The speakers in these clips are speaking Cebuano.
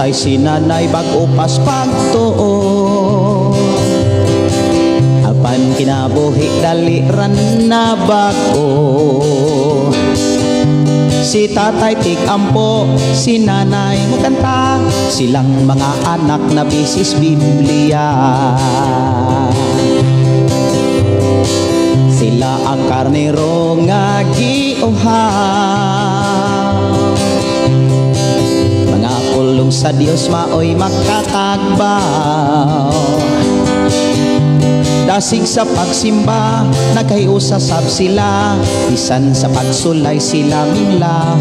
Tatay, si nanay, bag-o pas pagtuo. Apan kinabuhi dali ran na bag-o. Si tatay tig-ampo, si nanay mukanta, silang mga anak na bisis Biblia. Sila ang karnero nga giuhaw, mga pulong sa Dios maoy makatagbaw. Dasig sa pagsimba, nagkaiusa sab sila, bisan sa pagsulay sila minglahutay.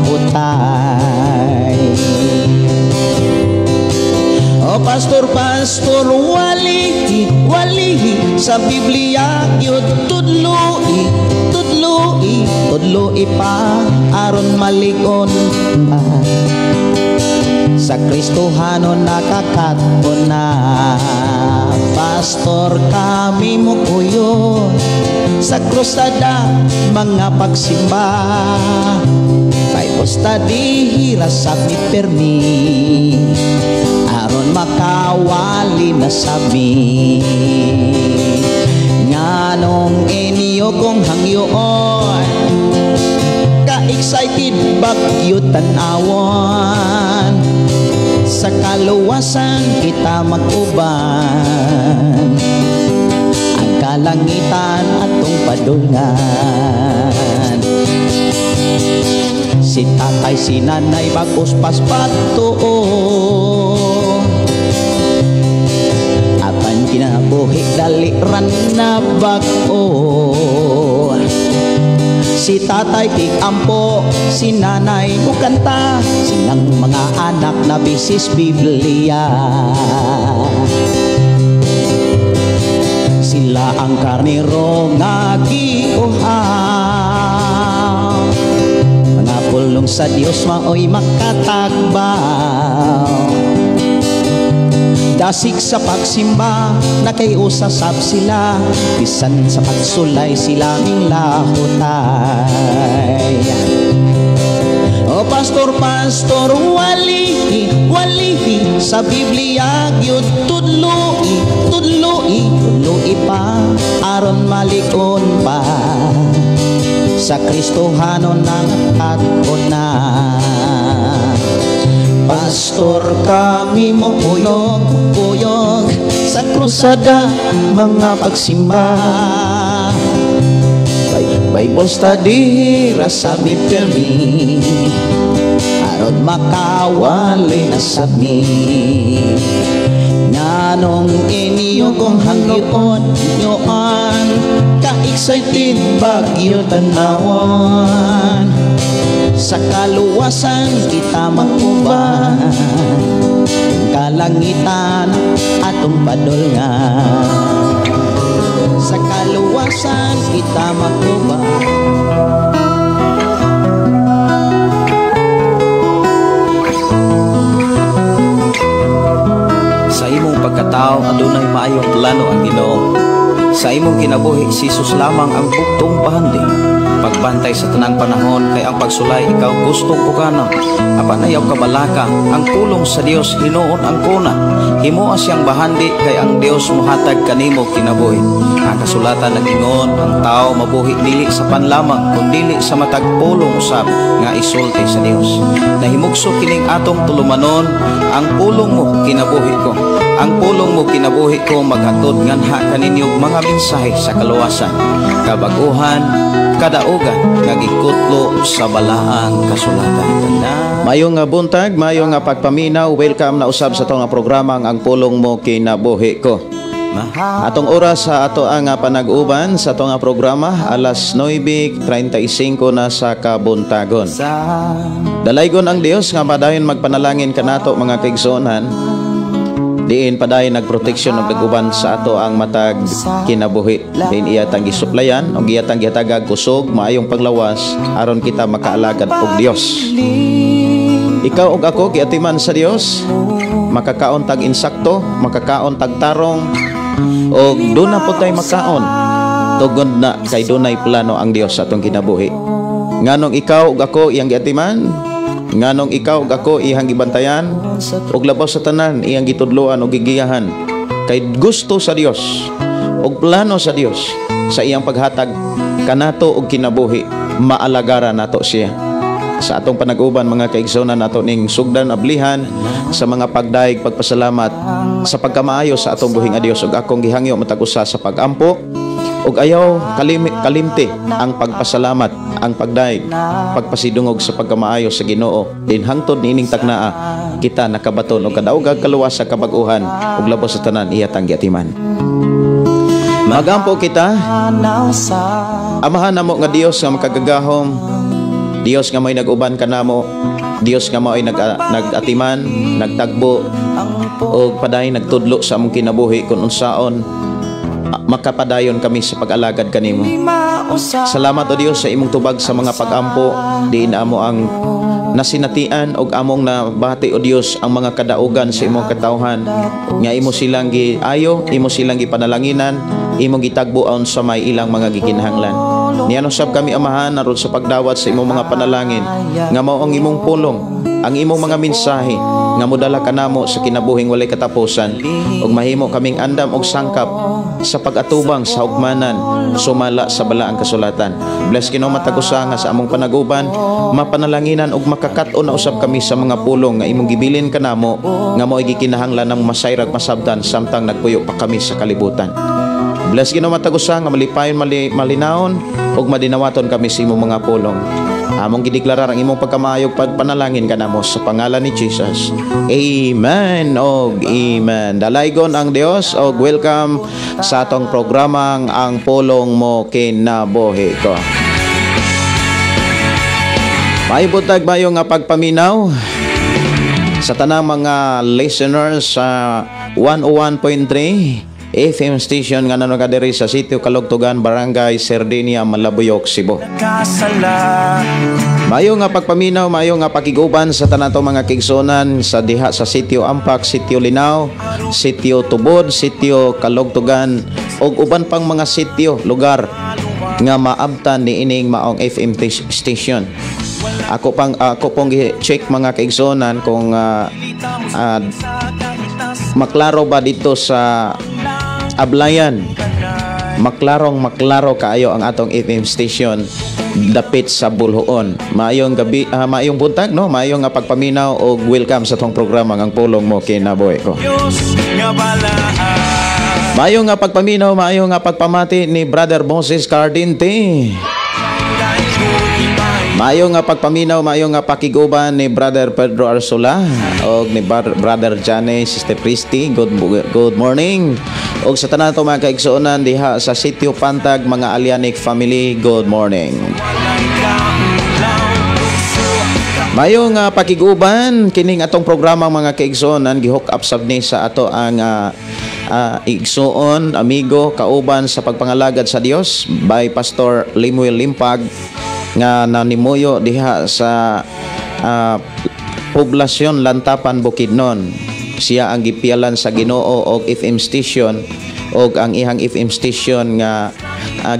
O pastor, pastor, walihi, walihi, sa Biblia gyud tudloi, tudloi, tudloi pa, aron malig-on pa. Sa Kristohanon nakakaton na. Pastor, kami mo kuyo sa krusada mga pagsimba. Bible study hira sa mi permi, aron makawali na sabi. Nganong inyo kong hangyoon, ka-excited bagyo tan-awon. Sa kaluwasan kita mag-uban, ang kalangitan atong padulngan. Si tatay, si nanay, bagos pas patuo, apan kinabuhi dali ran na bag-o. Si tatay tig-ampo, si nanay mukanta, silang mga anak na bisis Biblia. Sila ang karnero nga giuhaw, mga pulong sa Dios maoy makatagbaw. Dasig sa pagsimba, nakaiusa sab sila, bisan sa pagsulay sila minglahutay. O pastor, pastor, walihi, walihi, sa Biblia gyud tudloi, tudloi, tudloi pa, aron malig-on pa. Sa Kristohanon nangakaton na. Pastor, kami mo kuyog, kuyog, sa krusada mga pagsimba. Bible study ra sa mi permi, aron makawali na sa mi. Nganong inyo kong hangyoon, yoon, ka-excited bagyo tan-awon. Sa kaluwasan kita mag-uban, kalangitan atong padulngan. Sa kaluwasan kita mag-uban. Sa imong pagkatao adunay maayong plano ang Ginoo. Sa imong kinabuhi si Jesus lamang ang buktong bahandi. Pagbantay sa tanang panahon kay ang pagsulay ikaw gustong pugana. Apan ayaw kabalaka ang pulong sa Dios hinuon ang kuna. Himoa siyang bahandi kay ang Dios mohatag kanimo kinabuhi. Ang kasulatan nag-ingon ang tao mabuhi dili sa panlamang kun dili sa matag pulong usab nga isulti sa Dios. Nahimugso kining atong tulumanon, ang pulong mo kinabuhi ko. Ang pulong mo kinabuhi ko maghatod nganha kaninyo mga mensahe sa kaluwasan, kabaguhan, kadaugan nga gikutlo sa balaang kasulatan. Mayong nga buntag, mayong nga pagpaminaw, welcome na usab sa atong programa ang Pulong Mo Kinabuhi Ko. Atong oras sa ato ang panag-uban sa atong programa alas 9:35 na sa kabuntagon. Dalaygon ang Dios nga padayon magpanalangin kanato mga kaigsuonan. Diin padayon nagproteksyon og nag-uban sa ato ang matag kinabuhi. Diin iya tang gisuplayan og iya tang gihatagag kusog, maayong paglawas aron kita makaalagad og Dios. Ikaw ug ako giatiman sa Dios, makakaon tag insakto, makakaon tag tarong, og duna po tay makaon. Tugod na kay dunay plano ang Dios sa atong kinabuhi. Nganong ikaw ug ako iyang giatiman? Nganong ikaw ug ako iyang gibantayan ug labaw sa tanan iyang gitudloan ug gigiyahan, kay gusto sa Dios ug plano sa Dios sa iyang paghatag kanato og kinabuhi, maalagaran nato siya. Sa atong panag-uban, mga kaigsunan, nato ning sugdan, ablihan sa mga pagdayeg, pagpasalamat sa pagkamaayo sa atong buhi nga Dios, ug akong gihangyo matag usa sa pagampo ug ayaw kalimti ang pagpasalamat, ang pagdayeg, pagpasidungog sa pagkamaayo sa Ginoo din hangtod niining taknaa kita nakabaton og kadaogag kaluwas sa kabag-uhan ug labaw sa tanan iya tang giatiman. Magampo kita. Amahan namo nga Dios nga makagagahom, Dios nga may nag-uban kanamo, Dios nga mao'y nag-atiman, nagtagbo og padayon nagtudlo sa among kinabuhi kung unsaon makapadayon kami sa pag-alagad kanimo. Salamat, O Dios, sa imong tubag sa mga pag-ampo diin amo ang nasinatian og among nabati, O Dios, ang mga kadaugan sa imong katawhan nga imo silang giayo, imo silang gipanalanginan, imong gitagbo aon sa may ilang mga gikinahanglan. Niano sab kami, Amahan, aron sa pagdawat sa imong mga panalangin nga mao ang imong pulong, ang imong mga mensahe nga modala kanamo sa kinabuhing walay katapusan ug mahimo kaming andam og sangkap sa pag-atubang sa hugmanan sumala sa balaang kasulatan. Bless, Ginoo, matag usa nga sa among panaguban mapanalanginan ug makakat-on na usab kami sa mga pulong nga imong gibilin kanamo nga mao'y gikinahanglan ng masayrag masabtan samtang nagpuyo pa kami sa kalibutan. Bless, Ginoo, matag usa nga malipayon, malinawon ug madinawaton kami sa imong mga pulong. Among gideklarar ang imong pagkamaayog pagpanalangin kanamo sa pangalan ni Jesus. Amen og amen. Dalaygon ang Dios og welcome sa atong programang Ang Pulong Mo Kinabuhi Ko. Maayong buntag, maayo nga pagpaminaw sa tanang mga listeners sa 101.3 FM station nga nanonood diri sa Sitio Kalugtugan, Barangay Sardinia, Malabuyoc, Cebu. Maayo nga pagpaminaw, maayo nga pakiguban sa tanan to mga kaigsuonan sa diha sa Sitio Ampak, Sitio Linaw, Sitio Tubod, Sitio Kalugtugan ug uban pang mga sitio, lugar nga maabtan ni ining maong FM station. Ako pong check, mga kaigsuonan, kung maklaro ba dito sa Ablayan. Maklarong maklaro kaayo ang atong FM station dapit sa Boljoon. Maayong gabi, maayong buntag, no? Maayong nga pagpaminaw og welcome sa atong programa Ang Pulong Mo Kinabuhi Ko. Maayong nga pagpaminaw, maayong nga pagpamati ni Brother Moses Cardinte. Maayo nga pagpaminaw, maayo nga pakiguban ni Brother Pedro Arsula og ni Brother Jane, Sister Christy. Good morning. Og sa tanan to mga kaigsuonan diha sa Sitio Pantag, mga Alianic family, good morning. Maayo nga pakiguban kining atong programa, mga kaigsuonan, gi-hook up sab ni sa ato ang igsuon, amigo, kauban sa pagpangalagad sa Dios by Pastor Limuel Limpag nga nanimuyo diha sa poblasyon Lantapan, Bukidnon. Siya ang gipialan sa Ginoo og FM station og ang ihang FM station nga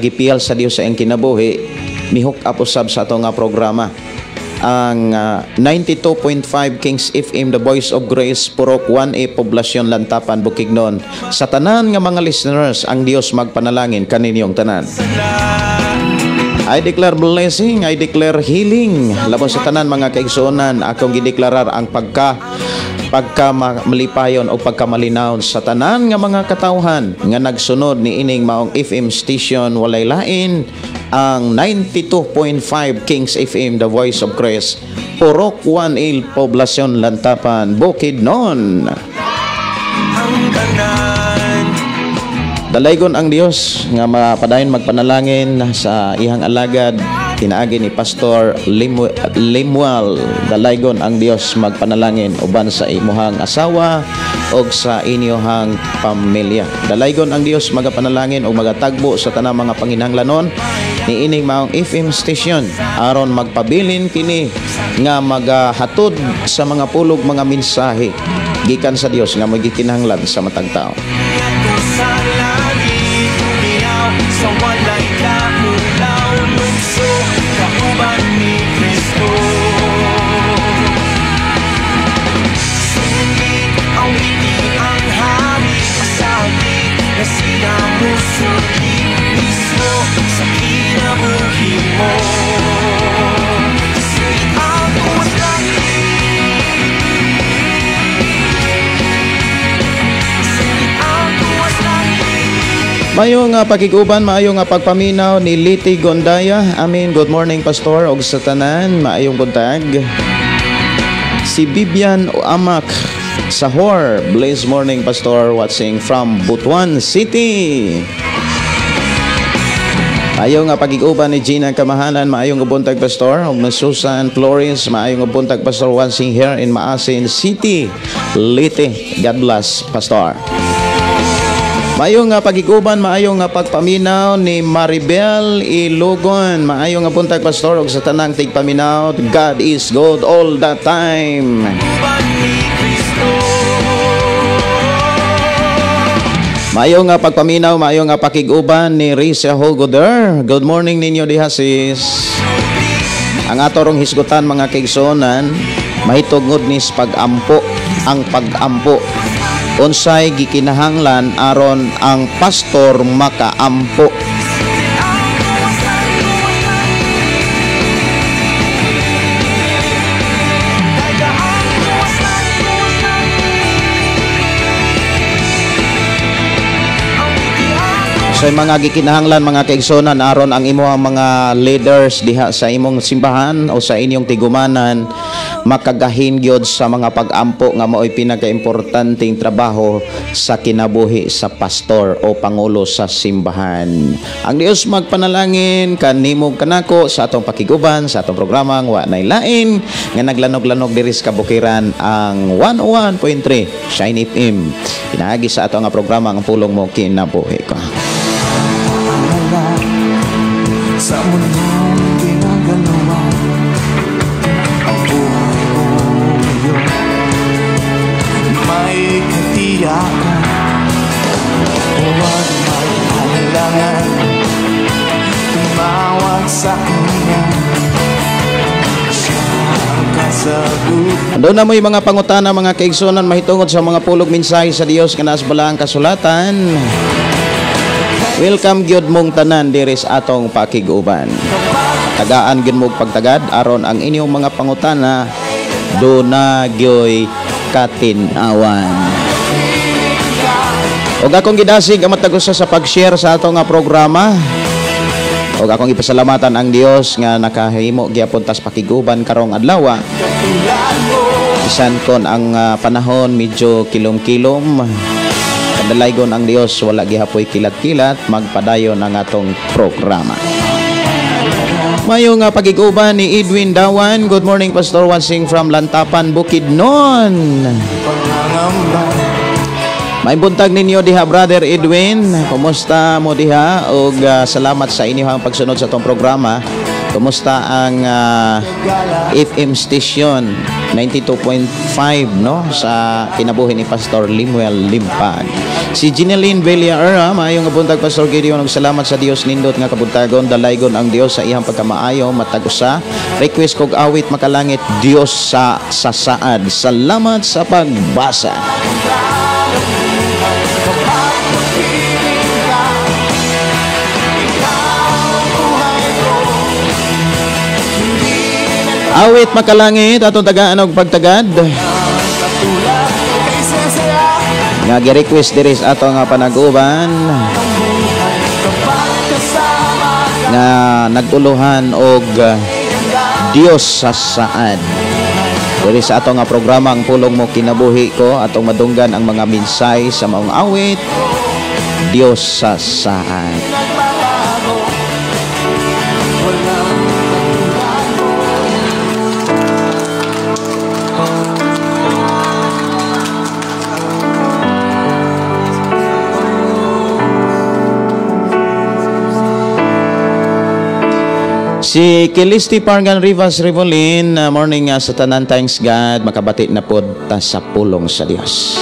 gipial sa Dios sa iyang kinabuhi mihook up usab sa ato nga programa, ang 92.5 Kings FM, The Voice of Grace, Purok 1A, Poblasyon Lantapan, Bukidnon. Sa tanan nga mga listeners, ang Dios magpanalangin kaninyong tanan. I declare blessing, I declare healing. Labaw sa tanan, mga kaigsuonan, akong gideklarar ang pagka pagka malipayon o pagkamalinawon sa tanan nga mga katawhan nga nagsunod ni ining maong FM station, walay lain ang 92.5 Kings FM, The Voice of Christ, Purok 1A, Poblasyon Lantapan, Bukidnon. Dalaygon ang Dios nga mapadayon magpanalangin sa iyang alagad pinaagi ni Pastor Limuel. Dalaygon ang Dios magpanalangin uban sa imuhang asawa og sa inyohang pamilya. Dalaygon ang Dios magapanalangin og magatagbo sa tanang mga panginahanglanon niining maong FM station aron magpabilin kini nga magahatod sa mga pulog, mga mensahe gikan sa Dios nga magikinahanglan sa matag tawo. Sa walay kaulaw, lukso, kauban ni Kristo. Musuli mismo sa kinabuhi mo. Singit ang tuwas langit. Singit ang tuwas langit. Maayong pakiguban, maayong pagpaminaw ni Liti Gondaya. Amin. Good morning, Pastor, og sa tanan, maayong buntag. Si Bibian Amak Sahor, blessed morning, Pastor, watching from Butuan City. Maayong pagiguban ni Gina Kamahalan, maayong buntag, Pastor, ug ni Susan Flores, maayong buntag, Pastor, watching here in Maasin City, Leyte. God bless, Pastor. Maayong pagiguban, maayong pagpaminaw ni Maribel Ilogon. Maayong buntag, Pastor, ug sa tanang tigpaminaw. God is good all the time. Uban ni Kristo. Maayong pagpaminaw, maayong pakiguban ni Risa Hogoder. Good morning ninyo diha, sis. Ang ato rong hisgutan, mga kaigsuonan, mahitungod ni sa pag-ampo, ang pag-ampo. Unsay gikinahanglan aron ang pastor makaampo? So mga gikinahanglan, mga kaigsuonan, aron ang imong mga leaders diha sa imong simbahan o sa inyong tigumanan makagahin gyud sa mga pag-ampo nga mao'y pinakaimportanteng trabaho sa kinabuhi sa pastor o pangulo sa simbahan. Ang Dios magpanalangin kanimo kanako sa atong pakiguban sa atong programang Wa Nay Lain nga naglanog-lanog diri sa kabukiran, ang 101.3 Shine FM. Pinaagi sa ato nga programa Ang Pulong Mo Kinabuhi Ko. Sa mundong ginagalawa, ang buhay mo ngayon may katiyakan. Huwag mag-alinlangan, tumawag sa kanya. Siya ang kasagutan. Doon na mo'y mga pangutana, mga kaigsunan, mahitungod sa mga pulog mensahe sa Dios nga naa sa balaang kasulatan. Welcome gyud mong tanan diri sa atong pakig-uban. Tagaan gyud mo pagtagad aron ang inyong mga pangutana duna gyoy katin-awan. Og akong gidasig ang matag usa sa pag-share sa atong nga programa. Og akong ipasalamatan ang Dios nga nakahimo gyapon tas pakig-uban karong adlaw. Bisan kon ang panahon medyo kilom-kilom, kadalaygon ang Dios, wala gihapoy kilat-kilat, magpadayon ang atong programa. Maayong pagiguban ni Edwin Dawan. Good morning, Pastor, watching from Lantapan, Bukidnon. May buntag ninyo diha, Brother Edwin. Kumusta mo diha? Og salamat sa inyong pagsunod sa atong programa. Kumusta ang FM station 92.5, no, sa kinabuhi ni Pastor Limuel Limpag. Si Gineline Villaera, maayong buntag, Pastor Gideon, ug salamat sa Dios, nindot nga kabuntagon, dalaygon ang Dios sa iyang pagkamaayo matag usa. Request kog awit Makalangit, Dios sa sasaad. Salamat sa pagbasa. Awit Makalangit atong tagaan og pagtagad nga gi-request diri sa ato nga panag-uban nga naguluhan og Dios sa saad. Diri sa ato nga programa Ang Pulong Mo Kinabuhi Ko, atong madunggan ang mga minsay sa maong awit Dios sa saad. Si Kilisti Pargan Rivas Revolin, morning sa tanan, thanks God, makabati na pod ta sa pulong sa Dios.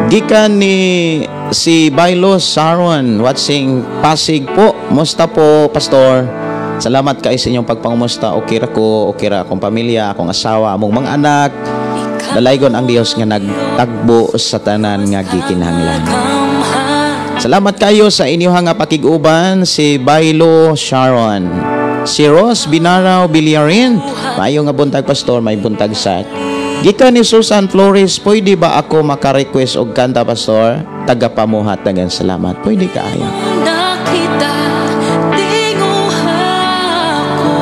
Gikan ni si Bailo Saron, watching Pasig po. Musta po, Pastor? Salamat kay sa inyong pagpangumusta. Okay ra ko, okay ra akong pamilya, akong asawa, among mga anak. Dalaygon ang Dios nga nagtagbo sa tanan nga gikinahanglan. Salamat kayo sa inyong nga pakig-uban, si Bailo Sharon, si Rose Binaraw Bilyarin. Maayo nga buntag, pastor, may buntag sa gikan ni Susan Flores. Pwede ba ako maka-request og kanta, pastor? Taga Pamuhat, daghang salamat. Pwede kaayo. Nakita, tinguha ko.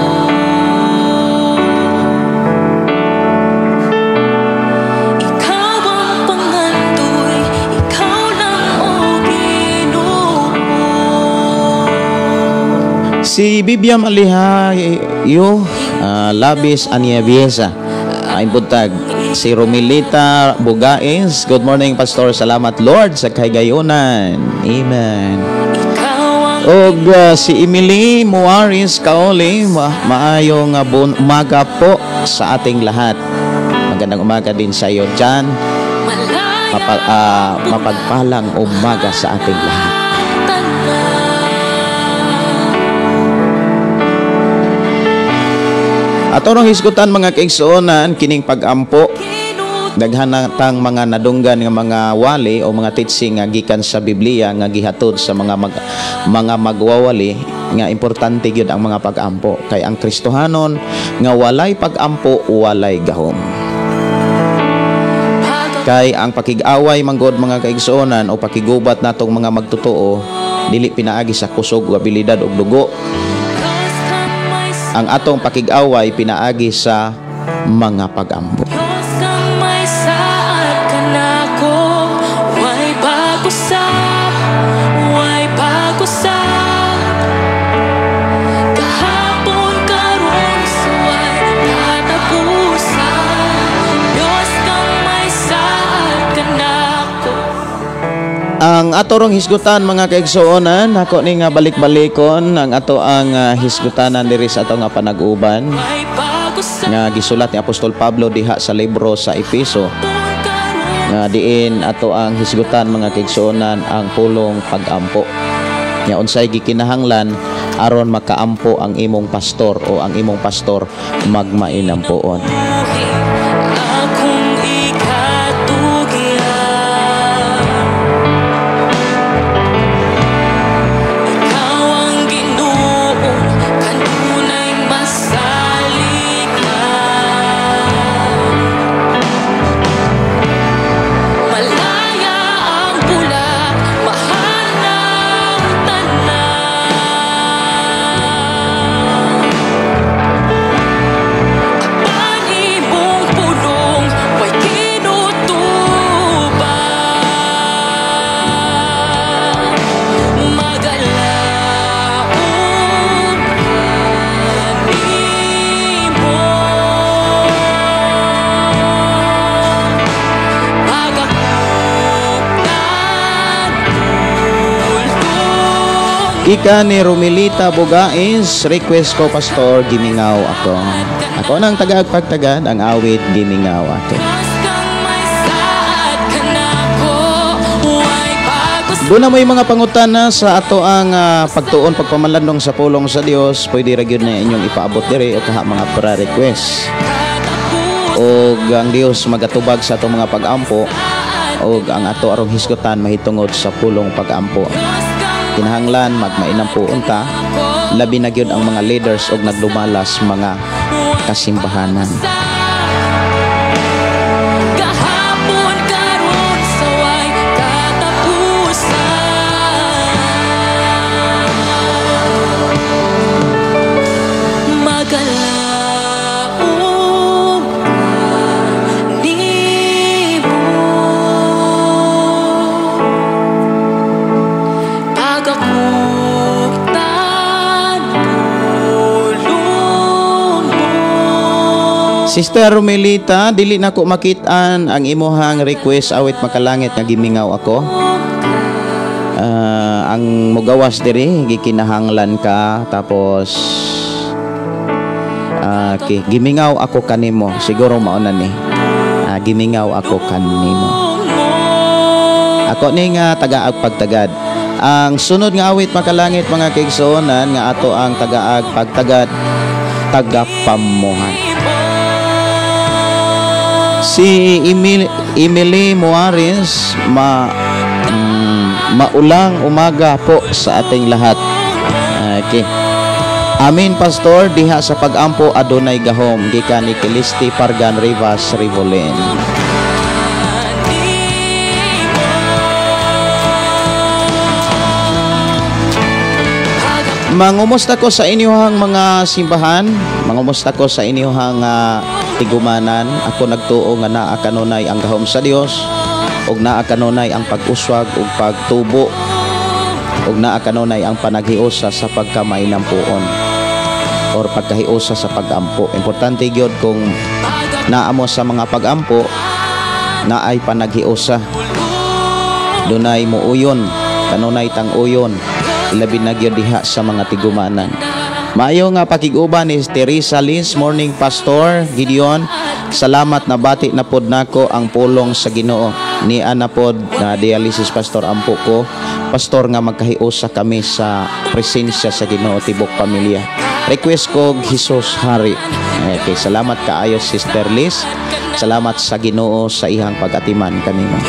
Ikaw ang pangandoy, ikaw lang o Ginoo. Si Bibiam Alihayo, Labis Aniabiesa. Ay buntag. Si Romilita Bugaes, good morning, pastor. Salamat, Lord, sa kahigayunan. Amen. Ikaw ang Og si Emily Muaris Kaoli, maayong umaga po sa ating lahat. Magandang umaga din sa iyo dyan. Malaya Mapagpalang umaga sa ating lahat. Tanan. Ato rong hisgutan, mga kaigsuonan, kining pag-ampo. Daghan na tang mga nadunggan nga mga wali o mga teaching nga gikan sa Biblia nga gihatod sa mga magwawali nga importante gyud ang mga pag-ampo, kay ang Kristohanon nga walay pag-ampo, walay gahom. Kay ang pakig-away manggod, mga kaigsuonan, o pakigubat natong mga magtotoo, dili pinaagi sa kusog o abilidad og dugo. Ang atong pakig-away pinaagi sa mga pag-ampo. Diyos kang may saad kanako, way pag-usap, way pag-usap. Kahapon karon suway katapusan. Diyos kang may saad kanako. Ang ato rong hisgutan, mga kaigsuonan, ako ni nga balik-balikon ang ato ang hisgutanan diri sa ato nga panag-uban Way pag-usap nga gisulat ni Apostol Pablo diha sa libro sa Efeso, karon nga diin ato ang hisgutan, mga kaigsuonan, ang pulong pag-ampo. Nya unsay gikinahanglan aron makaampo ang imong pastor o ang imong pastor magmainampoon. Akong ikatugyan. Ikaw ang Ginoo, kanunay masaligan. Malaya ang bulak, mahal ng tanan. Apan imong pulong, way kinutubang. Magalaom kanimo. Pagakuptan pulong. Ika ni Romilita Bugais, request ko, pastor, "Gimingaw Ako." Ako nang tagaag pagtagad ang awit "Gimingaw Ako." Diyos kang may saad kanako, way pag-usap. Doon na may mga pangutana sa ato ang pagtuon pagpamalandong sa pulong sa Dios, pwede ra gyud na inyong ipaabot diri o kaha mga prayer request. Og ang Dios magatubag sa atong mga pag-ampo og ang ato arong hisgutan mahitungod sa pulong pag-ampo. Kinahanglan magmainampo unta, labi na gyud ang mga leaders og naglumalas mga kasimbahanan. Gahapon karon saway katapusan. Magalaom kanimo. Pagakuptan pulong mo. Sister Romelita, dili na ko makit-an ang imuhang request awit "Makalangit" nga "Gimingaw Ako." Ang mugawas diri gikinahanglan ka, tapos "Gimingaw Ako Kanimo," siguro mao na ni. "Gimingaw Ako Kanimo." Ako ni nga tagaag pagtagad. Ang sunod nga awit, "Makalangit," mga kaigsuonan, nga ato ang tagaag pagtagad, tagapamuhan. Si Emily Moares, maulang umaga po sa ating lahat. Okay. Amin, Pastor, diha sa pagampo adunay gahom, gikan ni Kilisti Pargan Rivas Rivolin. Mangumusta ko sa inyong mga simbahan, mangumusta ko sa inyong tigumanan. Ako nagtuo nga naa kanunay ang gahom sa Dios, ug naa kanunay ang pag-uswag ug pagtubo, ug naa kanunay ang panaghiusa sa pagkamainampuon or pagkahiusa sa pagampo. Importante gyud kung naa mo sa mga pagampo, naay panaghiusa, dunay muuyon, kanunay tang-uyon, ilabi na gyud diha sa mga tigumanan. Maayo nga pakig-uban ni Teresa Liz. Morning, Pastor Gideon. Salamat, nabati na pod nako ang pulong sa Ginoo. Niya na pod na dialysis, Pastor, ampo ko. Pastor, nga magkahiusa kami sa presensya sa Ginoo tibok pamilya. Request ko Jesus Hari. Okay, salamat kaayo, Sister Liz. Salamat sa Ginoo sa ihang pag-atiman kanimo.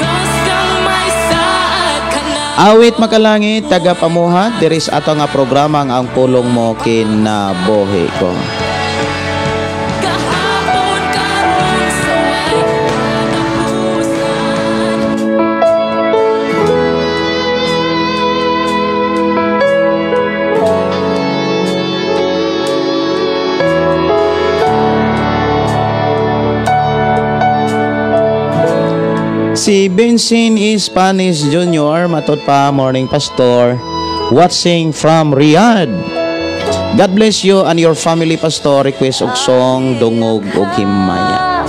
Awit makalangit, taga pamuhat, diri sa ato nga programa ang pulong mo kinabuhi ko. Si Benson Spanish Jr., matod pa, morning Pastor, watching from Riyadh. God bless you and your family, Pastor. Request og song Dungog og Himaya.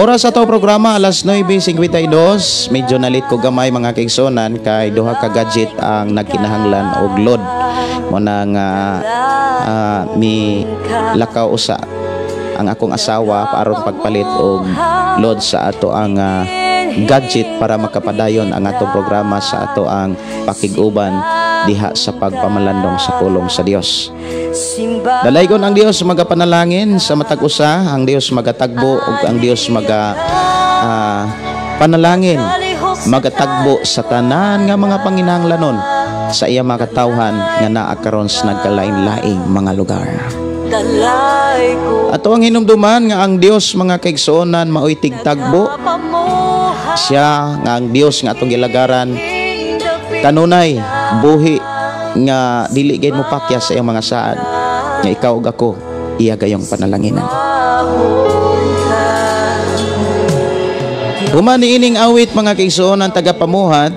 Oras sa to programa alas 9:52. Medyo nalit ko gamay mga kaigsonan kay duha ka gadget ang nagkinahanglan og load. Mo na nga mi lakaw usa ang akong asawa aron pagpalit og load sa ato ang gadget para makapadayon ang atong programa sa ato ang pakig-uban diha sa pagpamalandong sa pulong sa Dios. Dalaygon ang Dios magapanalangin sa matag usa, ang Dios magatagbo ug ang Dios maga panalangin, magatagbo sa tanan nga mga panginahanglanon sa iya mga katawhan nga naa karon sa nagkalain-laing mga lugar. Ato ang hinumduman nga ang Dios mga kaigsuonan maoy tigtagbo. Siya nga ang Dios nga atong gilagaran kanunay buhi nga dili gid mo pakya sa iyang mga saad nga ikaw ug ako iya gayong panalanginan. Human niining awit mga kaigsuonan tagapamuhat,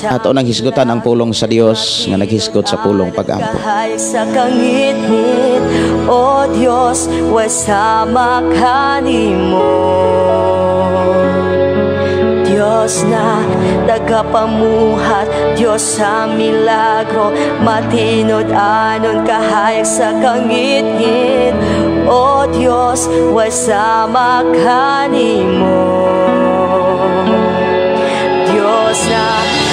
ato nang hisgutan ang pulong sa Dios nga naghisgot sa pulong pag-ampo. Sa kangitngit, O Dios, wasama kanimo. Diyos na tagapamuhat, Diyos sa milagro, matinud-anon kahayag sa kangitngit, O Diyos, wasama kanimo. Diyos na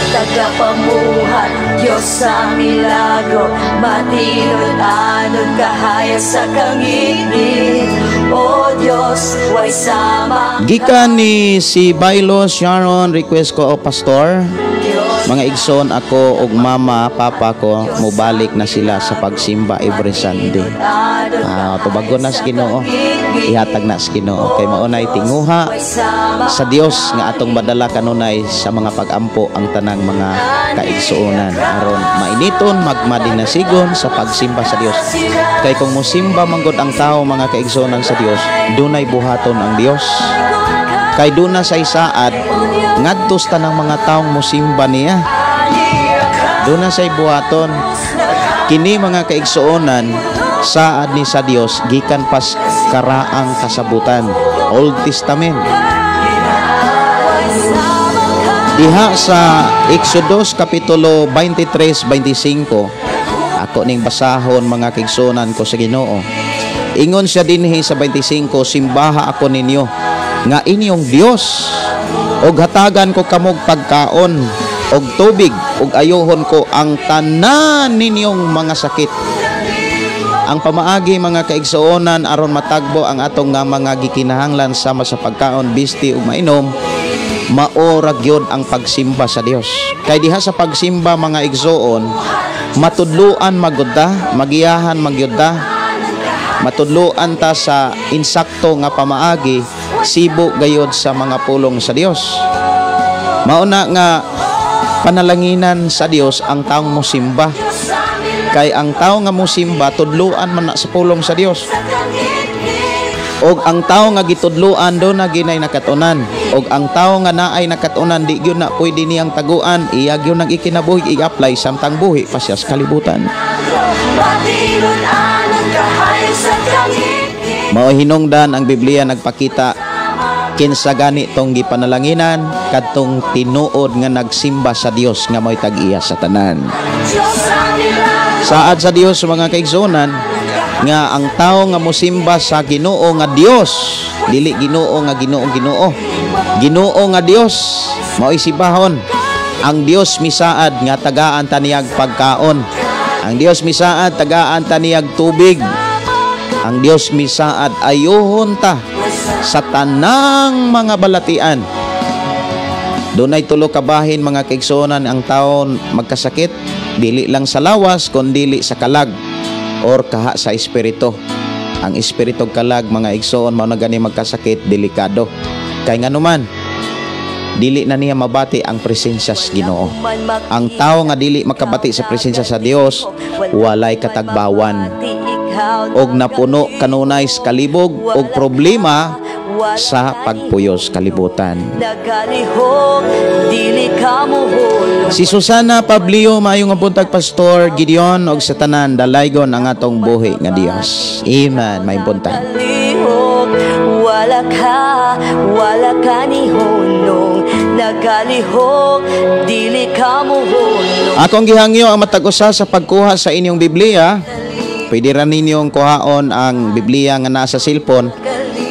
tagapamuhat, Diyos sa milagro, matinud-anon kahayag sa kangitngit, O Diyos, way sama. Gikan ni si Bailo Sharon, request ko, o Pastor, mga igsoon ako og mama, papa ko, mobalik na sila sa pagsimba every Sunday. Tubagon na sa Ginoo, ihatag na sa Ginoo kay maunay tinguha sa Dios nga atong madala kanunay sa mga pagampo ang tanang mga kaigsuonan aron mainiton magmadinasigon sa pagsimba sa Dios. Kay kung mosimba manggod ang tao mga kaigsuonan sa Dios, dunay buhaton ang Dios. Kay duna sa isaad ngadto sa tanang mga taong mosimba niya. Duna say buhaton. Kini mga kaigsuonan saad ni sa Dios gikan pas karaang kasabutan, Old Testament. Diha sa Exodus kapitulo 23:25, ako ning basahon mga kaigsuonan ko sa Ginoo. Ingon siya dinhi sa 25, simbaha ako ninyo nga inyong Dios, og hatagan ko kamog pagkaon og tubig, og ayuhon ko ang tanan ninyong mga sakit. Ang pamaagi, mga kaigsuonan, aron matagbo ang atong nga mga gikinahanglan sama sa pagkaon, bisti ug mainom, mao ra gyud ang pagsimba sa Dios. Kay diha sa pagsimba, mga igsuon, matudluan magud ta, magiyahan magyud ta, matudluan ta sa insakto nga pamaagi sibo gayod sa mga pulong sa Dios. Mao na nga panalanginan sa Dios ang taong mosimba. Kay ang tao nga mosimba, tudluan man na sa pulong sa Dios. Og ang tao nga gitudluan, do na ginay nakatunan. Og ang tao nga naay nakatunan, di gyud na pwede niyang taguan, iya gyud nang ikinabuhi, i-apply samtang buhi pa siya sa kalibutan. Mao hinungdan ang Biblia nagpakita kinsa gani tong gipanalanginan, kadtong tinuod nga nagsimba sa Dios nga mo'y tag-iya sa tanan. Saad sa Dios, mga kaigsuonan, nga ang tao nga mosimba sa Ginoo nga Dios, dili Ginoo nga Ginoo Ginoo, Ginoo nga Dios, mao'y sibahon. Ang Dios misaad nga tagaan ta niyag pagkaon. Ang Dios misaad tagaan ta niyag tubig. Ang Dios misaad ayuhon ta sa tanang mga balatian. Dunay tulo ka bahin, mga kaigsuonan, ang taon magkasakit, dili lang sa lawas kundili sa kalag or kaha sa espiritu. Ang espiritu kalag, mga igsoon, mao na gani magkasakit, delikado. Kay nganuman dili na niya mabati ang presensya sa Ginoo. Ang tao nga dili makabati sa presensya sa Dios, walay katagbawan og napuno kanunay sa kalibog og problema sa pagpuyos kalibutan. Si Susana Pablio, maayong buntag, Pastor Gideon og sa tanan, dalaygon ang atong buhi nga Dios. Amen. May buntag. Wala ka ni hunong, nagalihok, dili ka mohunong. Akong gihangyo ang matag usa sa pagkuha sa inyong Biblia. Pwede ra ninyong kuhaon ang Biblia nga nasa cellphone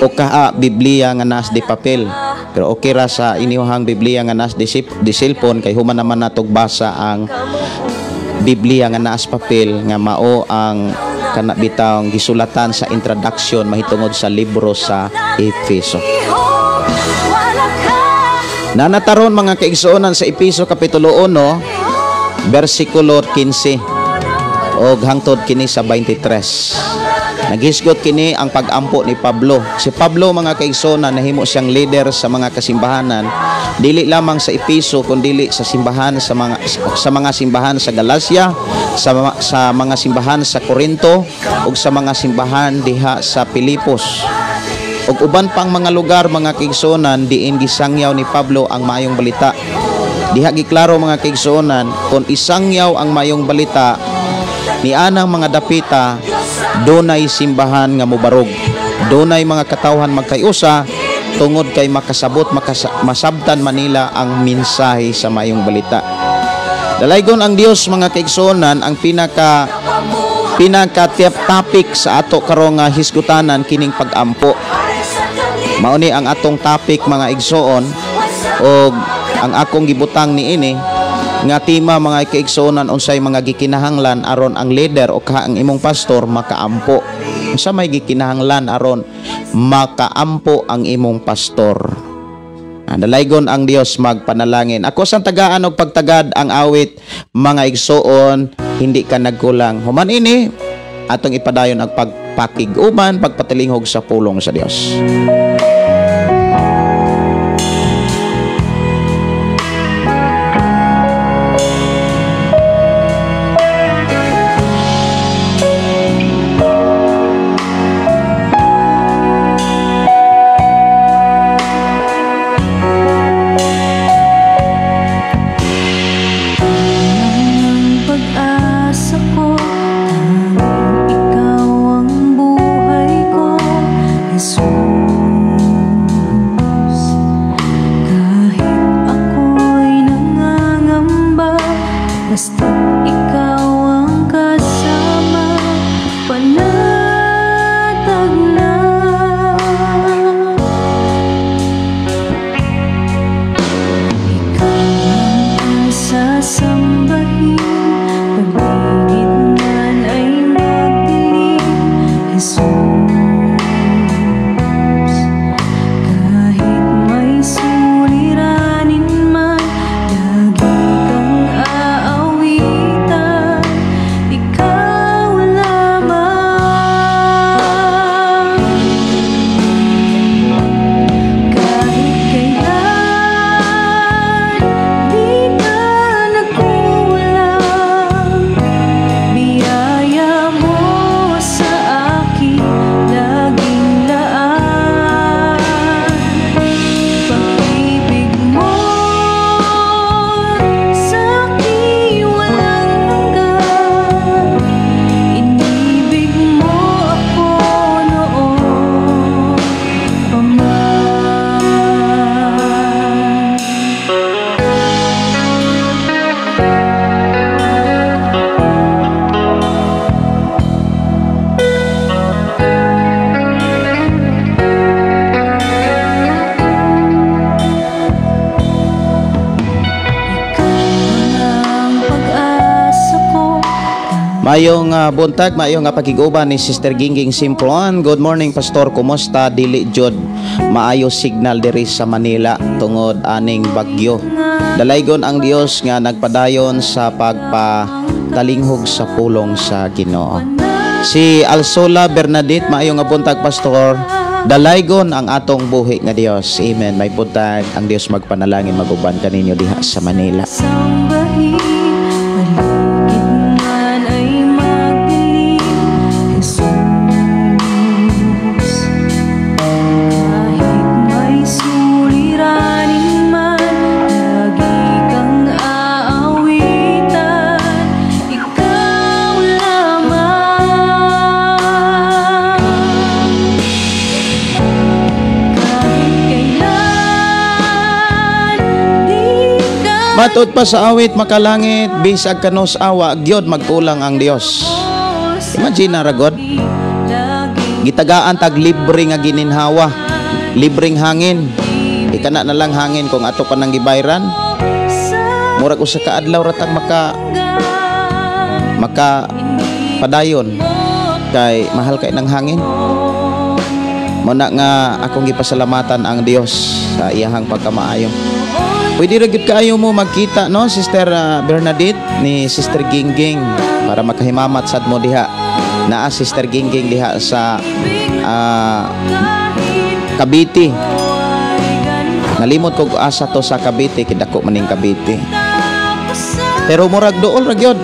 o kaha Biblia nga nas di papel. Pero okay ra sa inyong Biblia nga nas di cellphone kay human naman natog basa ang Biblia nga naas papel nga mao ang kana bitawng gisulatan sa introduction mahitungod sa libro sa Efeso. Nanataron, mga kaigsuonan, sa Efeso kapitulo 1 bersikulo 15 og hangtod kini sa 23. Naghisgot kini ang pag-ampo ni Pablo. Si Pablo, mga kaigsuonan, nahimo siyang leader sa mga kasimbahanan, dili lamang sa Efeso kundili sa simbahan sa mga simbahan sa Galacia, sa mga simbahan sa Corinto ug sa mga simbahan diha sa Pilipos ug uban pang mga lugar, mga kaigsuonan, diin gisangyaw ni Pablo ang maayong balita. Diha giklaro, mga kaigsuonan, kung isangyaw ang maayong balita ni anang mga dapita, dunay simbahan nga mobarog, dunay mga katawhan magkayusa tungod kay makasabot, masabtan manila ang mensahe sa maayong balita. Dalaygon ang Dios, mga kaigsuonan. Ang pinaka pinaka topic sa ato karong nga hisgutanan kining pag-ampo. Mao ni ang atong topic, mga igsoon, og ang akong gibutang niini nga tema, mga kaigsuonan, unsay mga gikinahanglan aron ang leader o ka ang imong pastor makaampo. Unsa may gikinahanglan aron makaampo ang imong pastor? Dalaygon ang Dios, magpanalangin. Ako sang tagaan og pagtagad ang awit, mga igsoon, "Hindi Ka Nagkulang." Human ini atong ipadayon ang pagpakig-uban, pagpatilinghog sa pulong sa Dios. Ang pag-asa ko, tanging ikaw ang buhay ko, Jesus. Mayong buntag, mayong pakiguban ni Sister Gingging Simplon. Good morning, Pastor. Kumusta? Dili jud maayo signal diri sa Manila tungod aning bagyo. Dalaygon ang Dios nga nagpadayon sa pagpatalinghog sa pulong sa Ginoo. Si Alsola Bernadette, maayong buntag, Pastor. Dalaygon ang atong buhi nga Dios. Amen. May buntag ang Dios magpanalangin maguban kaninyo diha sa Manila. Matod pa sa awit makalangit, bisag kanos awa, gyud magkulang ang Dios. Imagine na ragod. Gitagaan tag libre nga gininhawa, libreng hangin. Ikana na lang hangin kung ato pa nang gibayran. Murag usa ka adlaw ratang maka padayon kay mahal kay nang hangin. Muna nga akong gipasalamatan ang Dios sa iyahang pagkamaayo. Pwede ra gyud kaayo mo magkita, no, Sister Bernadette ni Sister Gingging para makahimamat sad mo diha. Naa Sister Gingging diha sa Cavite. Nalimot ko asa to sa Cavite, kidako maning Cavite. Pero murag duol ra gyud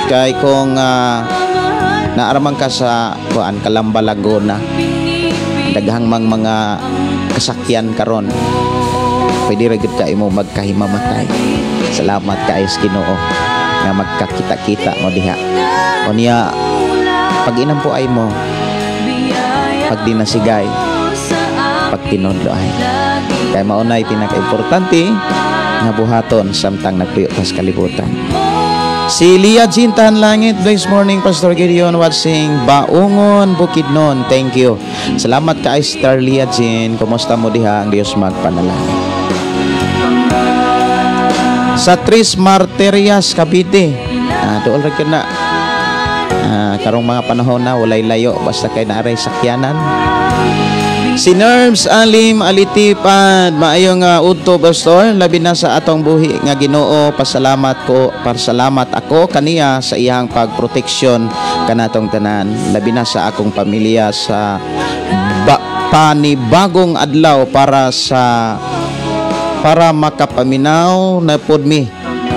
kay kung naaramang ka sa kuan Calamba, Laguna, daghang mang mga kasakyan karon. Pwede ra gyud ka imo magkahimamatay. Salamat kaayo sa Ginoo nga magkakita-kita mo diha. Unya pag inampo ay mo, pag dinasigay, pag tinudlo ay. Kay mao nay pinaka-importante nga buhaton samtang nagpuyo tas kalibutan. Si Lia Jean Tahan Langit, this morning, Pastor Gideon, watching Baungon, Bukidnon. Thank you. Salamat kay Star Lia Jean. Kumusta mo diha? Ang Dios magpanalangin. Sa Tres Marterias, Cavite. Dool ra gyud na. Karong mga panahon na walay layo basta kay naaray sakyanan. Si Nerves Alim Alitipan, maayong udto, Pastor, labi na sa atong buhi nga Ginoo, pasalamat ako kaniya sa iyang pagproteksyon kanatong tanan, labi na sa akong pamilya sa panibagong adlaw para makapaminaw na pod mi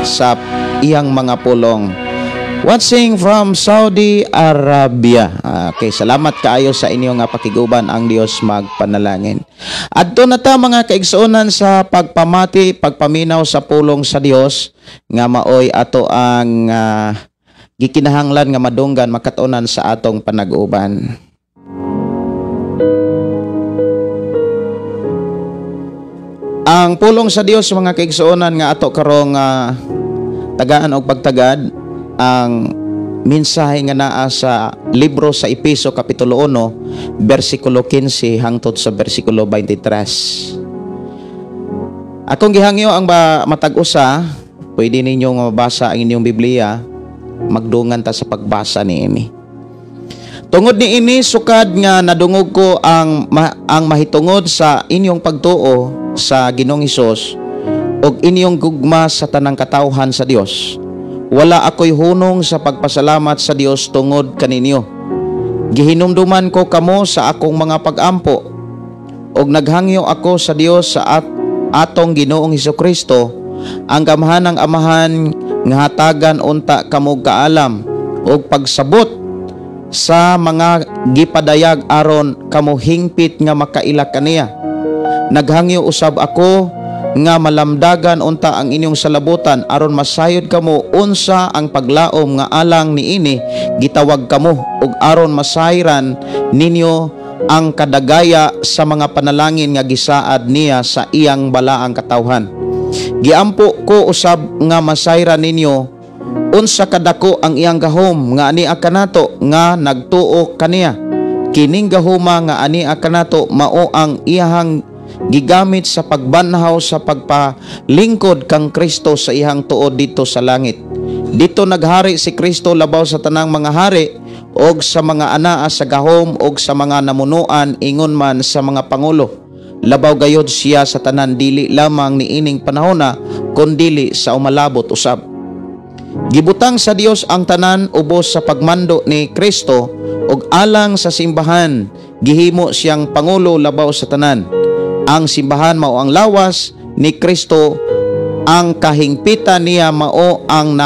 sa iyang mga pulong. Watching from Saudi Arabia. Okay, salamat kaayo sa inyong pakiguban. Ang Dios magpanalangin. Adto na ta mga kaigsuonan sa pagpamati, pagpaminaw sa pulong sa Dios nga maoy ato ang gikinahanglan nga madunggan makatunan sa atong panag-uban. Ang pulong sa Dios mga kaigsuonan nga ato karong tagaan og pagtagad, ang mensahe nga naa sa libro sa Epeso kapitulo 1 bersikulo 15 hangtod sa bersikulo 23. Akong gihangyo ang matag usa, pwede ninyong mabasa ang inyong Biblia, magdungan ta sa pagbasa niini. Tungod niini sukad nga nadungog ko ang mahitungod sa inyong pagtuo sa Ginoong Hesus ug inyong gugma sa tanang katawhan sa Dios. Wala ako'y hunong sa pagpasalamat sa Dios tungod kaninyo. Gihinumduman ko kamo sa akong mga pag-ampo ug naghangyo ako sa Dios sa atong Ginoong Hesukristo, ang gamhanang Amahan nga hatagan unta kamo kaalam ug pagsabot sa mga gipadayag aron kamo hingpit nga makaila kaniya. Naghangyo usab ako nga malamdagan unta ang inyong salabutan aron masayod kamo unsa ang paglaom nga alang niini gitawag kamo ug aron masayran ninyo ang kadagaya sa mga panalangin nga gisaad niya sa iyang balaang katawhan. Giampo ko usab nga masayran ninyo unsa kadako ang iyang gahom nga ania kanato nga nagtuo kaniya. Kining gahoma nga ania kanato mao ang iyahang gigamit sa pagbanhaw sa pagpalingkod kang Kristo sa iyang tuod dito sa langit. Dito naghari si Kristo labaw sa tanang mga hari og sa mga anaa sa gahom og sa mga namunuan, ingon man sa mga pangulo. Labaw gayod siya sa tanan, dili lamang niining panahona kundili sa umalabot usab. Gibutang sa Dios ang tanan ubos sa pagmando ni Kristo ug alang sa simbahan gihimo siyang pangulo labaw sa tanan. Ang simbahan mao ang lawas ni Kristo, ang kahingpitan niya mao ang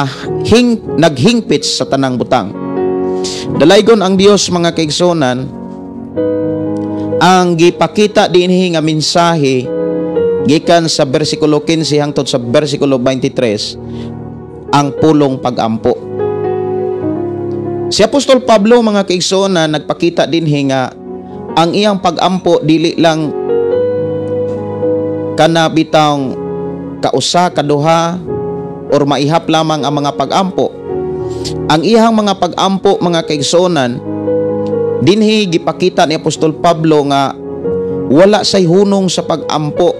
naghingpit sa tanang butang. Dalaygon ang Dios, mga kaigsunan. Ang gipakita dinhi nga mensahe gikan sa bersikulo 15 hangtod sa bersikulo 23, ang pulong pagampo. Si Apostol Pablo, mga kaigsunan, nagpakita dinhi nga ang iyang pagampo dili lang kana bitawng kausa, kaduha or maihap lamang ang mga pagampo. Ang iyang mga pagampo, mga kaigsuonan, dinhi gipakita ni Apostol Pablo nga wala say hunong sa pagampo.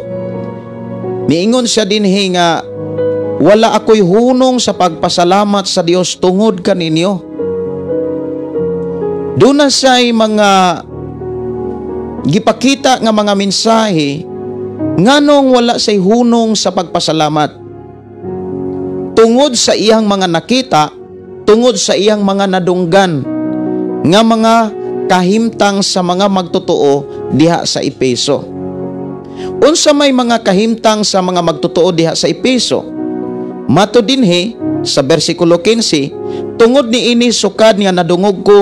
Miingon siya dinhi nga wala ako'y hunong sa pagpasalamat sa Dios tungod kaninyo. Doon na siya'y mga gipakita nga mga mensahe nganong wala say hunong sa pagpasalamat. Tungod sa iyang mga nakita, tungod sa iyang mga nadunggan nga mga kahimtang sa mga magtotoo diha sa Epeso. Unsa may mga kahimtang sa mga magtotoo diha sa Epeso? Mato dinhi sa bersikulo 15, tungod niini sukad nga nadungog ko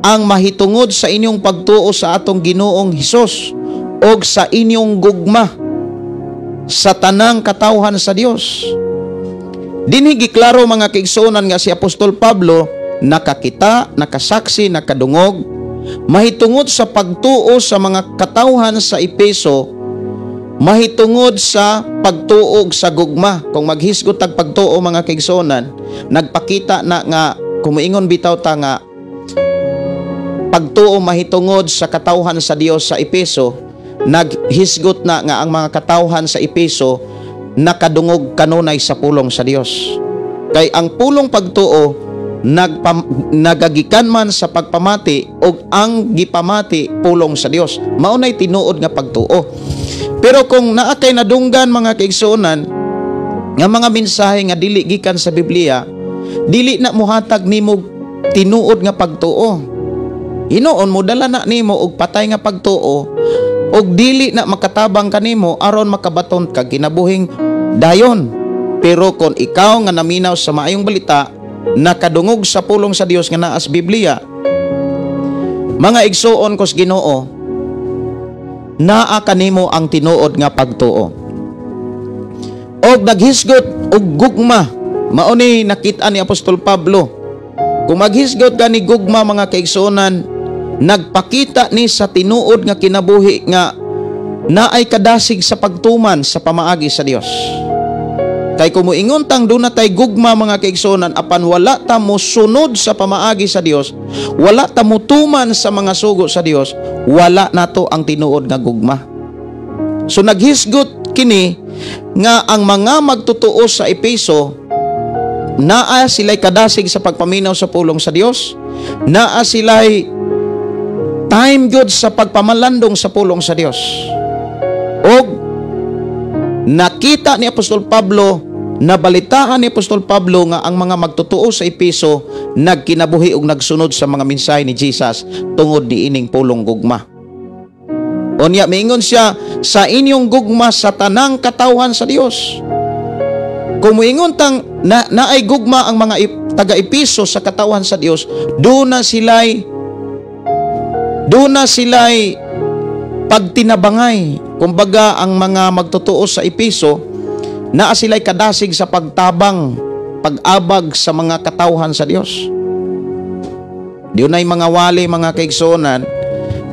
ang mahitungod sa inyong pagtuo sa atong Ginoong Hesus og sa inyong gugma sa tanang katawhan sa Dios. Dinhi giklaro, mga kaigsuonan, nga si Apostol Pablo nakakita, nakasaksi, nakadungog mahitungod sa pagtuo sa mga katawhan sa Epeso, mahitungod sa pagtuog sa gugma. Kung maghisgot tag pagtuo, mga kaigsuonan, nagpakita na nga kumuingon bitaw ta nga pagtuo mahitungod sa katawhan sa Dios sa Epeso, naghisgot na nga ang mga katawhan sa Epeso nakadungog kanunay sa pulong sa Dios. Kay ang pulong pagtuo nagagikan man sa pagpamati og ang gipamati pulong sa Dios. Mao nay tinuod nga pagtuo. Pero kung naa kay nadunggan, mga kaigsuonan, nga mga mensahe nga dili gikan sa Biblia, dili na mohatag nimo tinuod nga pagtuo. Hinuon mo dala na nimo og patay nga pagtuo og dili na makatabang kanimo aron makabaton kag kinabuhing dayon. Pero kung ikaw nga naminaw sa maayong balita, nakadungog sa pulong sa Dios nga naa sa Biblia, mga igsuon kos Ginoo, naa kanimo ang tinuod nga pagtuo. Og naghisgot og gugma, mao ni nakita ni Apostol Pablo. Kung maghisgot ka ni gugma, mga kaigsuonan, nagpakita ni sa tinuod nga kinabuhi nga naay kadasig sa pagtuman sa pamaagi sa Dios. Kay kung moingon tang duna tay gugma, mga kaigsuonan, apan wala ta mo sunod sa pamaagi sa Dios, wala ta mo tuman sa mga sugo sa Dios, wala nato ang tinuod nga gugma. So naghisgot kini nga ang mga magtotoo sa Epeso naa sila'y kadasig sa pagpaminaw sa pulong sa Dios, naa sila'y time good sa pagpamalandong sa pulong sa Dios. Og nakita ni Apostol Pablo, nabalitaan ni Apostol Pablo nga ang mga magtotoo sa Epeso nagkinabuhi og nagsunod sa mga mensahe ni Jesus tungod niining pulong gugma. Unya miingon siya sa inyong gugma sa tanang katawhan sa Dios. Kung moingon tang naay gugma ang mga taga-Epeso sa katawhan sa Dios, duna sila'y pagtinabangay. Kumbaga ang mga magtotoo sa Epeso naa sila'y kadasig sa pagtabang, pag-abag sa mga katawhan sa Dios. Dunay mga wali, mga kaigsuonan,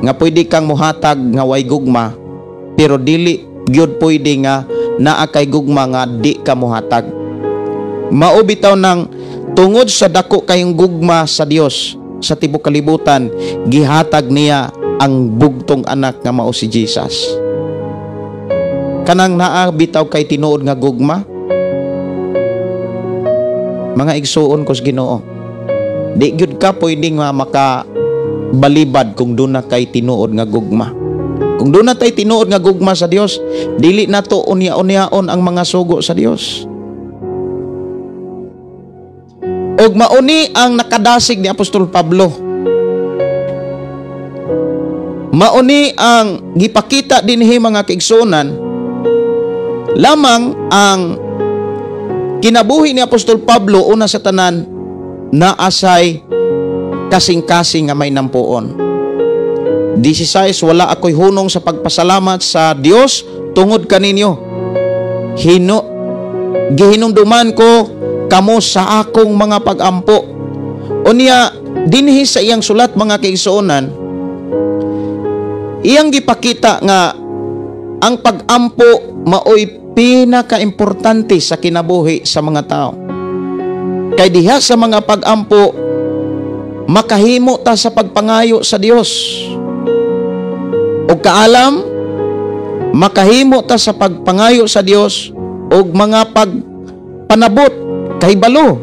nga pwede kang muhatag nga way gugma, pero dili gyud pwede nga naa kay gugma nga di ka muhatag. Mao bitaw nang tungod sa dako kayong gugma sa Dios sa tibuok kalibutan, gihatag niya ang bugtong anak nga mao si Jesus. Kanang naa bitaw kay tinuod nga gugma. Mga igsuon ko sa Ginoo, di gyud ka pwedeng nga maka balibad kung duna kay tinuod nga gugma. Kung duna tay tinuod nga gugma sa Dios, dili nato unya-unyaon ang mga sugo sa Dios. Og mauni ang nakadasig ni Apostol Pablo. Mauni ang gipakita dinhi, mga kaigsuonan, lamang ang kinabuhi ni Apostol Pablo, una sa tanan, naasay kasing-kasing nga may nampuon. 16, "Wala ako'y hunong sa pagpasalamat sa Dios tungod kaninyo. Gihinumduman ko kamo sa akong mga pagampo." Unya dinhi sa iyang sulat, mga kaigsuonan, iyang gipakita nga ang pagampo maoy pinakaimportante sa kinabuhi sa mga tao. Kay diha sa mga pagampo, makahimo ta sa pagpangayo sa Dios og kaalam, makahimo ta sa pagpangayo sa Dios og mga pagpanabot kahibalo,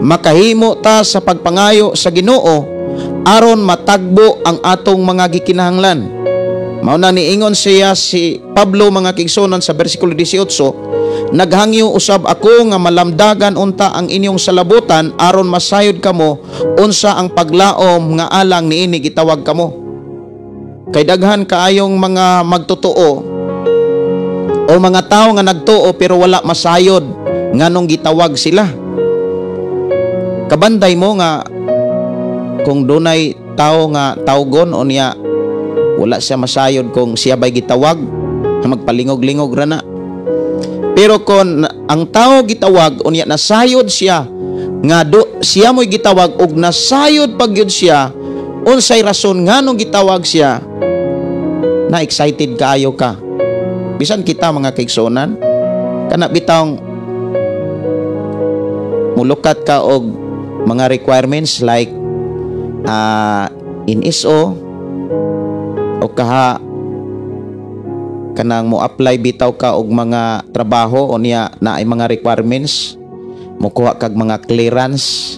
makahimo ta sa pagpangayo sa Ginoo aron matagbo ang atong mga gikinahanglan. Mao na niingon siya, si Pablo, mga kaigsuonan, sa bersikulo 18, "Naghangyo usab ako nga malamdagan unta ang inyong salabutan aron masayod kamo unsa ang paglaom nga alang niini gitawag kamo." Kay daghan kaayong mga magtotoo o mga tao nga nagtuo pero wala masayod nganong gitawag sila. Kabanday mo nga kung dunay tao nga tawgon unya wala siya masayod kung siya ba'y gitawag, magpalingog-lingog ra na. Pero kung ang tao gitawag unya nasayod siya nga siya mo'y gitawag ug nasayod pag yun siya unsay rason nganong gitawag siya, na excited kaayo ka. Bisan kita, mga kaigsuonan, kana bitawng mulukat ka og mga requirements like NSO o kaha kanang mo apply bitaw ka og mga trabaho unya naay mga requirements, mokuha kag mga clearance,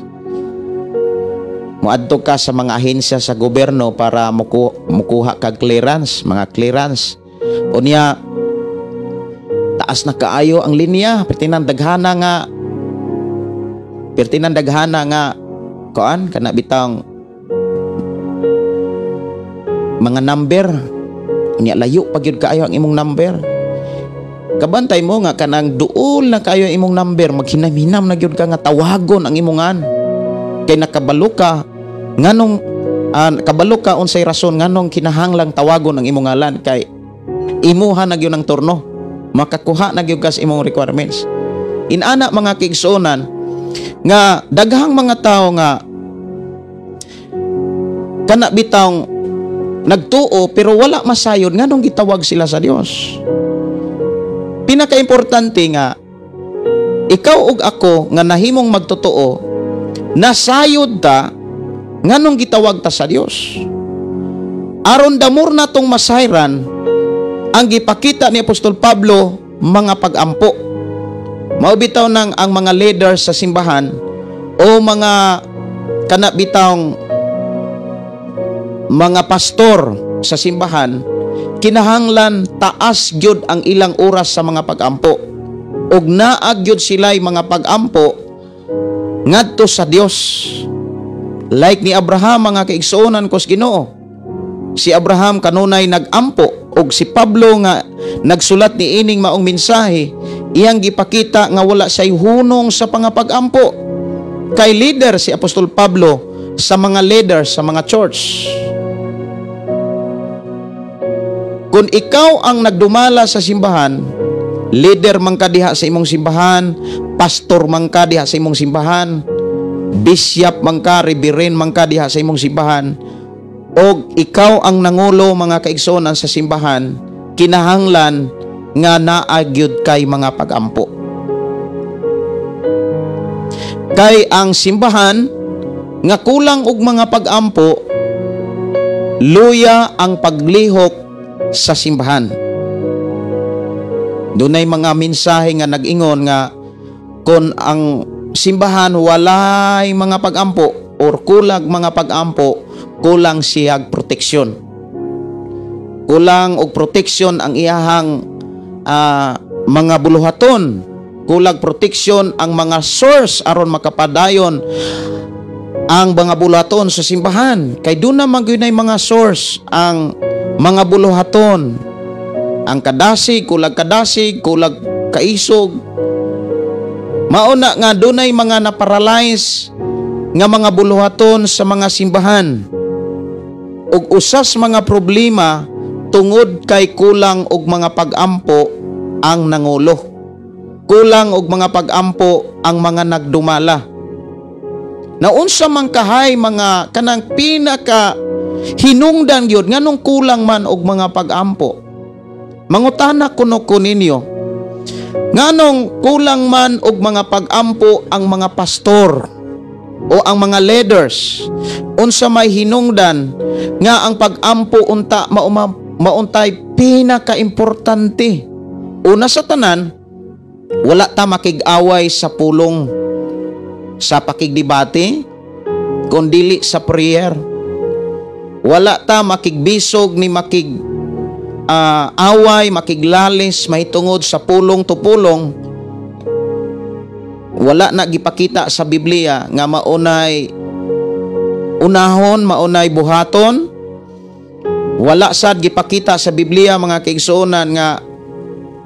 moadto ka sa mga ahensya sa gobyerno para mukuha kag clearance, mga clearance, unya taas na kaayo ang linya, pertinang daghana nga kuan, kana bitang mga number, unya layo pa gyud kaayo ang imong number. Kabantay mo nga kanang duol na kaayo ang imong number, maghinam-hinam na gyud ka nga tawagon ang imong ngan kay nakabalo ka nganong kabalo ka unsay rason nganong kinahanglang tawagon ang imong ngalan, kay imuha na gyud ang turno, makakuha na gyud ka sa imong requirements. Inana, mga kaigsuonan, nga daghang mga tao nga kana bitawng nagtuo pero wala masayod nganong gitawag sila sa Dios. Pinakaimportante nga ikaw ug ako nga nahimong magtotoo, nasayod ta nganong gitawag ta sa Dios. Aron damor natong masayran ang gipakita ni Apostol Pablo, mga pagampo. Mao bitaw nang ang mga leaders sa simbahan o mga kana bitawng mga pastor sa simbahan, kinahanglan taas gyud ang ilang oras sa mga pagampo ug naa gyud sila'y mga pagampo ngadto sa Dios. Like ni Abraham, mga kaigsuonan ko sa Ginoo, si Abraham kanunay nagampo, ug si Pablo nga nagsulat ni ining maong mensahe, iyang gipakita nga wala siya'y hunong sa pangapagampo kay leader si Apostol Pablo sa mga leaders sa mga church. Kung ikaw ang nagdumala sa simbahan, leader man ka diha sa imong simbahan, pastor man ka diha sa imong simbahan, bishop man ka, reverend man ka diha sa imong simbahan, og ikaw ang nangulo, mga kaigsuonan, sa simbahan, kinahanglan nga naa gyud kay mga pagampo. Kay ang simbahan nga kulang og mga pagampo, luya ang paglihok sa simbahan. Dunay mga mensahe nga nag-ingon nga kung ang simbahan walay mga pagampo or kulang mga pagampo, kulang siyag proteksyon. Kulang og proteksyon ang iyahang mga buluhaton. Kulang proteksyon ang mga source aron makapadayon ang mga buluhaton sa simbahan. Kay doon naman gyud mga source ang mga buluhaton. Ang kadasig, kulag kadasig, kulag kaisog. Mauna nga dunay mga naparalyze nga mga buluhaton sa mga simbahan. Ug usas mga problema tungod kay kulang og mga pag-ampo ang nangulo. Kulang og mga pag-ampo ang mga nagdumala. Naunsa man kahay mga kanang pinaka hinungdan gyud nganong kulang man og mga pag-ampo. Mangutana kuno ko ninyo, nganong kulang man og mga pag-ampo ang mga pastor o ang mga leaders? Unsa may hinungdan nga ang pag-ampo unta mauntay pinakaimportante? Una sa tanan, wala ta makig-away sa pulong, sa pakigdebate, kundili sa prayer. Wala ta makigbisog ni makig away, makiglalis mahitungod sa pulong to pulong. Wala na gipakita sa Biblia nga maunay unahon, maunay buhaton. Wala sad gipakita sa Biblia, mga kaigsuonan, nga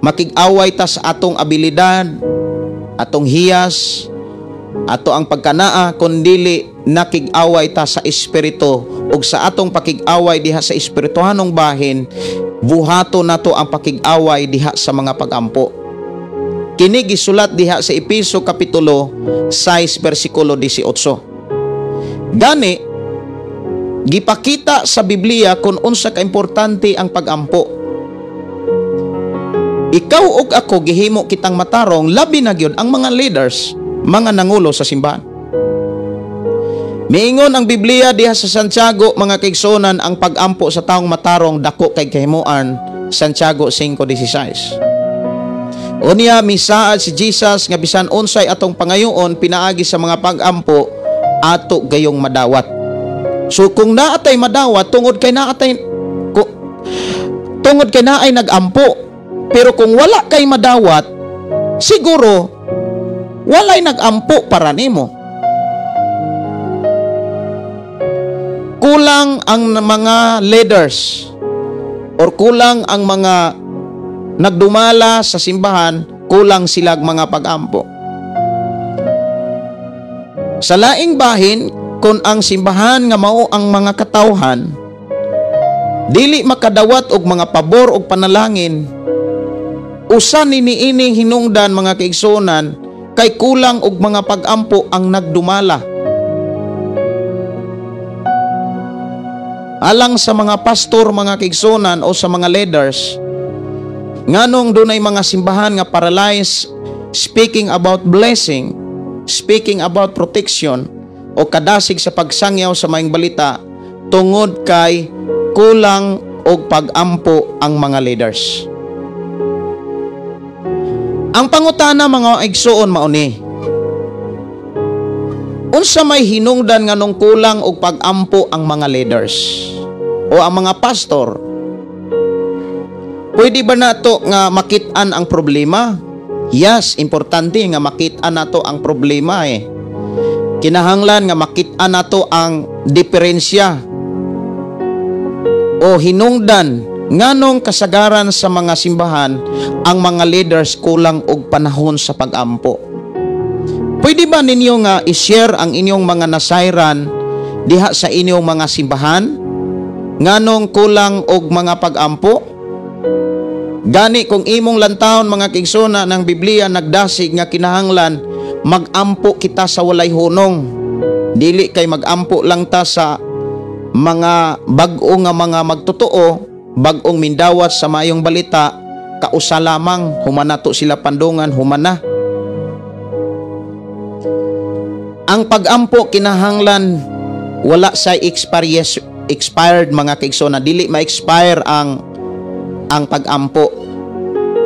makig-away ta sa atong abilidad, atong hiyas, ato ang pagkanaa, kundili nakig-away ta sa espiritu. Ug sa atong pakig-away diha sa espirituhanong bahin, buhato nato ang pakig-away diha sa mga pagampo. Kini gisulat diha sa Epeso kapitulo 6 bersikulo 18. Gani gipakita sa Biblia kung unsa ka importante ang pagampo. Ikaw ug ako gihimo kitang matarong, labi na gyud ang mga leaders, mga nangulo sa simbahan. Miingon ang Biblia diha sa Santiago, mga kaigsuonan, ang pagampo sa taong matarong dako kay kahimuan, Santiago 5:16. Unya misaad si Jesus nga bisan unsay atong pangayoon pinaagi sa mga pagampo, ato gayong madawat. So kung naatay madawat tungod kay naatay tungod kay naay nagampo. Pero kung wala kay madawat, siguro walay nagampo para nimo. Kulang ang mga leaders or kulang ang mga nagdumala sa simbahan, kulang silag mga pagampo. Sa laing bahin, kung ang simbahan nga mao ang mga katawhan dili makadawat og mga pabor og panalangin, usa ni niining hinungdan, mga kaigsuonan, kay kulang og mga pagampo ang nagdumala. Alang sa mga pastor, mga kaigsuonan, o sa mga leaders, nganong dunay mga simbahan nga paralyzed speaking about blessing, speaking about protection, o kadasig sa pagsangyaw sa maayong balita, tungod kay kulang og pagampo ang mga leaders. Ang pangutana, mga igsuon, mao ni, unsa may hinungdan nganong kulang og pagampo ang mga leaders o ang mga pastor? Pwede ba nato nga makit-an ang problema? Yes, importante nga makit-an nato ang problema eh. Kinahanglan nga makit-an nato ang diferensya o hinungdan nganong kasagaran sa mga simbahan ang mga leaders kulang og panahon sa pagampo. Pwede ba ninyo nga i-share ang inyong mga nasayran diha sa inyong mga simbahan nganong kulang og mga pagampo? Gani kung imong lantawon, mga kaigsoona, ng Biblia nagdasig nga kinahanglan magampo kita sa walay hunong. Dili kay magampo lang ta sa mga bag-o nga mga magtotoo, bag-ong mindawat sa maayong balita, kausa lamang humana to sila pandungan, humana. Ang pagampo kinahanglan wala sa expired, mga kaigsoona, dili ma-expire ang pagampo.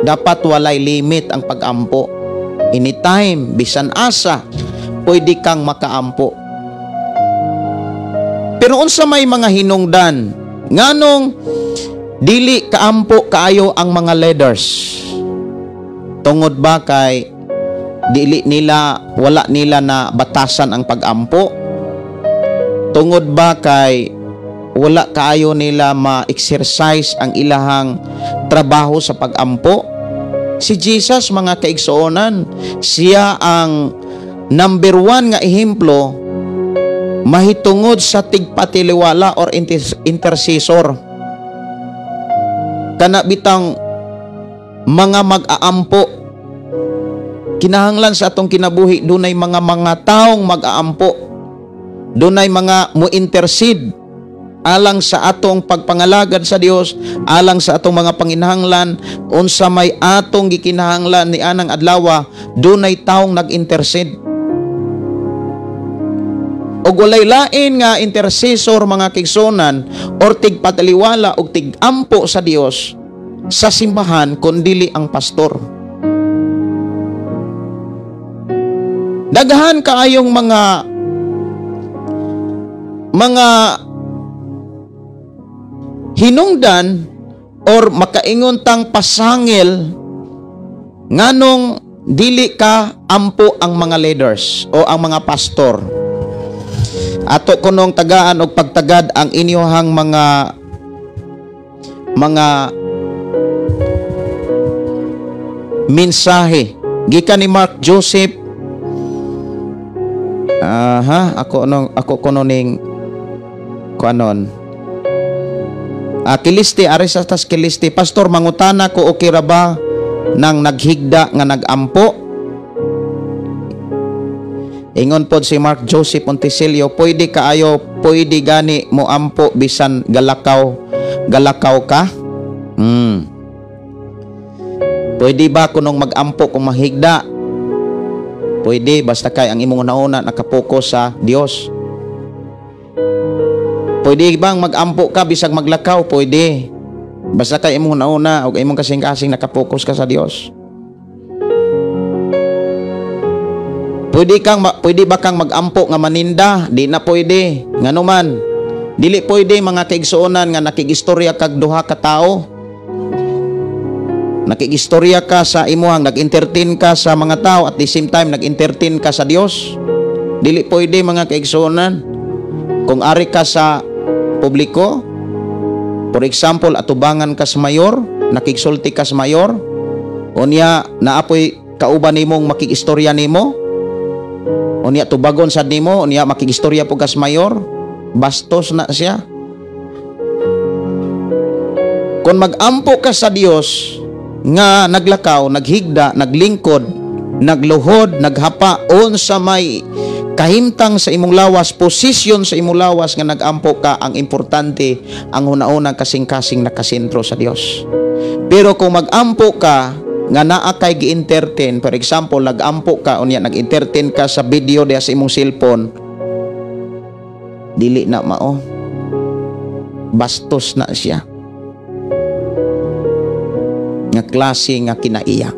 Dapat walay limit ang pagampo. Anytime, bisan asa. pwede kang makaampo. Pero unsa may mga hinungdan nganong dili kaampo kaayo ang mga leaders? Tungod ba kay dili nila, wala nila na batasan ang pagampo? Tungod ba kay wala kaayo nila ma-exercise ang ilahang trabaho sa pagampo? Si Jesus, mga kaigsuonan, siya ang number one nga ehemplo mahitungod sa tigpatiliwala or intercessor. Kana bitang mga mag-aampo, kinahanglan sa atong kinabuhi dunay mga taong mag-aampo, dunay mga mo-intercede alang sa atong pagpangalagad sa Dios, alang sa atong mga panginahanglan. Unsa may atong gikinahanglan ni anang adlaw, dunay taong nag-intercede. Og walay lain nga intercessor, mga kaigsuonan, or tigpataliwala og tigampo sa Dios sa simbahan kundili ang pastor. Daghan kaayong mga hinungdan or makaingon tang pasangil nganong dili ka ampo ang mga leaders o ang mga pastor. Ato kunong tagaan og pagtagad ang inyohang mga mensahe gikan ni Mark Joseph. Aha, ako kuno ning kuanon. Kilisti, aris atas Kilisti, "Pastor, mangutana ko, okay ra ba nang naghigda nga nagampo?" Ingon pod si Mark Joseph Montesilio, "Pwede kaayo, pwede gani mo ampo bisan galakaw, galakaw ka?" Pwede ba kunong magampo kung mahigda? Pwede, basta kay ang imong una-una nakapokus sa Dios. Pwede bang magampo ka bisag maglakaw? Pwede. Basta kay imong una-una og imong kasing-kasing nakapokus ka sa Dios. Pwede ba kang magampo nga maninda? Di na pwede. Ngano man? Dili pwede, mga kaigsuonan, nga nakigistorya kag duha ka tawo. Nakigistorya ka sa imuhang, nag-entertain ka sa mga tao, at the same time nag-entertain ka sa Dios. Dili pwede, mga kaigsuonan. Kung ari ka sa publiko, for example, atubangan ka sa mayor, nakigsulti ka sa mayor, unya naapoy kauban nimong makigistorya nimo, unya tubagon sad nimo, unya makigistorya po ka sa mayor, bastos na siya. Kung magampo ka sa Dios nga naglakaw, naghigda, naglingkod, nagluhod, naghapa, unsa may kahimtang sa imong lawas, posisyon sa imong lawas nga nagampo ka, ang importante ang hunaunang kasing-kasing nakasentro sa Dios. Pero kung magampo ka nga naa kay gi-entertain, for example, nagampo ka unya nag-entertain ka sa video diha sa imong cellphone, dili na mao, bastos na siya nga klase nga kinaiya.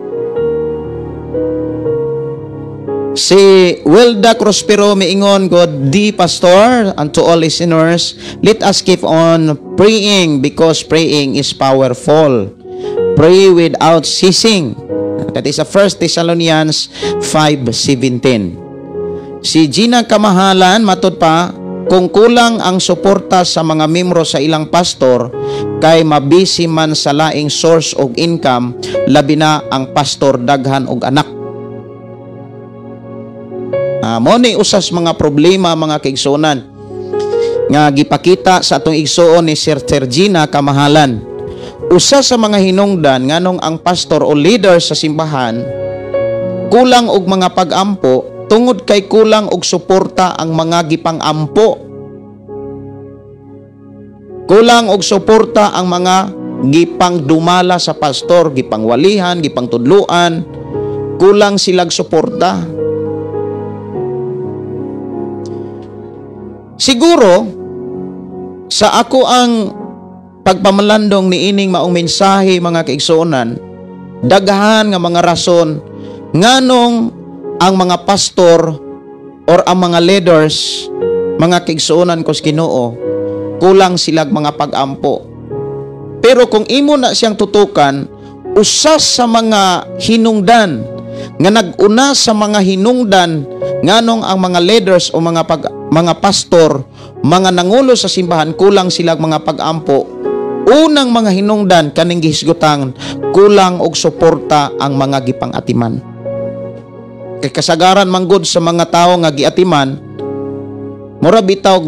Si Wilda Prospero miingon, "God di Pastor and to all listeners, let us keep on praying because praying is powerful. Pray without ceasing." That is 1 Thessalonians 5:17. Si Gina Kamahalan, matud pa, "Kung kulang ang suporta sa mga membro sa ilang pastor, kay mabisi man sa laing source og income, labi na ang pastor daghan og anak." Mo ni usas mga problema, mga kaigsuonan, nga gipakita sa atong igsuon ni Sir Tergina Kamahalan. Usa sa mga hinungdan nganong ang pastor o leader sa simbahan kulang og mga pag-ampo, tungod kay kulang og suporta ang mga gipang-ampo. Kulang og suporta ang mga gipangdumala sa pastor, gipangwalihan, gipangtudluan, kulang silag suporta. Siguro sa ako ang pagpamalandong niining maong mensahe, mga kaigsuonan, daghan nga mga rason nganong ang mga pastor or ang mga leaders, mga kaigsuonan ko sa Ginoo, kulang silag mga pag-ampo. Pero kung imo na siyang tutukan, usa sa mga hinungdan nga nag-una sa mga hinungdan nganong ang mga leaders o mga pastor, mga nangulo sa simbahan, kulang silag mga pag-ampo. Unang mga hinungdan kaning gihisgutan, kulang og suporta ang mga gipang-atiman. Kay kasagaran manggod sa mga tawo nga giatiman, mura bitaw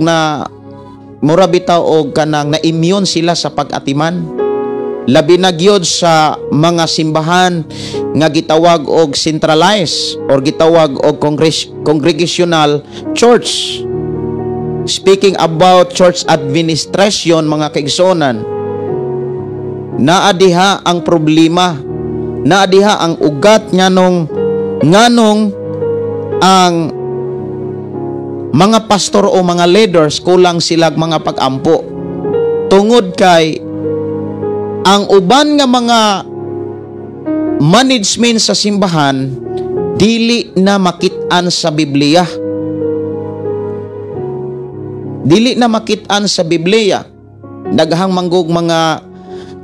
og kanang na-immune sila sa pag-atiman. Labi na gyud sa mga simbahan nga gitawag og centralized or gitawag og congregational church. Speaking about church administration, mga kaigsuonan, naa diha ang problema, naa diha ang ugat nganong ang mga pastor o mga leaders kulang silag mga pag-ampo. Tungod kay ang uban nga mga management sa simbahan dili na makit-an sa Biblia. Dili na makit-an sa Biblia. Daghang manggug mga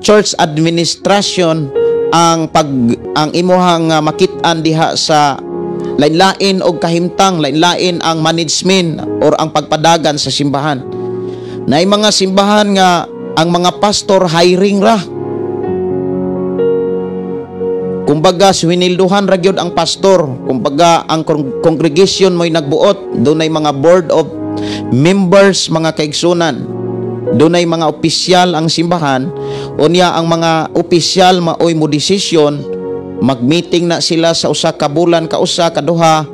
church administration ang imuhang makit-an diha sa lain-lain og kahimtang, lain-lain ang management or ang pagpadagan sa simbahan. Naay mga simbahan nga ang mga pastor hiring ra. Kumbaga swinilduhan ra gyud ang pastor. Kumbaga ang congregation mo'y nagbuot. Dunay mga board of members, mga kaigsunan. Dunay mga opisyal ang simbahan. Unya ang mga opisyal maoy mo desisyon, mag-meeting na sila sa usa ka bulan, kausa kaduha,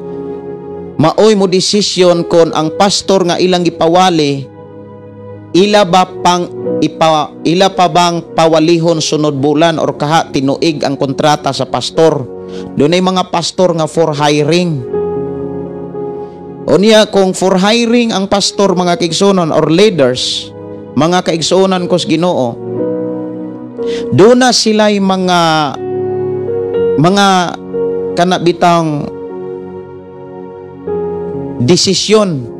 maoy mo desisyon kon ang pastor nga ilang gipawali ila pa bang pawalihon sunod bulan or kaha tinuig ang kontrata sa pastor. Dunay mga pastor nga for hiring. Unya kung for hiring ang pastor, mga kaigsuonan, or leaders, mga kaigsuonan ko sa Ginoo, duna sila'y mga kanabitang desisyon.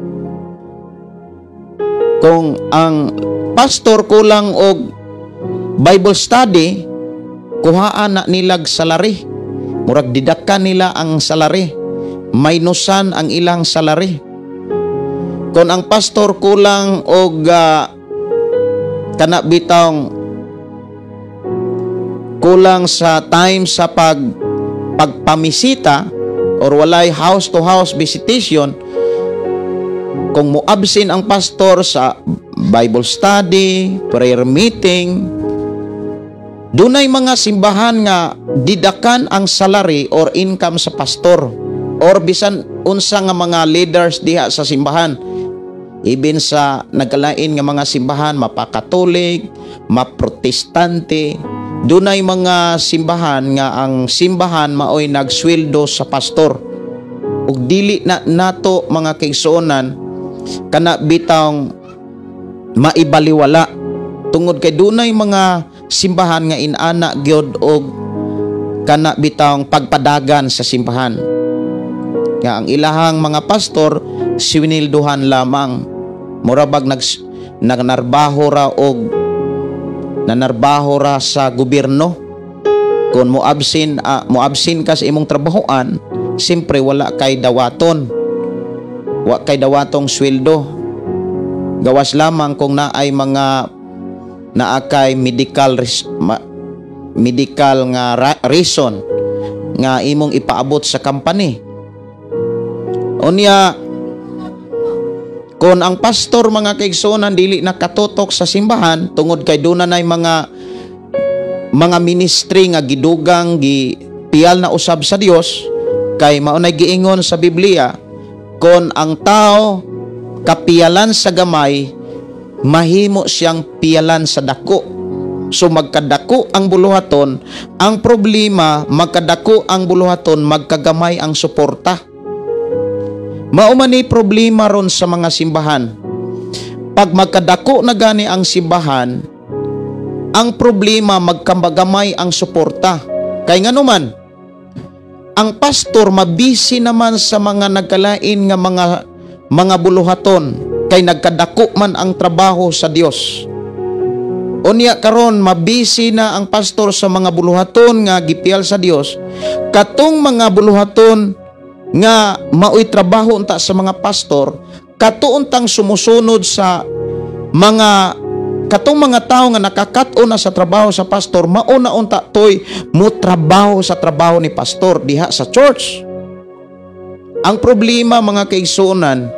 Kung ang pastor kulang og Bible study, kuhaan na nilag salary. Murag didakan nila ang salary. Minusan ang ilang salary. Kung ang pastor kulang og kana bitang kulang sa time sa pagpamisita or walay house to house visitation, kung mo-absent ang pastor sa Bible study, prayer meeting, dunay mga simbahan nga didakan ang salary or income sa pastor or bisan unsa nga mga leaders diha sa simbahan. Ibin sa nagkalain nga mga simbahan, mapa-Katolik, ma-Protestante, dunay mga simbahan nga ang simbahan maoy nagsweldo sa pastor. Ug dili na nato, mga kaigsuonan, kana bitang maibaliwala tungod kay dunay mga simbahan nga inana gyud og kana bitang pagpadagan sa simbahan nga ang ilahang mga pastor siwinilduhan lamang, mura bag nagnarbaho ra og nanarbaho ra sa gobyerno. Kung mo-absent ka sa imong trabahoan, simpre wala kay dawaton, wa kay dawatong sweldo, gawas lamang kung naay mga naa kay medical nga reason nga imong ipaabot sa company. Unya kung ang pastor, mga kaigsuonan, dili nakatutok sa simbahan tungod kay duna nay mga ministry nga gidugang, gipiyal na usab sa Dios, kay mao nay giingon sa Biblia, kon ang tao kapiyalan sa gamay, mahimo siyang piyalan sa dako. So magkadako ang buluhaton, ang problema magkadako ang buluhaton, magkagamay ang suporta. Mao man ni problema ron sa mga simbahan. Pag magkadako na gani ang simbahan, ang problema magkambagamay ang suporta. Kay nganuman, Ang pastor mabisi naman sa mga nagkalain nga mga buluhaton kay nagkadako man ang trabaho sa Dios. Unya karon mabisi na ang pastor sa mga buluhaton nga gipiyal sa Dios. Katong mga buluhaton nga maoy trabaho unta sa mga pastor, katuuntang sumusunod sa mga katong mga tao nga nakakat-on na sa trabaho sa pastor, mauna unta toy mo trabaho sa trabaho ni pastor diha sa church. Ang problema, mga kaigsuonan,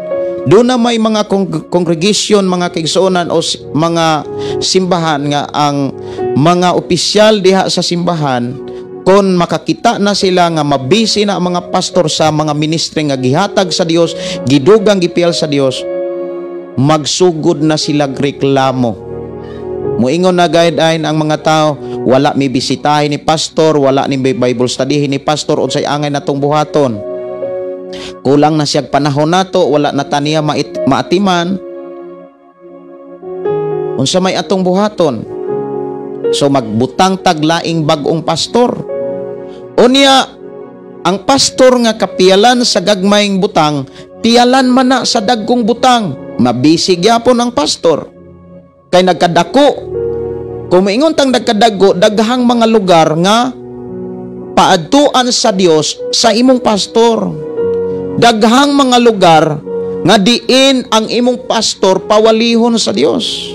doon na may mga congregation, mga kaigsuonan, o mga simbahan nga ang mga opisyal diha sa simbahan, kon makakita na sila nga mabisi na ang mga pastor sa mga ministry nga gihatag sa Dios, gidugang gipiyal sa Dios, magsugod na sila reklamo. Muingon na guideline ang mga tao, wala mi bisitahin ni pastor, wala ni Bible study ni pastor, unsay angay natong buhaton. Kulang na siyag panahon nato, wala na taniya maatiman. Unsa may atong buhaton? So magbutang taglaing bag-ong pastor. Unya ang pastor nga kapiyalan sa gagmayng butang, piyalan man na sa dagkong butang, mabisi gyapon ang pastor. Kay nagkadako, kung maingon tang nagkadago, daghang mga lugar nga paadtuan sa Dios sa imong pastor. Daghang mga lugar nga diin ang imong pastor pawalihon sa Dios.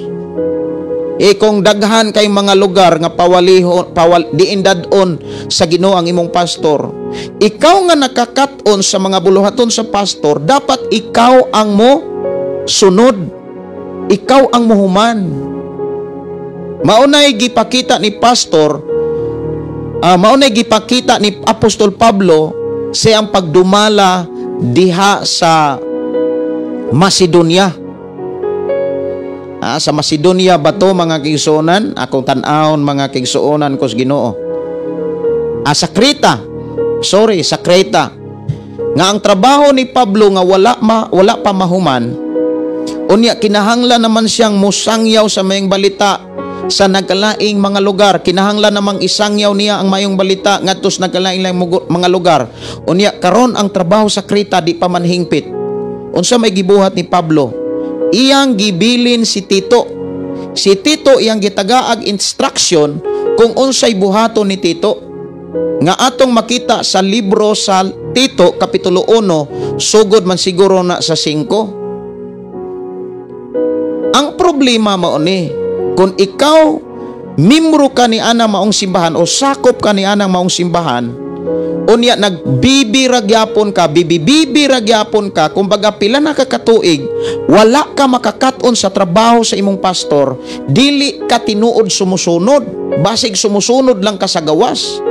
E kung daghan kay mga lugar nga pawalihon, diin dadon sa Ginoo ang imong pastor, ikaw nga nakakat-on sa mga buluhaton sa pastor, dapat ikaw ang mo sunod. Ikaw ang muhuman. Maunay gipakita ni pastor, maunay gipakita ni Apostol Pablo sa ang pagdumala diha sa Macedonia. Sa Macedonia ba to, mga kaigsuonan? Akong tan-awon, mga kaigsuonan ko sa Ginoo. Sa Creta. Sorry, sa Creta. Nga ang trabaho ni Pablo nga wala pa mahuman. Unya kinahanglan naman siyang musangyaw sa mayong balita sa nagkalaing mga lugar. Kinahanglan namang isangyaw niya ang mayong balita ngadto sa nagkalaing mga lugar. Unya karon ang trabaho sa Creta di pa man hingpit. Unsa may gibuhat ni Pablo? Iyang gibilin si Tito. Si Tito iyang gitagaag instruction kung unsay buhaton ni Tito. Nga atong makita sa libro sa Tito kapitulo 1, sugod man siguro na sa 5. Ang problema mao ni, kung ikaw membro ka ni ana maong simbahan o sakop ka ni ana maong simbahan, unya nagbibiragyapon ka, bibibiragyapon ka, kumbaga pila na ka katuig, wala ka makakaton sa trabaho sa imong pastor, dili ka tinuod sumusunod, basig sumusunod lang ka sa gawas.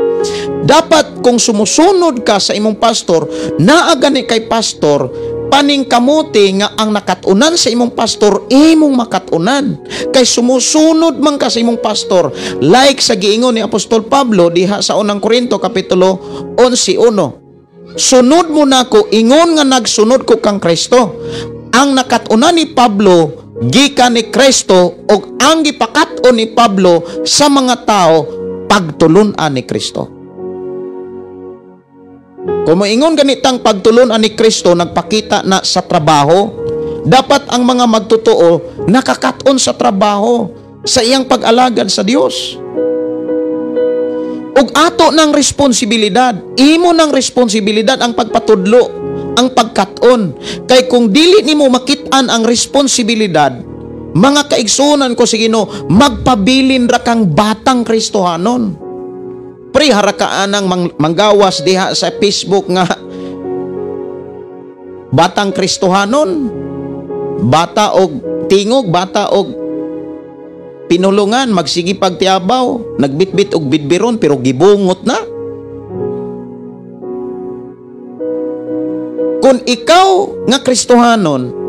Dapat kung sumusunod ka sa imong pastor, naa gani kay pastor paningkamuti nga ang nakatunan sa imong pastor, imong makatunan. Kay sumusunod man ka sa imong pastor. Like sa giingon ni Apostol Pablo diha sa unang Korinto kapitulo 11:1. Sunod mo nako ingon nga nagsunod ko kang Kristo. Ang nakatunan ni Pablo gikan ni Kristo ug ang gipakat-on ni Pablo sa mga tao pagtulun-an ni Kristo. Kung moingon ganitang pagtulun-an ni Kristo nagpakita na sa trabaho, dapat ang mga magtotoo nakakat-on sa trabaho sa iyang pag-alagad sa Dios. Ug ato ng responsibilidad, imo ng responsibilidad ang pagpatudlo, ang pagkat-on. Kay kung dili nimo makit-an ang responsibilidad, mga kaigsunan ko sa Ginoo, magpabilin ra kang batang Kristohanon. Pre, harakaan ang manggawas diha sa Facebook nga batang Kristohanon, bata og tingog, bata og pinulungan, magsige pagtiabaw, nagbitbit og bidbiron pero gibungot na. Kung ikaw nga Kristohanon,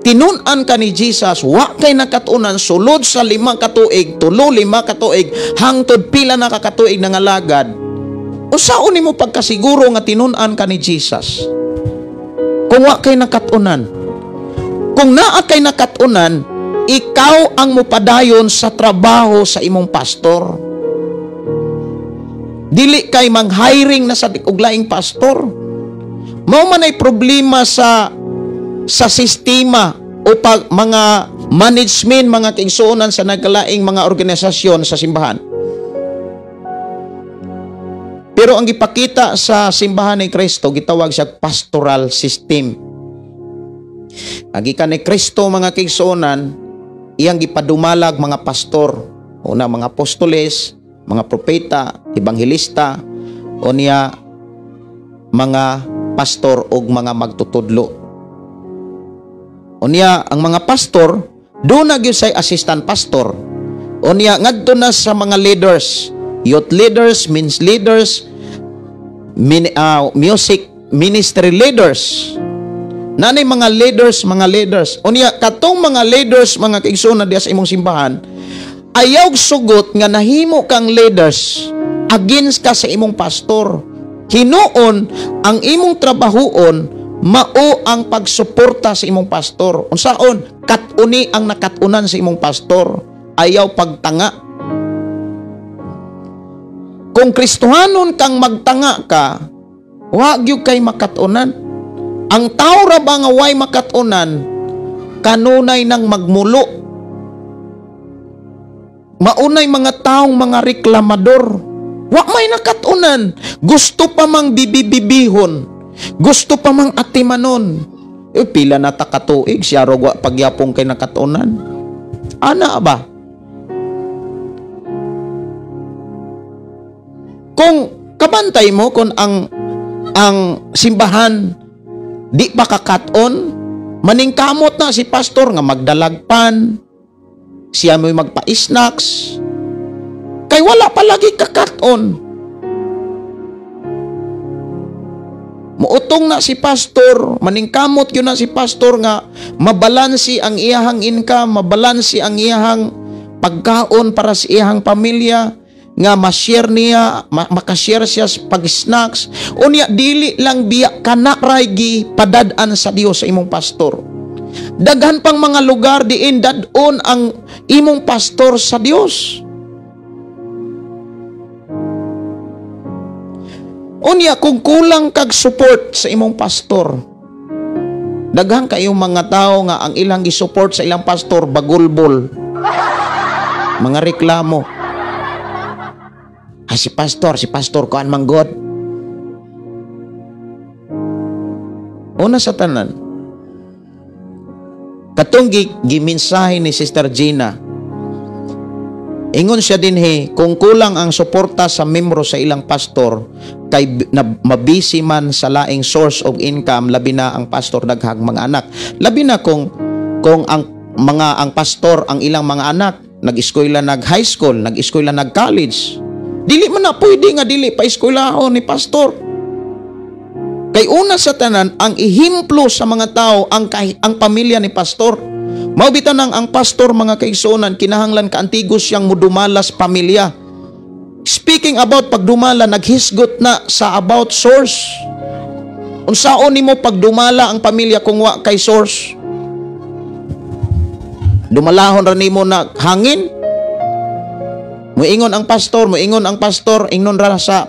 tinun-an ka ni Jesus, wa kay nakatunan sulod sa 5 katuig, 3 5 katuig, hangtod pila na kakatuig nga ngalagad. Usaon nimo pagkasiguro nga tinun-an ka ni Jesus? Kung wa kay nakatunan. Kung naa kay nakatunan, ikaw ang mupadayon sa trabaho sa imong pastor. Dili kay mang-hiring na sa og laing pastor. Mao man ay problema sa sistema o pag mga management, mga kaigsuonan, sa nagkalaing mga organisasyon sa simbahan. Pero ang gipakita sa Simbahan ni Kristo, gitawag siya pastoral system. Ang gikan ni Kristo, mga kaigsuonan, iyang gipadumalag mga pastor. Una, mga apostoles, mga propeta, ebanghelista, unya mga pastor og mga magtutudlo. Unya ang mga pastor, duna gyud say assistant pastor. Unya ngadto na sa mga leaders, youth leaders, men's leaders, music ministry leaders. Nanay mga leaders, mga leaders. Unya katong mga leaders, mga kaigsoon, diya sa imong simbahan, ayaw sugot nga nahimo kang leaders, against ka sa imong pastor. Hinuon ang imong trabahuon mao ang pagsuporta sa imong pastor. Unsaon? Kat-uni ang nakatunan sa imong pastor. Ayaw pagtanga. Kung Kristohanon kang magtanga ka, wa gyud kay makatunan. Ang tao ra ba nga way makatunan, kanunay nang magmulo. Maunay mga taong mga reklamador. Wa may nakatunan. Gusto pa mang bibibibihon. Gusto pa mang atimanon. Eh, pila na ta katuig, siya wa pagyapong kay nakatunan. Ana ba? Kung kabantay mo kung ang simbahan di pa kakaton, maningkamot na si pastor nga magdalagpan, siya mo'y magpa-snacks, kay wala pa lagi kakaton. Muutong na si pastor, maningkamot yun na si pastor nga mabalansi ang iyahang income, mabalansi ang iyahang pagkaon para sa iyahang pamilya, nga ma-share niya, makashare siya sa pag-snacks. Unya dili lang biya kana ray gipadad-an sa Dios sa imong pastor. Daghan pang mga lugar diin dad-on ang imong pastor sa Dios. Unya kung kulang kag support sa imong pastor, daghan kayong mga tao nga ang ilang gi-support sa ilang pastor bagulbol, mga reklamo. Ah, si pastor kuan man god. Una sa tanan, katong gimensahe ni Sister Gina, ingon siya dinhi, kung kulang ang suporta sa membro sa ilang pastor, kay mabisi man sa laing source of income, labi na ang pastor daghang mga anak. Labi na kung ang mga ang pastor ang ilang mga anak nag-eskwela, nag high school, nag-eskwela, nag college. Dili man na pwede nga dili pa eskwelahon ni pastor. Kay una sa tanan, ang ehimplo sa mga tao ang pamilya ni pastor. Mao bitaw nang ang pastor, mga kaigsuonan, kinahanglan kaantigos siyang mudumalas pamilya. Speaking about pagdumala, naghisgot na sa about source. Unsaon nimo pagdumala ang pamilya kung wa kay source? Dumalahon ra nimo na hangin. Muingon ang pastor, ingnon ra sa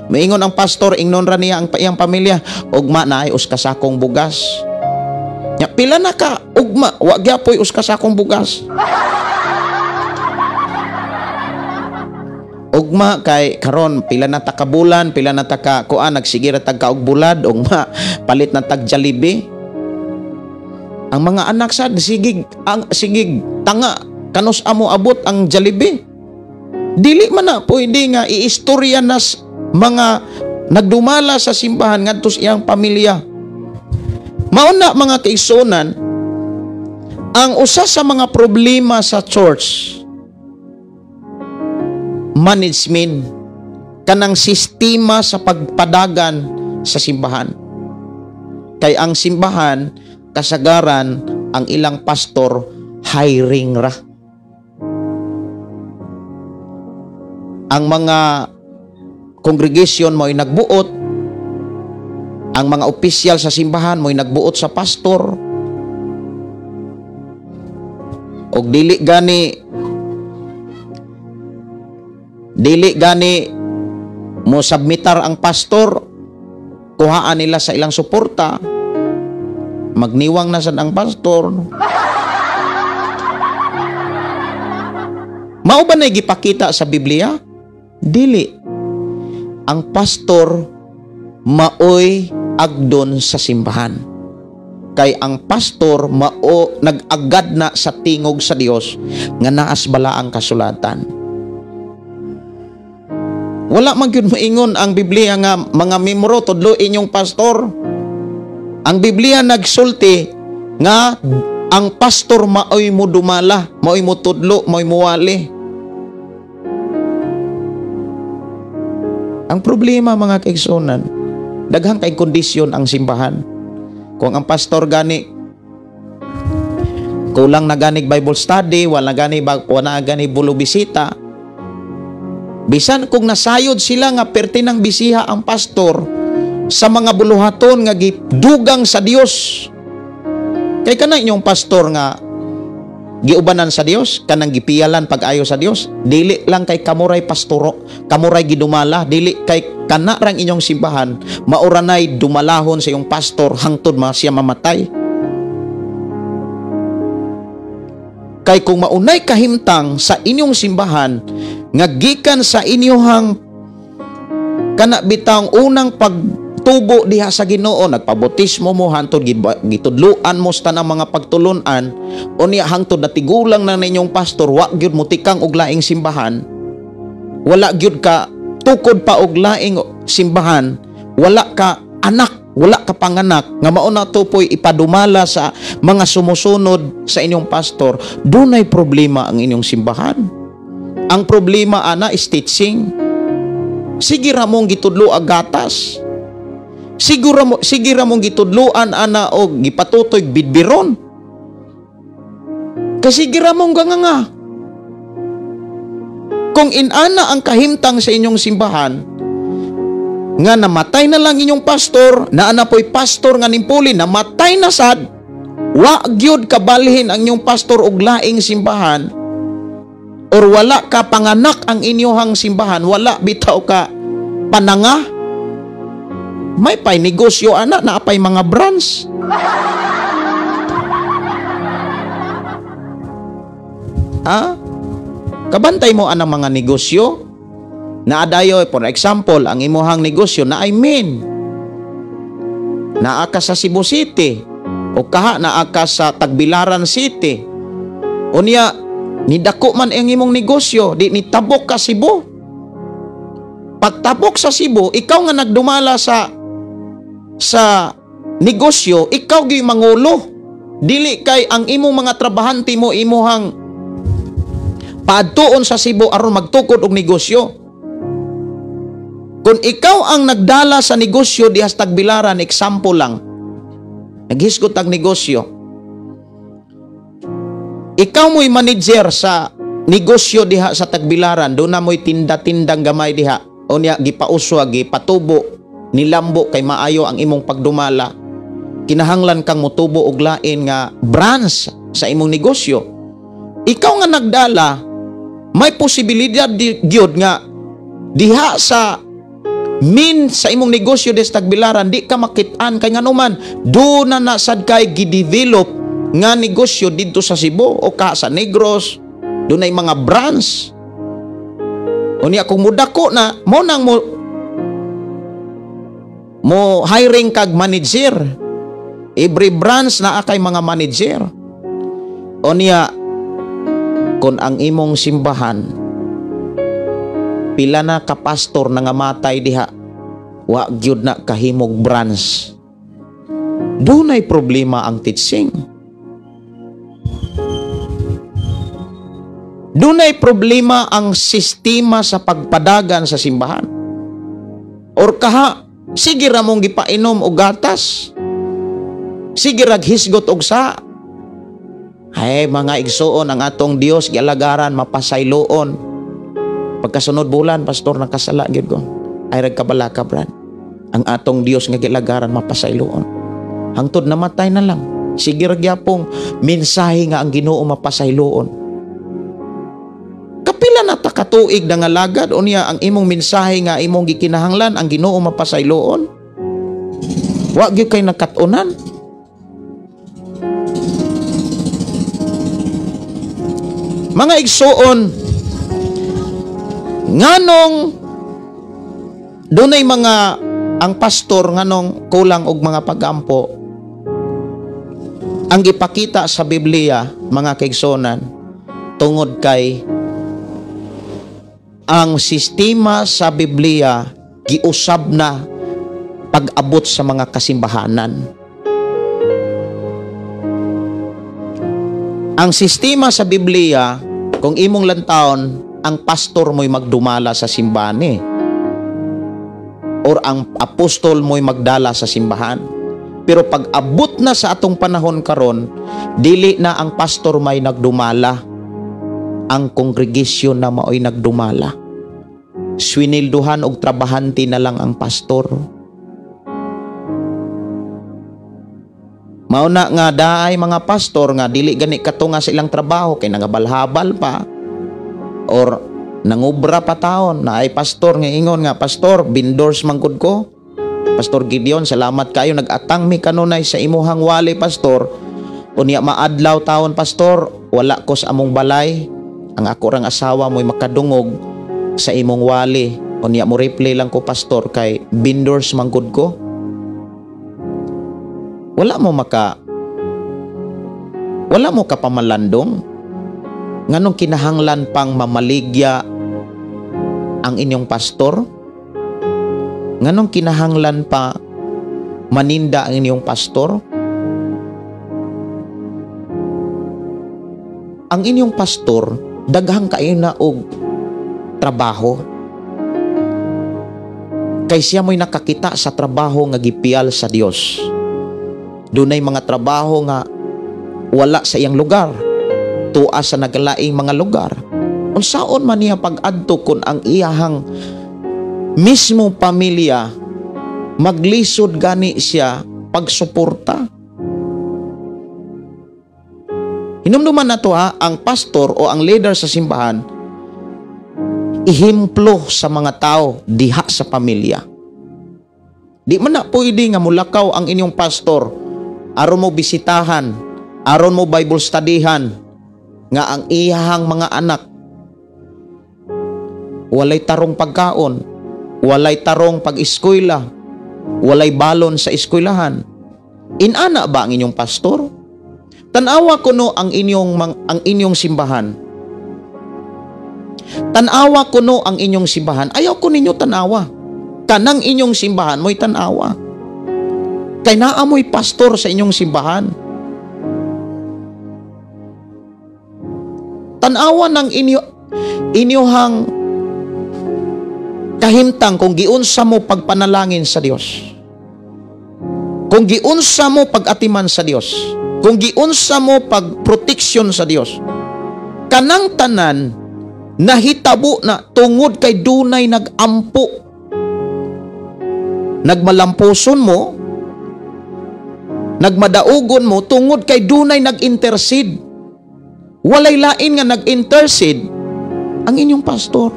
muingon ang pastor, ingnon ra niya ang iyang pamilya, ugma na ay uska sakong bugas. Nya pila na ka ugma, wa gyapoy uska sakong bugas. Ugma kay karon pila na ta ka bulan, pila na ta ka kuan, nagsige ra tag kaog bulad, ugma palit na tag Jollibee. Ang mga anak sad sigig ang sigig tanga kanus amo abot ang Jollibee. Dili man na pwede nga iistorya nas mga nagdumala sa simbahan ngadto sa iyang pamilya. Mao na, mga kaigsuonan, ang usa sa mga problema sa church management, kanang sistema sa pagpadagan sa simbahan. Kay ang simbahan kasagaran ang ilang pastor hiring ra. Ang mga congregation mo'y nagbuot, ang mga opisyal sa simbahan mo'y nagbuot sa pastor. Og dili gani Mo submitar ang pastor, kuhaan nila sa ilang suporta. Magniwang na sad ang pastor. Mao ba na gipakita sa Biblia? Dili. Ang pastor maoy agdon sa simbahan. Kay ang pastor mao nag-agad na sa tingog sa Dios nga naas bala ang kasulatan. Wala man gyud moingon ang Biblia nga mga membro tudlo inyong pastor. Ang Biblia nagsulti nga ang pastor maoy mo dumala, maoy mo tudlo, maoy muwali. Ang problema mga kaigsunan, daghang kay kondisyon ang simbahan. Kung ang pastor gani kulang na gani Bible study, wala gani bulo bisita. Bisan kung nasayod sila nga perti ng bisiha ang pastor sa mga buluhaton nga gidugang sa Dios. Kay kana inyong pastor nga giubanan sa Dios, kanang gipiyalan pag-ayo sa Dios, dili lang kay kamuray pastoro, kamuray gidumala, dili kay kana rang inyong simbahan mauranay dumalahon sa iyong pastor hangtod ma siya mamatay. Kay kung maunay kahimtang sa inyong simbahan nga gikan sa inyohang kana bitang unang pagtubo diha sa Ginoo, nagpabautismo mo hangtod gitudloan mo sa tanang mga pagtulun-an, unya hangtod natigulang na ninyong pastor, wa gyud mo tikang og laing simbahan, wala gyud ka tukod pa og laing simbahan, wala ka anak, wala ka panganak nga mao na tupoy ipadumala sa mga sumusunod sa inyong pastor, dunay problema ang inyong simbahan. Ang problema ana is teaching. Sige ra mong gitudlo ag gatas. Sige ra mong gitudloan ana og gipatutoy bidbiron. Kasi sige ra mong ganganga. Kung inana ang kahimtang sa inyong simbahan nga namatay na lang inyong pastor, naana po'y pastor nga nimpuli, namatay na sad, wa gyud kabalhin ang inyong pastor og laing simbahan, or wala ka panganak ang inyohang simbahan, wala bitaw ka pananga, may pay negosyo ana, naapay mga branch. Ha? Kabantay mo anang mga negosyo na adayo, for example, ang imuhang negosyo na I mean, naa ka sa Cebu City o kaha naa ka sa Tagbilaran City. Unya nidako man ang imong negosyo, di nitabok ka Cebu. Pagtabok sa Cebu, ikaw nga nagdumala sa negosyo, ikaw gyud mangulo. Dili kay ang imong mga trabahante mo imuhang paadtuon sa Cebu aron magtukod og negosyo. Kung ikaw ang nagdala sa negosyo diha sa Tagbilaran, example lang, naghisgot ang negosyo, ikaw mo'y manager sa negosyo diha sa Tagbilaran, doon na mo'y tinda-tindang gamay diha, o niya gipauswa, gipatubo, nilambo kay maayo ang imong pagdumala, kinahanglan kang motubo og lain nga branch sa imong negosyo. Ikaw nga nagdala, may posibilidad gyud nga diha sa min sa imong negosyo des Tagbilaran di ka makit-an kay nganuman do na nasad kay gidevelop nga negosyo didto sa Cebu o ka sa Negros, do nay mga branch. Unya kung mudako na mo nang mo hiring kag manager, every branch naa kay mga manager. Unya kung ang imong simbahan pila na ka pastor na nga matay diha, wa gyud na kahimog branch, dunay problema ang teaching. Dunay problema ang sistema sa pagpadagan sa simbahan. Or kaha, sige ra mong gipainom og gatas, sige rag hisgot og sa. Ay mga igsuon, ang atong Dios gialagaran mapasayloon. Pagkasunod bulan, pastor, nakasala gyud ko. Ay ragkabala ka, brad. Ang atong Dios nga gilagaran mapasayloon. Hangtod namatay na lang. Sige ra gyapong mensahe nga ang Ginoo mapasayloon. Kapila na ta ka katuig nangalagad, unya ang imong mensahe nga imong gikinahanglan ang Ginoo mapasayloon. Wa gyud kay nakat-unan. Mga igsuon, nganong dunay mga ang pastor nganong kulang og mga pagampo? Ang gipakita sa Biblia, mga kaigsuonan, tungod kay ang sistema sa Biblia giusab na pag-abot sa mga kasimbahanan. Ang sistema sa Biblia, kung imong lantawon, ang pastor mo'y magdumala sa simbahan or ang apostol mo'y magdala sa simbahan. Pero pag abot na sa atong panahon karon, dili na ang pastor may nagdumala, ang kongregasyon na maoy nagdumala. Swinilduhan og trabahante na lang ang pastor. Mao na nga daay mga pastor nga dili gani katunga sa ilang trabaho kay nangabalhabal pa or nangubra pa taon. Naay pastor nga ingon nga, "Pastor, bindors man gud ko. Pastor Gideon, salamat kayo, nag-atang mi kanunay sa imuhang wali, pastor. Unya maadlaw taon, pastor, wala ko sa among balay. Ang ako rang asawa mo'y makadungog sa imong wali. Unya mo replay lang ko, pastor, kay bindors man gud ko." Wala mo kapamalandong. Nganong kinahanglan pang mamaligya ang inyong pastor? Nganong kinahanglan pa maninda ang inyong pastor? Ang inyong pastor daghang kaayo na og trabaho. Kay siya mo'y nakakita sa trabaho nga gipiyal sa Dios. Dunay mga trabaho nga wala sa iyang lugar, tua sa naglaing mga lugar. Unsaon man niya pag-adto kun ang iyahang mismo pamilya maglisod gani siya pagsuporta? Hinumduman na to ha, ang pastor o ang leader sa simbahan ihimplo sa mga tao diha sa pamilya. Di man na pwede nga mulakaw ang inyong pastor aron mo bisitahan, aron mo Bible studyhan, nga ang iyahang mga anak walay tarong pagkaon, walay tarong pag-eskwela, walay balon sa eskwelahan. Inana ba ang inyong pastor? Tanawa kuno ang inyong simbahan. Tanawa kuno ang inyong simbahan. Ayaw ko ninyo tanawa. Kanang inyong simbahan mo'y tanawa. Kay naa mo'y pastor sa inyong simbahan. Tanawa ng inyohang kahimtang kung giunsa mo pagpanalangin sa Dios. Kung giunsa mo pag-atiman sa Dios. Kung giunsa mo pagproteksyon sa Dios. Kanang tanan nahitabo na tungod kay dunay nagampo. Nagmalampuson mo, nagmadaugon mo tungod kay dunay nag-intercede. Walay lain nga nag-intercede ang inyong pastor.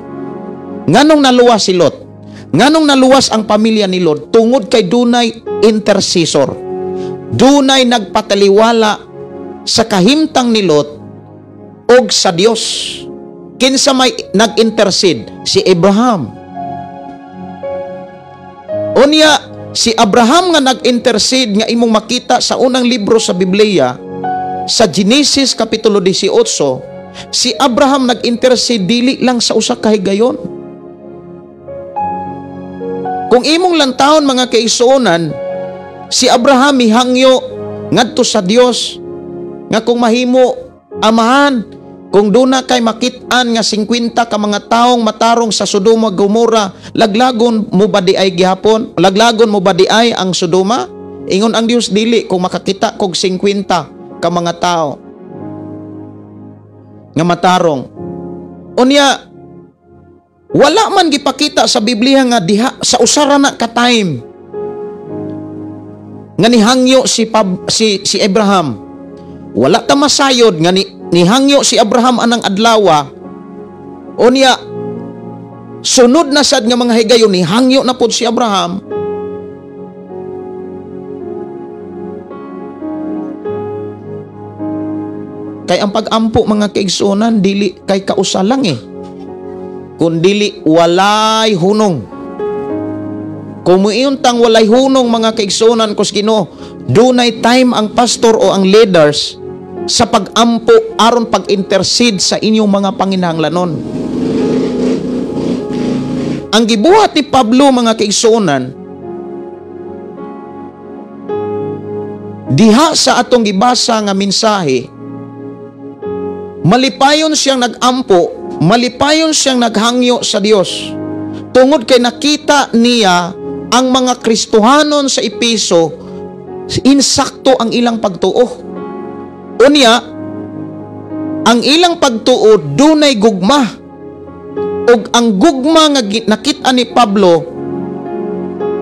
Nganong naluwas si Lot? Nganong naluwas ang pamilya ni Lot? Tungod kay dunay intercessor. Dunay nagpataliwala sa kahimtang ni Lot og sa Dios. Kinsa may nag-intercede? Si Abraham. Unya, si Abraham nga nag-intercede nga imong makita sa unang libro sa Biblia, sa Genesis Kapitulo 18, si Abraham nag-intercede dili lang sa usa ka higayon. Kung imong lantawon mga kaigsuonan, si Abraham mihangyo ngadto sa Dios nga kung mahimo, amahan, kung duna kay makit-an nga 50 ka mga taong matarong sa Sodoma Gomora, laglagon mo ba di ay gihapon? Laglagon mo ba di ay ang Sodoma? Ingon ang Dios, dili, kung makakita kog 50 ka mga tao nga matarong. Unya, wala man gipakita sa Biblia nga diha sa usara na ka time nga nihangyo si Abraham. Wala ta masayod nga nihangyo si Abraham anang adlawa. Unya, Sunod na sad nga mga higayon ni hangyo na pod si Abraham. Kay ang pag-ampo mga kaigsuonan dili kay kausa lang eh. Kun dili walay hunong. Kung muiyon tang walay hunong mga kaigsuonan kus Ginoo, dunay time ang pastor o ang leaders sa pag-ampo aron pag-intercede sa inyong mga panginahanglanon. Ang gibuhat ni Pablo mga kaigsuonan, diha sa atong gibasa nga mensahe, malipayon siyang nag-ampo, malipayon siyang naghangyo sa Dios. Tungod kay nakita niya ang mga Kristohanon sa Epeso, insakto ang ilang pagtuo. Unya, ang ilang pagtuo dunay gugma. Ug ang gugma nga nakita ni Pablo,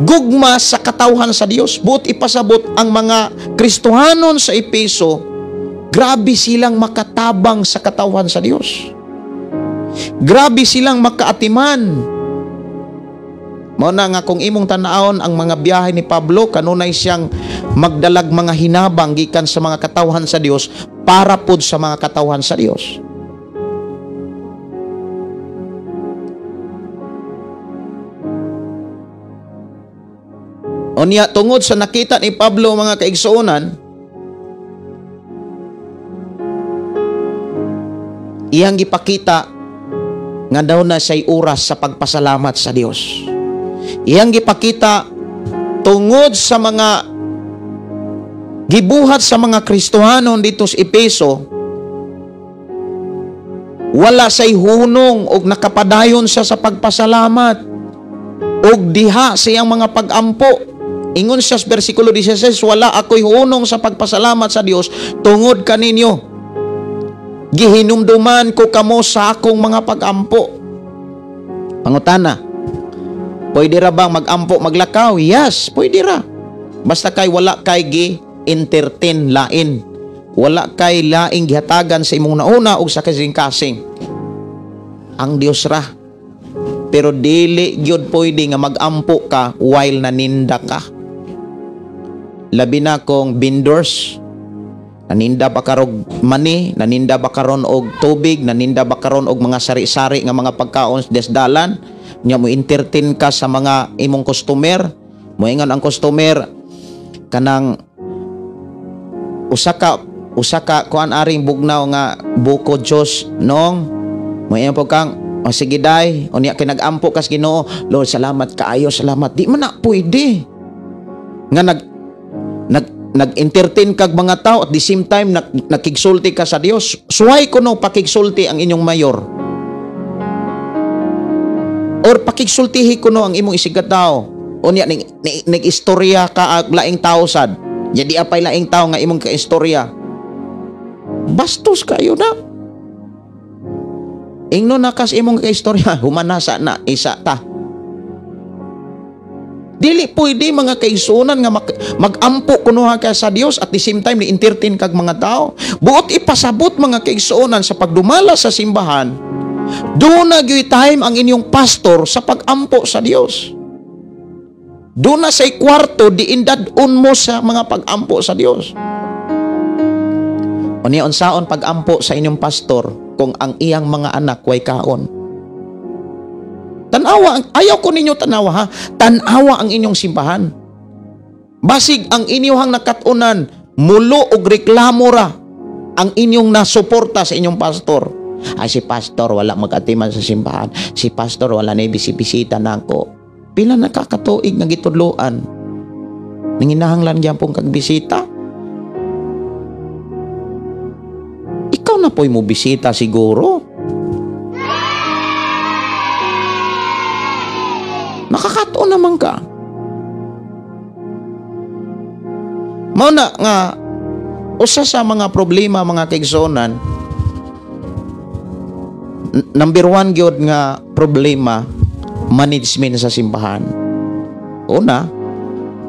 gugma sa katawhan sa Dios. Buot ipasabot ang mga Kristohanon sa Epeso, grabe silang makatabang sa katawhan sa Dios. Grabe silang makaatiman. Mao na nga kung imong tan-awon ang mga biyahe ni Pablo, kanunay siyang magdalag mga hinabang gikan sa mga katawhan sa Dios para pod sa mga katawhan sa Dios. Unya, tungod sa nakita ni Pablo mga kaigsuonan, iyang gipakita nga daw na siya'y oras sa pagpasalamat sa Dios. Iyang gipakita tungod sa mga gibuhat sa mga Kristohanon dito sa Epeso, wala siya'y hunong og nakapadayon siya sa pagpasalamat og diha sa iyang mga pag-ampo. Ingon siya sa versikulo 16, wala ako'y hunong sa pagpasalamat sa Dios tungod kaninyo. Gihinumduman ko kamo sa akong mga pag-ampo. Pangutana, pwede ra bang mag-ampo maglakaw? Yes, pwede ra. Basta kay wala kay gi-entertain lain. Wala kay laing gihatagan sa imong nauna og sa kasing-kasing. Ang Dios ra. Pero dili gyud pwede nga mag-ampo ka while naninda ka. Labi na kung vendors, naninda ba karog mani, naninda ba karon og tubig, naninda ba karon og mga sari-sari nga mga pagkaon sa desdalan, nya mo entertain ka sa mga imong customer, moingon ang customer kanang usa ka kuan aring bugnaw nga buko Dios nong moingon po kang o sige day, unya kay nag-ampo kas Ginoo, Lord salamat kaayo, salamat. Di man na pwede nga nag-entertain kag mga tao at the same time nakigsulti ka sa Dios. Suway kuno pakigsulti ang inyong mayor. Or pakigsultihi kuno ang imong isigatao. Unya nig-istorya ka ag laing tao sad. Jadi apay laing tao nga imong kaistorya. Bastos kayo na. Ingno na kas imong kaistorya, humanasa na isa ta. Dili pwede mga kaigsuonan nga mag-ampo kunuha ka sa Dios at the same time ni-entertain kag mga tao. Buot ipasabot mga kaigsuonan sa pagdumala sa simbahan, doon na gyud time ang inyong pastor sa pag-ampo sa Dios. Doon na sa'y kwarto, diindad-on mo sa mga pag-ampo sa Dios. Unya unsaon pag-ampo sa inyong pastor kung ang iyang mga anak way kaon? Tanawa, ayaw ko ninyo tanawa ha. Tanawa ang inyong simbahan. Basig ang inyong nakatunan, mulo og reklamo ra ang inyong nasuporta sa inyong pastor. Ay, si pastor wala magatiman sa simbahan. Si pastor wala na ibisibisita na ako. Pila nakakatuig nga gitudloan. Nanginahanglan gyapon kag bisita. Ikaw na po'y mo bisita siguro. Nakakatuon naman ka. Mao na nga usa sa mga problema mga kaigsuonan, number one gyud nga problema, management sa simbahan. Una,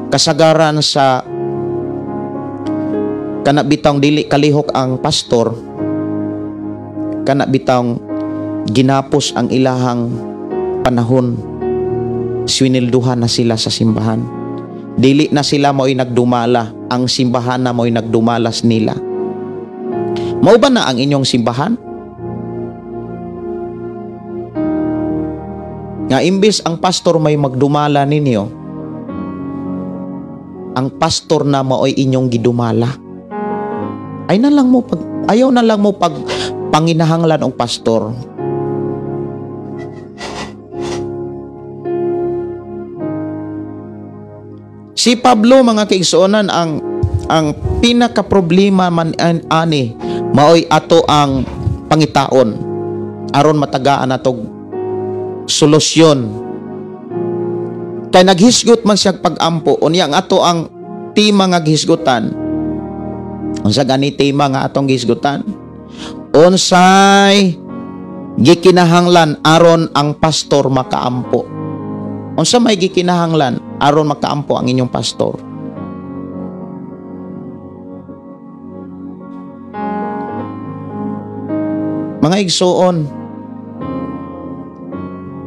kasagaran sa kana bitawng dili kalihok ang pastor, kana bitawng ginapos ang ilahang panahon swinilduhan na sila sa simbahan. Dili na sila mo'y nagdumala, ang simbahan na mo'y nagdumalas nila. Mao ba na ang inyong simbahan? Nga imbis ang pastor may magdumala ninyo, ang pastor na mao'y inyong gidumala. Ay na lang mo pag, ayaw na lang mo pag panginahanglan og pastor. Si Pablo, mga kaigsuonan, ang pinaka problema man ani maoy ato ang pangitaon aron matagaan natog solusyon. Kay naghisgot man siya pag-ampo, unya ang ato ang tema nga gihisgutan. Unsa gani tema nga atong gihisgutan? Unsay gikinahanglan aron ang pastor makaampo? Unsa may gikinahanglan aron makaampo ang inyong pastor? Mga igsuon,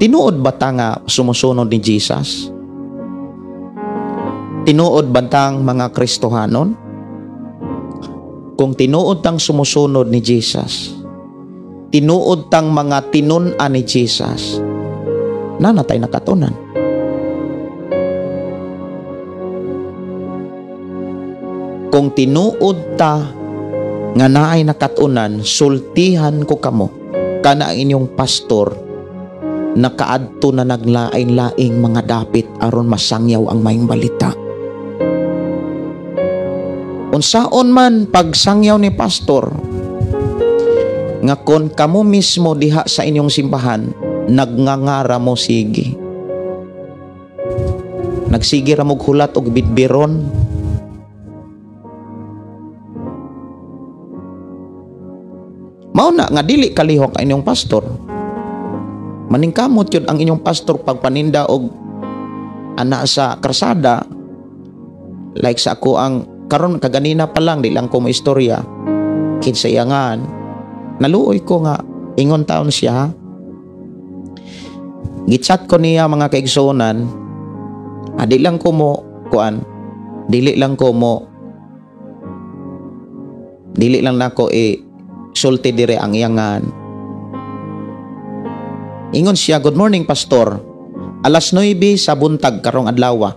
tinuod ba ta nga sumusunod ni Jesus? Tinuod ba tang mga Kristohanon? Kung tinuod tang sumusunod ni Jesus, tinuod tang mga tinun-an ni Jesus, nanatay nakatunan. Kung tinuod ta nga naay nakatunan, sultihan ko kamo kana ang inyong pastor nakaadto na naglain-laing mga dapit aron masangyaw ang maayong balita. Unsaon man pagsangyaw ni pastor nga kon kamo mismo diha sa inyong simbahan nagngangara mo sige. Nagsige ra mo hulat og bitbiron. Mao na nga dili kalihok ang inyong pastor. Maningkamot yun ang inyong pastor pagpaninda og ana sa krasada. Like sa ako ang karon kaganina pa lang di lang ko mo istorya kinsa iyangan. Naluoy ko nga ingon taon siya. Gichat ko niya mga kaigsuonan. Di lang ko mo kuan. Dili lang ko mo dili lang nako sulti dire ang iyangan. Ingon siya, good morning pastor. Alas 9 sa buntag karong adlaw.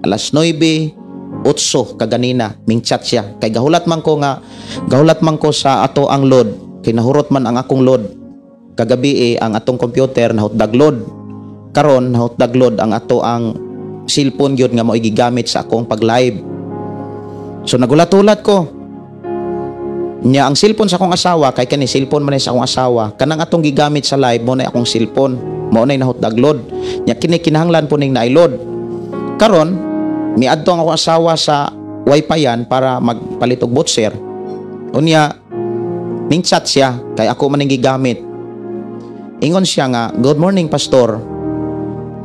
Alas 9:08 kaganina ming chat siya. Kay gahulat man ko nga gahulat man ko sa ato ang load. Kay nahurot man ang akong load. Kagabi ang atong computer nahutdag load. Karon nahutdag load ang ato ang cellphone gyud nga mo'y gigamit sa akong pag-live. So nagulat-ulat ko. Nya ang cellphone sa akong asawa kay kani cellphone man sa akong asawa kanang atong gigamit sa live mo na akong cellphone mao nay nahutdag load. Nya kini kinahanglan po ning nailod. Karon miadto ang akong asawa sa wifi-an para magpalit og botser. Unya ning chat siya kay ako man ning gigamit. Ingon siya nga, good morning pastor.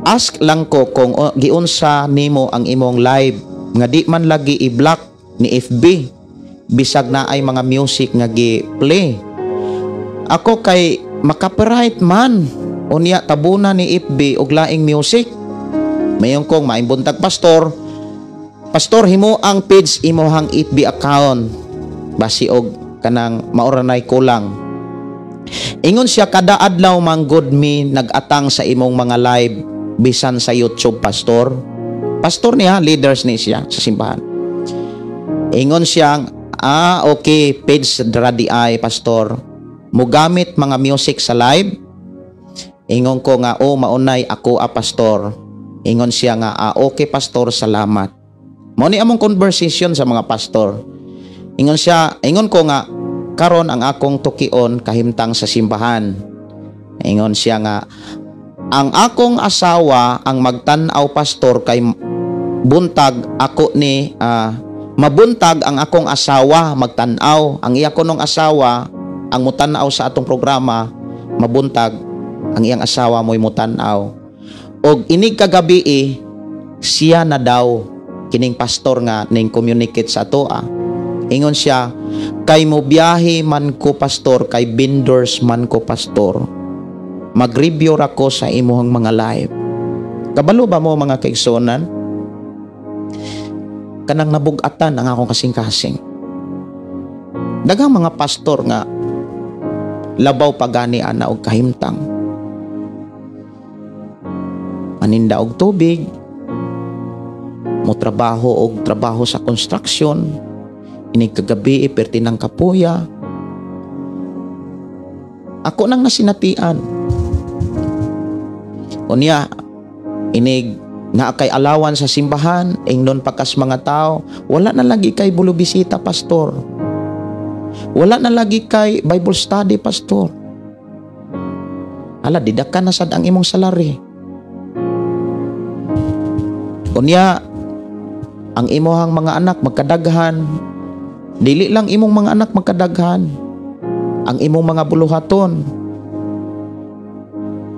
Ask lang ko kung giunsa nimo ang imong live nga di man lagi i-block ni FB bisag na ay mga music nga gi-play. Ako kay makapiright man. Unya tabuna ni FB og laing music. Mayon kong maimbuntag pastor. Pastor himo ang page imohang FB account. Basi og kanang maoranay kulang. Ingon siya kada adlaw manggod mi nagatang sa imong mga live bisan sa YouTube pastor. Pastor niya, leaders ni siya sa simbahan. Ingon siya, okay, page radi ay pastor. Mugamit mga music sa live. Ingon ko nga, oh maunay ako a pastor. Ingon siya nga, okay pastor, salamat. Mao ni among conversation sa mga pastor. Ingon siya, ingon ko nga, karon ang akong tukion kahimtang sa simbahan. Ingon siya nga, ang akong asawa ang magtan-aw pastor kay buntag ako ni mabuntag ang akong asawa magtan-aw. Ang iya ko nung asawa ang mutan-aw sa atong programa, mabuntag ang iyang asawa mo'y mutan-aw. Og inig kagabi siya na daw kining pastor nga ning communicate sa atoa. Ingon siya, kay mo biyahe man ko pastor, kay vendors man ko pastor. Mag-review ra ko sa imuhang mga live. Kabalo ba mo mga kaigsuonan? Kanang nabugatan ang akong kasing-kasing. Daghang mga pastor nga labaw pagani ana og kahimtang. Maninda og tubig, mo trabaho og trabaho sa construction, inig kagabi perti ng kapuya. Ako nang nasinatian. Unya, inig na kay alawan sa simbahan, ingnon pakas mga tao, wala na lagi kay bulubisita, pastor. Wala na lagi kay Bible study, pastor. Ala, didakan na sad ang imong salary. Unya, ang imuhang mga anak magkadaghan. Dili lang imong mga anak magkadaghan. Ang imong mga buluhaton.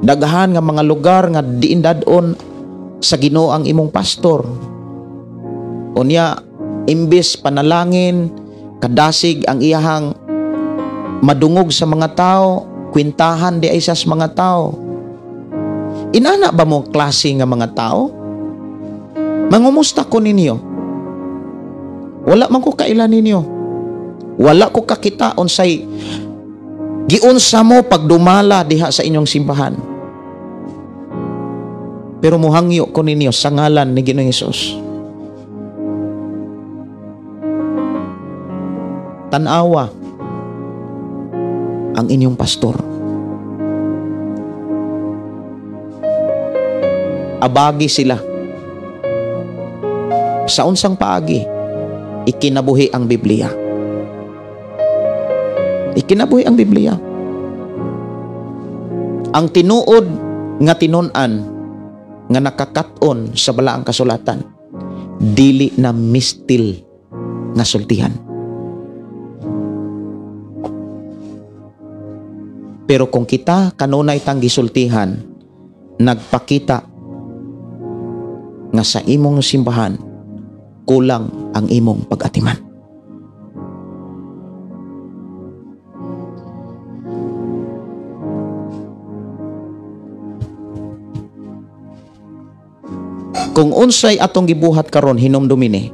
Daghan nga mga lugar nga diin dad-on sa Ginoo ang imong pastor. Unya, imbis panalangin, kadasig ang iyahang madungog sa mga tao, kwintahan di ay sa mga tao. Inana ba mo klase nga mga tao? Mangumusta ko ninyo. Wala man ko kaila ninyo. Wala ko kakita unsay giunsa mo pagdumala diha sa inyong simbahan. Pero muhangyo ko ninyo sa ngalan ni Ginoong Hesus. Tan-awa ang inyong pastor. Abagi sila. Sa unsang paagi, ikinabuhi ang Biblia. Ikinabuhi ang Biblia. Ang tinuod nga tinun-an nga nakakaton sa balaang kasulatan, dili na mistil nga sultihan. Pero kung kita kanunay tang gisultihan, nagpakita nga sa imong simbahan kulang ang imong pag-atiman. Kung unsay atong gibuhat karon hinumdumi ni,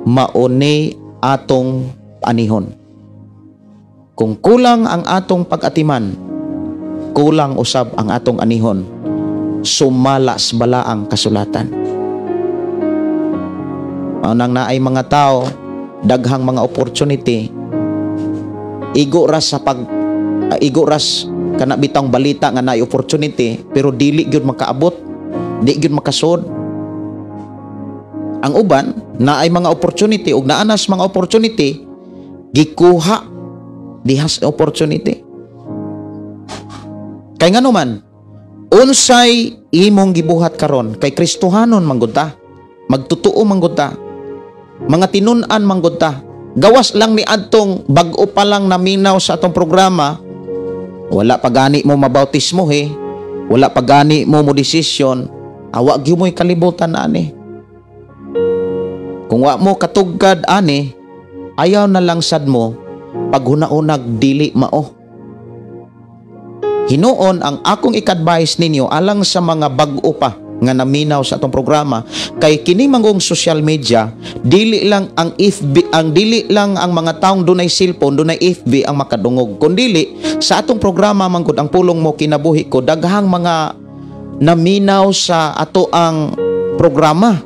mauni atong anihon. Kung kulang ang atong pag-atiman, kulang usab ang atong anihon, sumalas balaang kasulatan. Maunang naay mga tao, daghang mga opportunity, igo ras sa pag igo ras kana bitang balita nga naay opportunity pero dili gyud makaabot, di gyud makasod. Ang uban naay mga opportunity ug naanas mga opportunity gikuha dihas opportunity. Kay ngano man unsay imong gibuhat karon kay Kristohanon manggod ta, magtutuo manggod ta, mga tinun-an manggod ta. Gawas lang ni adtong bag-o pa lang naminaw sa atong programa, wala pa gani mo mabautismo he, wala pa gani mo mo desisyon, awa gyud mo'y kalibutan ani. Kung wa mo katugkad ani, ayaw na lang sad mo paghuna-unag dili mao. Hinuon ang akong i-advise ninyo alang sa mga bag-o pa nga naminaw sa atong programa, kay kini mangong social media dili lang ang FB, ang dili lang ang mga taong dunay cellphone, dunay FB ang makadungog, kundili sa atong programa manggod ang pulong mo kinabuhi ko, daghang mga naminaw sa ato ang programa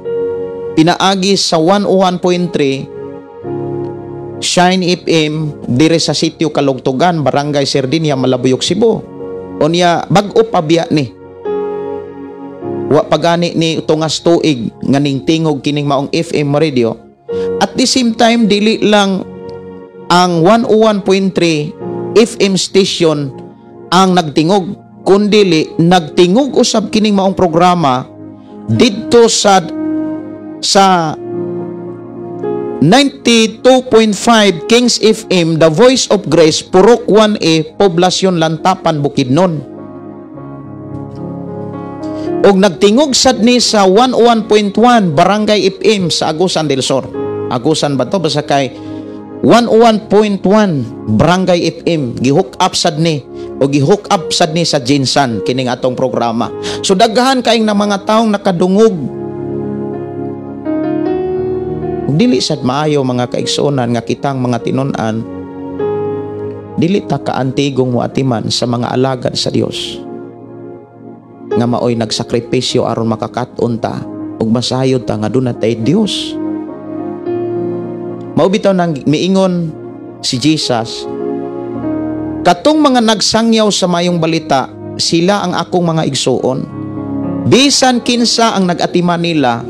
pinaagi sa 101.3 Shine FM dire sa sitio Kalugtugan, Barangay Sardinia, Malabuyok, Cebu. Unya bag-o pa biya ni, wa pagani ni tungas tuig nga ning tingog kining maong FM radio. At the same time, dili lang ang 101.3 FM station ang nagtingog, kundili nagtingog usab kining maong programa didto sa 92.5 Kings FM, The Voice of Grace, Purok 1A, Poblasyon Lantapan, Bukidnon. Og nagtingog sad ni sa 101.1 Barangay FM sa Agusan del Sur. Agusan ba to? Basta kay 101.1 Barangay FM gihook up sad ni. O gi-hook up sad ni sa GenSan kining atong programa. So daghan kaayong na mga taong nakadungog. Ug dili sad maayo, mga kaigsuonan, nga kitang mga tinun-an dili ta kaantigong moatiman sa mga alagad sa Dios nga maoy nagsakripisyo aron makakat-on ta ug masayod ta nga duna tay Dios. Mao bitaw nang miingon si Jesus, "Katong mga nagsangyaw sa mayong balita, sila ang akong mga igsuon. Bisan kinsa ang nag-atiman nila,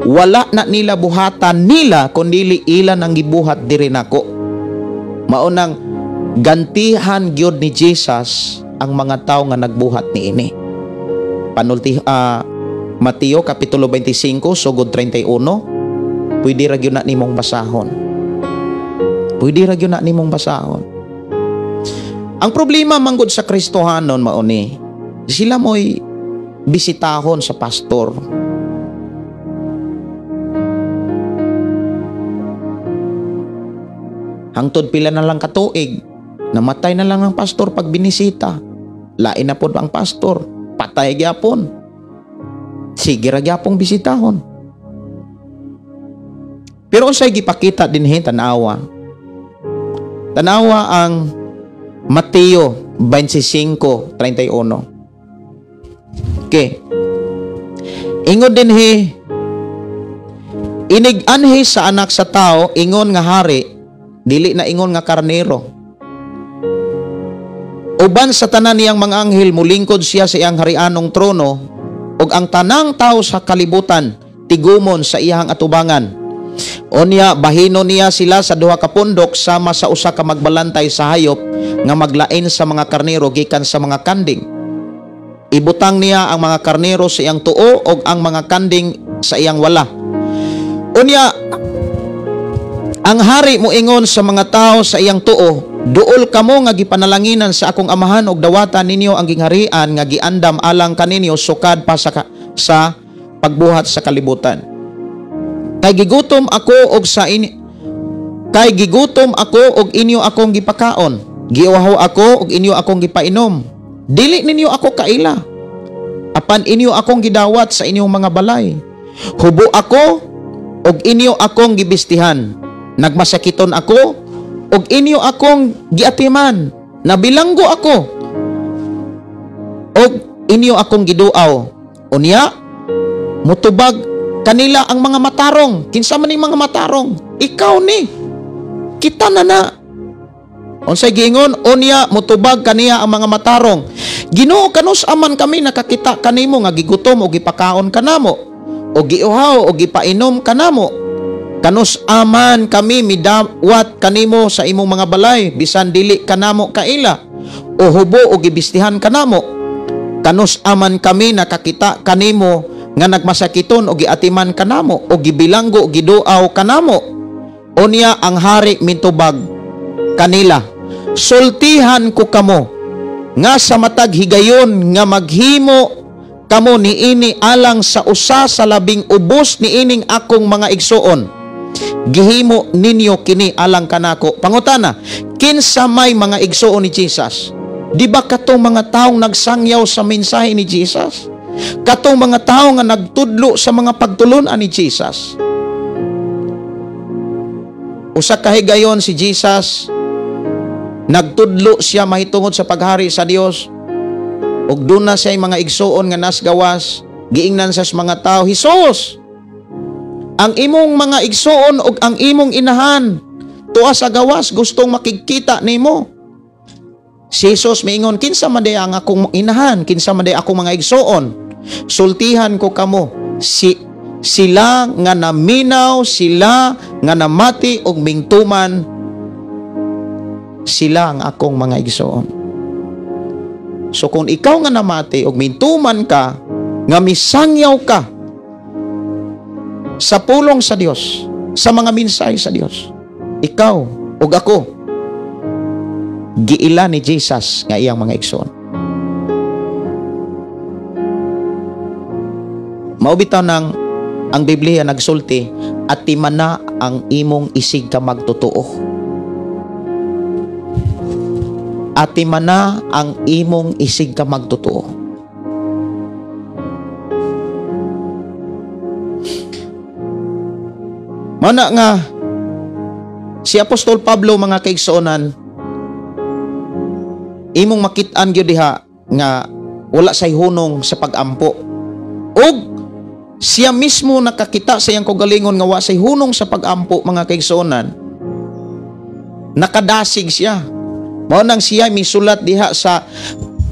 wala na nila buhatan nila kundili ila nang gibuhat diri nako." Mao nang gantihan gyud ni Jesus ang mga tawo nga nagbuhat niini. Panulti Mateo kapitulo 25 sugod 31, pwede ra gyud na nimong basahon. Pwede ra gyud na nimong basahon. Ang problema manggod sa Kristohanon mao ni, sila mo'y bisitahon sa pastor. Hangtod pila na lang katuig, namatay na lang ang pastor pag binisita. Lain na pod ang pastor, patay gyapon. Sige ra gyapong bisitahon. Pero unsay gipakita dinhi, tan-awa. Tan-awa ang Mateo 25:31. Okay. Ingon dinhi, inig-anhi sa anak sa tao ingon nga hari, dili na ingon nga karnero. Uban sa tanan niyang mga anghel mulingkod siya sa iyang harianong trono, ug ang tanang tao sa kalibutan tigumon sa iyang atubangan. Unya bahino niya sila sa duha ka pundok sama sa usa ka magbalantay sa hayop nga maglain sa mga karnero gikan sa mga kanding. Ibutang niya ang mga karnero sa iyang tuo ug ang mga kanding sa iyang wala. Unya ang hari moingon sa mga tao sa iyang tuo, "Duol kamo nga gipanalanginan sa akong amahan ug dawatan ninyo ang gingharian nga giandam alang kaninyo sukad pa sa pagbuhat sa kalibutan. Kay gigutom ako og kay gigutom ako og inyo akong gipakaon, giuhaw ako og inyo akong gipainom. Dili ninyo ako kaila, apan inyo akong gidawat sa inyong mga balay. Hubo ako og inyo akong gibistihan. Nagmasakiton ako og inyo akong giatiman. Nabilanggo ako og inyo akong giduaw." Unya mutubag kanila ang mga matarong. Kinsa man ning mga matarong? Ikaw ni. Kita na na. Unsay giingon? Unya mutubag kaniya ang mga matarong, "Ginoo, kanus aman kami nakakita kanimo nga gigutom o gipakaon kanamo, o giuhaw o gipainom kanamo? Kanus aman kami midawat kanimo sa imong mga balay, bisan dili kanamo kaila, o hubo o gibistihan kanamo? Kanus aman kami nakakita kanimo nga nagmasakiton o giatiman kanamo, o gibilanggo o giduaw kanamo?" Unya ang hari mitubag kanila, "Sultihan ko kamo nga sa matag higayon nga maghimo kamo niini alang sa usa sa labing ubos niining akong mga igsuon, gihimo ninyo kini alang kanako." Pangutana, kinsa may mga igsuon ni Jesus? Di ba katong mga taong nagsangyaw sa mensahe ni Jesus? Katong mga tao nga nagtudlo sa mga pagtulunan ni Jesus? Usa ka higayon si Jesus nagtudlo siya mahitungod sa paghari sa Dios, ug duna siya mga igsuon nga nasgawas. Giingnan sa mga tao, "Hesus, ang imong mga igsuon ug ang imong inahan tuwa sa gawas, gustong makigkita nimo." Si Jesus miingon, "Kinsa man day ang akong inahan, kinsa man day akong mga igsuon? Sultihan ko kamo, sila nga naminaw, sila nga namati og mingtuman, sila ang akong mga igsuon." So kung ikaw nga namati og mintuman ka, nga misangyaw ka sa pulong sa Dios, sa mga mensahe sa Dios, ikaw ug ako giila ni Jesus nga iyang mga igsoon. Mao bitaw nang ang Biblia nagsulti, at timana ang imong isig ka magtotoo. Atimana ang imong isig ka magtotoo. Mana nga si Apostol Pablo, mga kaigsuonan, imong makit-an gyud diha nga wala say hunong sa pagampo. Og siya mismo nakakita sa iyang kaugalingon nga wa say hunong sa pagampo, mga kaigsuonan. Nakadasig siya. Mao nang siya misulat diha sa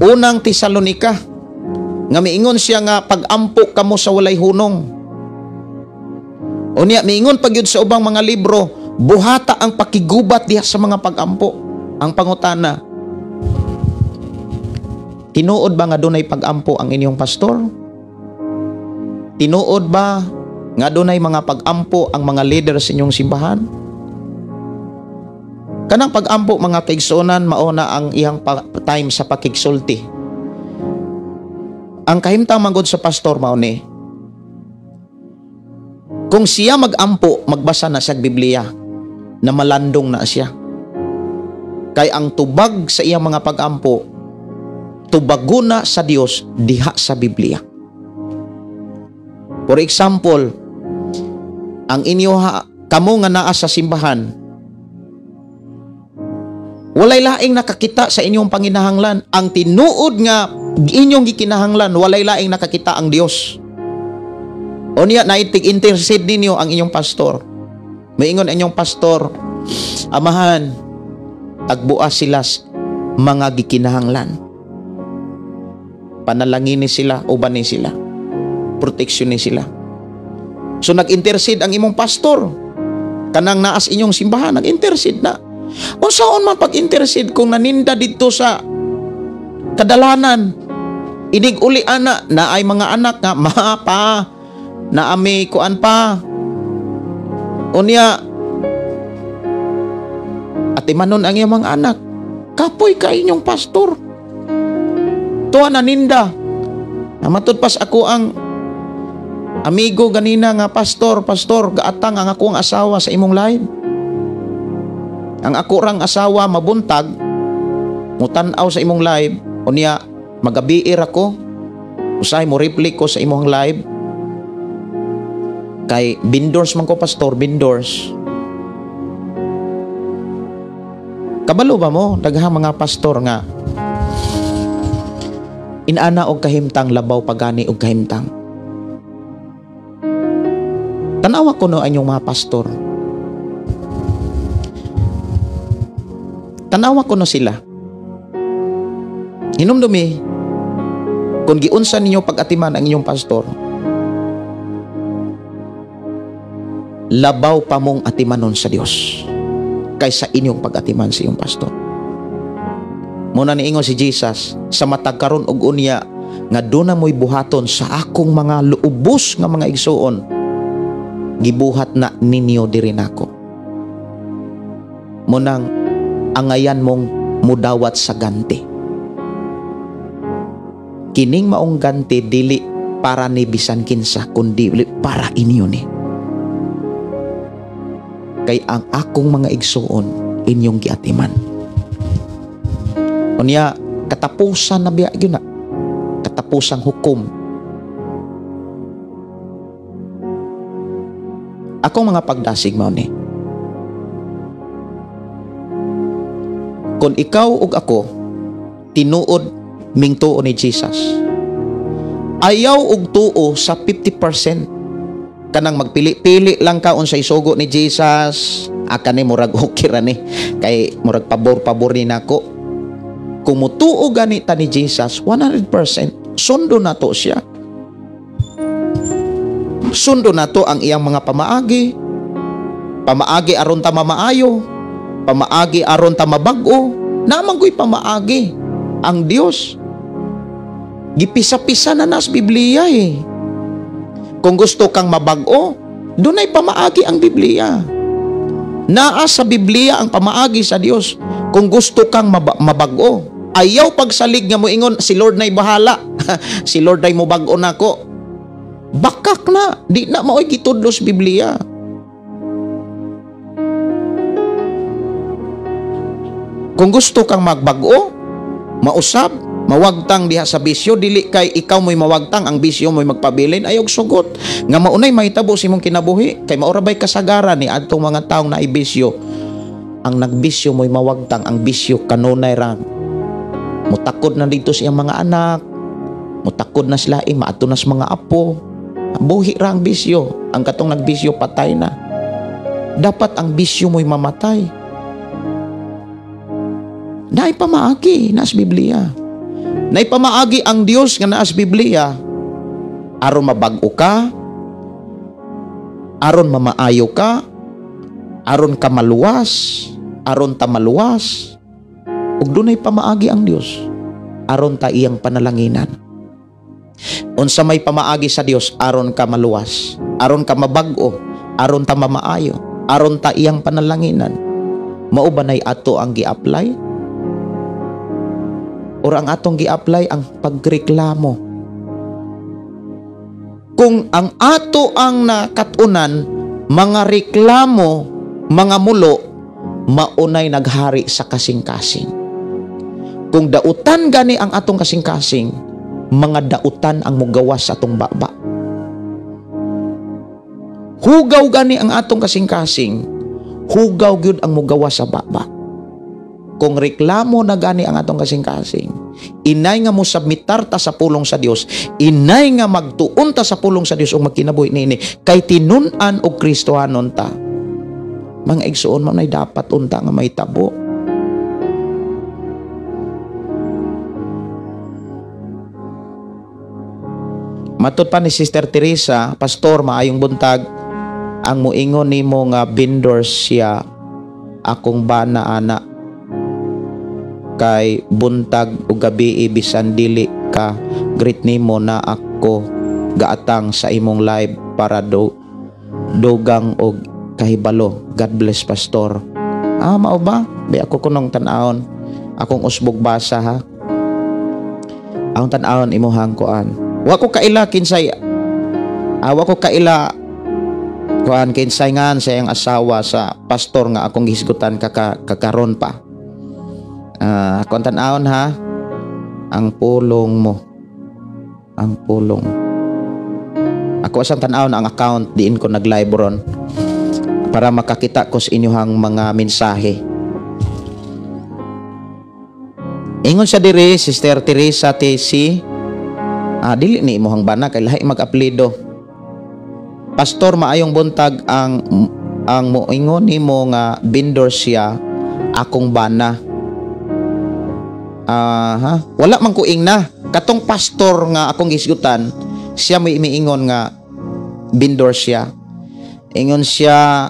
unang Tesalonika nga miingon siya nga pagampo kamo sa walay hunong. Unya miingon pa gyud sa ubang mga libro, buhata ang pakigubat diha sa mga pagampo. Ang pangutana, tinuod ba nga dunay pagampo ang inyong pastor? Tinuod ba nga dunay mga pagampo ang mga leader sa inyong simbahan? Kanang pagampo, mga kaigsuonan, mao na ang iyang time sa pakigsulti. Ang kahimtang manggod sa pastor mao ni, kung siya magampo, magbasa na siya Biblia, na malandong na siya. Kay ang tubag sa iyang mga pagampo, tubaguna sa Dios diha sa Biblia. For example, ang inyo kamo nga naa sa simbahan, walay laing nakakita sa inyong panginahanglan. Ang tinuod nga inyong gikinahanglan, walay laing nakakita ang Dios. Unya naitig intercede ninyo ang inyong pastor. Maingon inyong pastor, amahan, tagbuas sila mga gikinahanglan. Panalangin ni sila, uban ni sila, proteksyon ni sila. So nag-intercede ang imong pastor. Kanang naas inyong simbahan, nag-intercede na. Unsaon man pag-intercede kung naninda didto sa kadalanan, inig uli ana na ay mga anak nga ma pa na ami kuan pa. Unya atimanon ang iyang mga anak, kapoy ka inyong pastor. Tuwa naninda. Matud pas ako ang amigo ganina nga pastor, pastor, gaatang ang akong asawa sa imong live. Ang ako rang asawa mabuntag, mutan-aw sa imong live, unya magabiir ako, usahay mo reply ko sa imong live. Kay bindors man ko pastor, bindors. Kabalo ba mo daghang mga pastor nga inana og kahimtang labaw pagani og kahimtang. Tanawa ko no ang inyong mga pastor. Tanawa ko no sila. Hinumdumi, kung giunsa ninyo pag-atiman ang inyong pastor, labaw pa mong atimanon sa Dios kaysa inyong pag-atiman sa iyong pastor. Muna niingon si Jesus, sa matag karon og unya nga duna mo'y buhaton sa akong mga luubos nga mga igsuon, gibuhat na ninyo diri nako. Munang angayan mong mudawat sa ganti. Kining maong ganti dili para ni bisan kinsa, kundi para inyo ni. Kay ang akong mga igsuon inyong giatiman. Unya katapusan na biya gyud na, katapusang hukom. Akong mga pagdasig mao ni, kung ikaw ug ako tinuod mingtuo ni Jesus, ayaw og tuo sa 50%. Kanang magpili-pili lang ka unsay sugo ni Jesus, aka ni murag okay ra ni, kay murag pabor-pabor ni nako. Kung mutuo gani ta ni Jesus 100%, sundo nato siya. Sundo nato ang iyang mga pamaagi. Pamaagi aron ta mamaayo, pamaagi aron ta mabag-o. Naman ko'y pamaagi ang Dios. Gipisa-pisa na nas Biblia eh. Kung gusto kang mabag-o, dunay pamaagi ang Biblia. Naa sa Biblia ang pamaagi sa Dios. Kung gusto kang mabag-o, ayaw pagsalig nga moingon si Lord na'y bahala. Si Lord na'y mobag-o nako. Bakak na, di na maoy gitudlo sa Biblia. Kung gusto kang magbag-o, mausab, mawagtang diha sa bisyo, dili kay ikaw mo'y mawagtang, ang bisyo mo'y magpabilin, ayaw sugot nga maunay mahitabo sa imong kinabuhi, kay maura bay kasagaran ni adtong mga taong naibisyo. Ang nagbisyo mo'y mawagtang, ang bisyo kanunay ra mutakod na dito sa iyang mga anak, mutakod na sila, maato na sa mga apo. Buhi ra ang bisyo. Ang katong nagbisyo patay na. Dapat ang bisyo mo'y mamatay. Naay pamaagi naas Biblia. Naay pamaagi ang Dios nga naas Biblia aron mabag-o ka, aron mamaayo ka, aron ka maluwas, aron ta maluwas. Ug dunay pamaagi ang Dios aron ta iyang panalanginan. Unsa may pamaagi sa Dios aron ka maluwas, aron ka mabag-o, aron ta mamaayo, aron ta iyang panalanginan. Mao ba nay ato ang gi-apply? Or ang atong gi-apply ang pagreklamo? Kung ang ato ang nakatunan, mga reklamo, mga mulo, maunay naghari sa kasing-kasing. Kung dautan gani ang atong kasing-kasing, mga dautan ang mugawas sa atong baba. Hugaw gani ang atong kasing-kasing, hugaw gyud ang mugawas sa baba. Kung reklamo na gani ang atong kasing-kasing, inay nga mo submitar ta sa pulong sa Dios, inay nga magtuon ta sa pulong sa Dios ug magkinabuhi niini, kay tinun-an og Kristohanon ta. Mga igsuon, man ay dapat unta nga mahitabo. Matod pa ni Sister Teresa, Pastor, maayong buntag, ang muingon nimo nga vendor siya akong bana ana kay buntag o gabi bisan dili ka greet nimo na ako gaatang sa imong live para dogang og kahibalo. God bless, Pastor. Ah, mao ba? Di ako kunong tan-awon. Akong usbog basa ha. Akong tan-awon imuhang kuan. Wa ko kaila kinsay wa ko kaila kuan kinsay ngan sa iyang asawa sa pastor nga akong gihisgutan kakaron pa. Akong tan-awon ha. Ang pulong mo. Ang pulong. Ako asang tan-awon ang account diin ko nag-live ron para makakita ko sa inyong mga mensahe. Ingon sa diri, Sister Teresa TC, dili ni imuhang bana kay lahi mag-aplido. Pastor, maayong buntag, ang moingon nimo nga vendor siya akong bana. Wala man ko ingna. Katong pastor nga akong gisgutan, siya may miingon nga vendor siya. Ingon siya,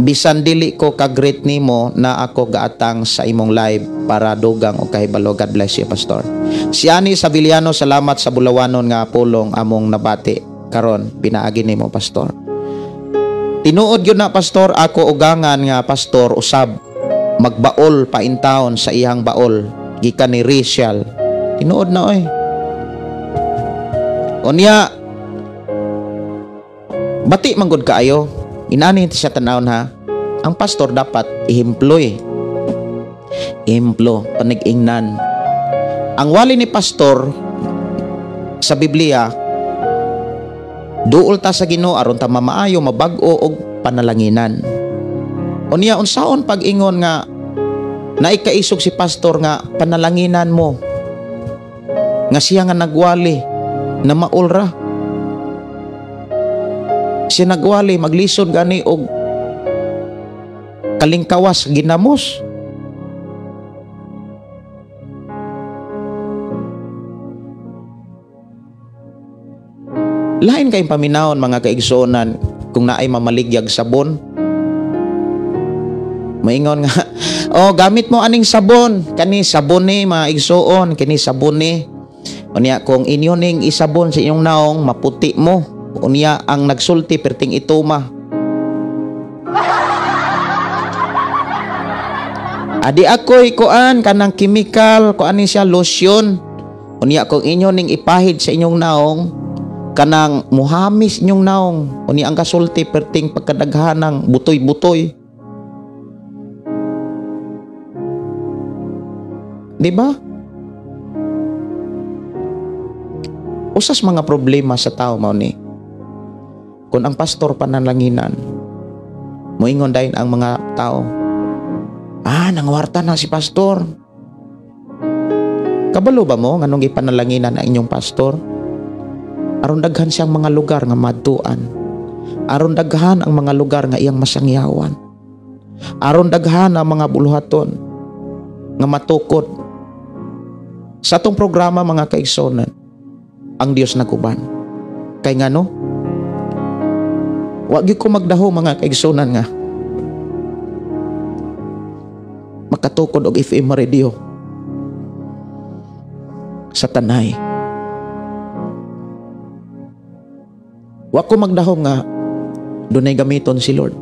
bisan dili ko ka-greet nimo na ako gaatang sa imong live para dugang og kahibalo. God bless you, Pastor. Si Ani Saviliano, salamat sa bulawanon nga pulong among nabati karon pinaagi nimo, Pastor. Tinuod gyud na, Pastor, ako ugangan nga pastor usab magbaol pa in town sa iyang baol gikan ni Rachel. Tinuod na oy. Unya bati manggod kaayo. Inani siya tanawon ha. Ang pastor dapat ihemplo eh. Ehemplo, panigingnan. Ang wali ni pastor sa Biblia, duol ta sa Ginoo aron ta mamaayo, mabag-o og panalanginan. Unya unsaon pag-ingon nga naikaisog si pastor nga panalanginan mo nga siya nga nagwali na maol ra. Siya nagwali maglisod gani og kalingkawas ginamos. Lain kayong paminawon mga kaigsuonan kung naay mamaligyag sabon. Maingon nga, oh gamit mo aning sabon, kani sabon ni mga igsuon, kini sabon ni. Unya kung inyo ning isabon sa inyong naong maputi mo. Unya ang nagsulti perting ituma. Adi ako'y kuan kanang chemical, kuan ni siya lotion. Unya kung inyo ning ipahid sa inyong naong kanang muhamis inyong naong. Unya ang kasulti perting pagkadaghanang butoy-butoy. Di ba? Usas mga problema sa tao mao ni. Kung ang pastor panalanginan, moingon dayon ang mga tao, nangwarta na si pastor. Kabalo ba mo nganong gipanalanginan ang inyong pastor? Aron daghan siyang mga lugar nga madtuan. Aron daghan ang mga lugar nga iyang masangyawan. Aron daghan ang mga buluhaton nga matukod. Sa atong programa mga kaigsonan, ang Dios naguban. Kay ngano? Wa gyud ko magdaho mga kaigsonan nga makatukod og FM radio sa Tanay. Wa ko magdaho nga dunay gamiton si Lord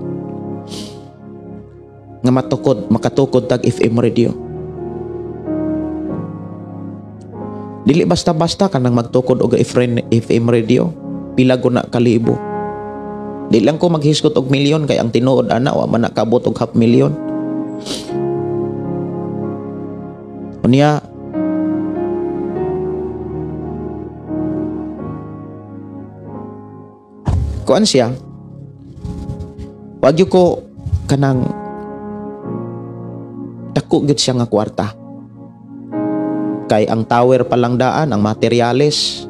nga matukod, makatukod tag FM radio. Dili basta-basta kanang magtukod og FM radio, pila ko na kalibo. Di lang ko maghisgot og milyon kay ang tinuod ana wa man nakabot og half million. Unya kuan siya, wag gyud ko kanang dako gyud siya nga kwarta. Kay ang tower pa lang daan, ang materyales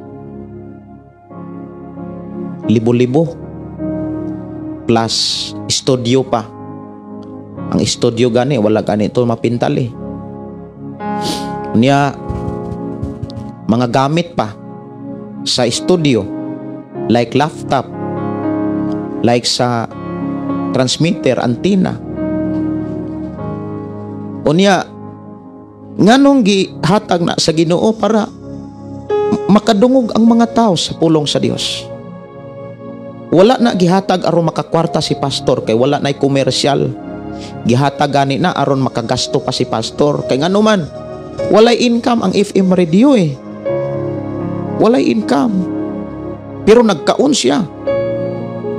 libo-libo plus studio pa. Ang studio gani wala gani to mapintal eh. Unya mga gamit pa sa studio like laptop, like sa transmitter, antenna. Unya nganong gihatag na sa Ginoo para makadungog ang mga tao sa pulong sa Dios. Wala na gihatag aron makakwarta si pastor kay wala na'y komersyal. Gihatag gani na aron makagasto pa si pastor kay ngano man walay income ang FM radio eh. Walay income. Pero nagkaon siya.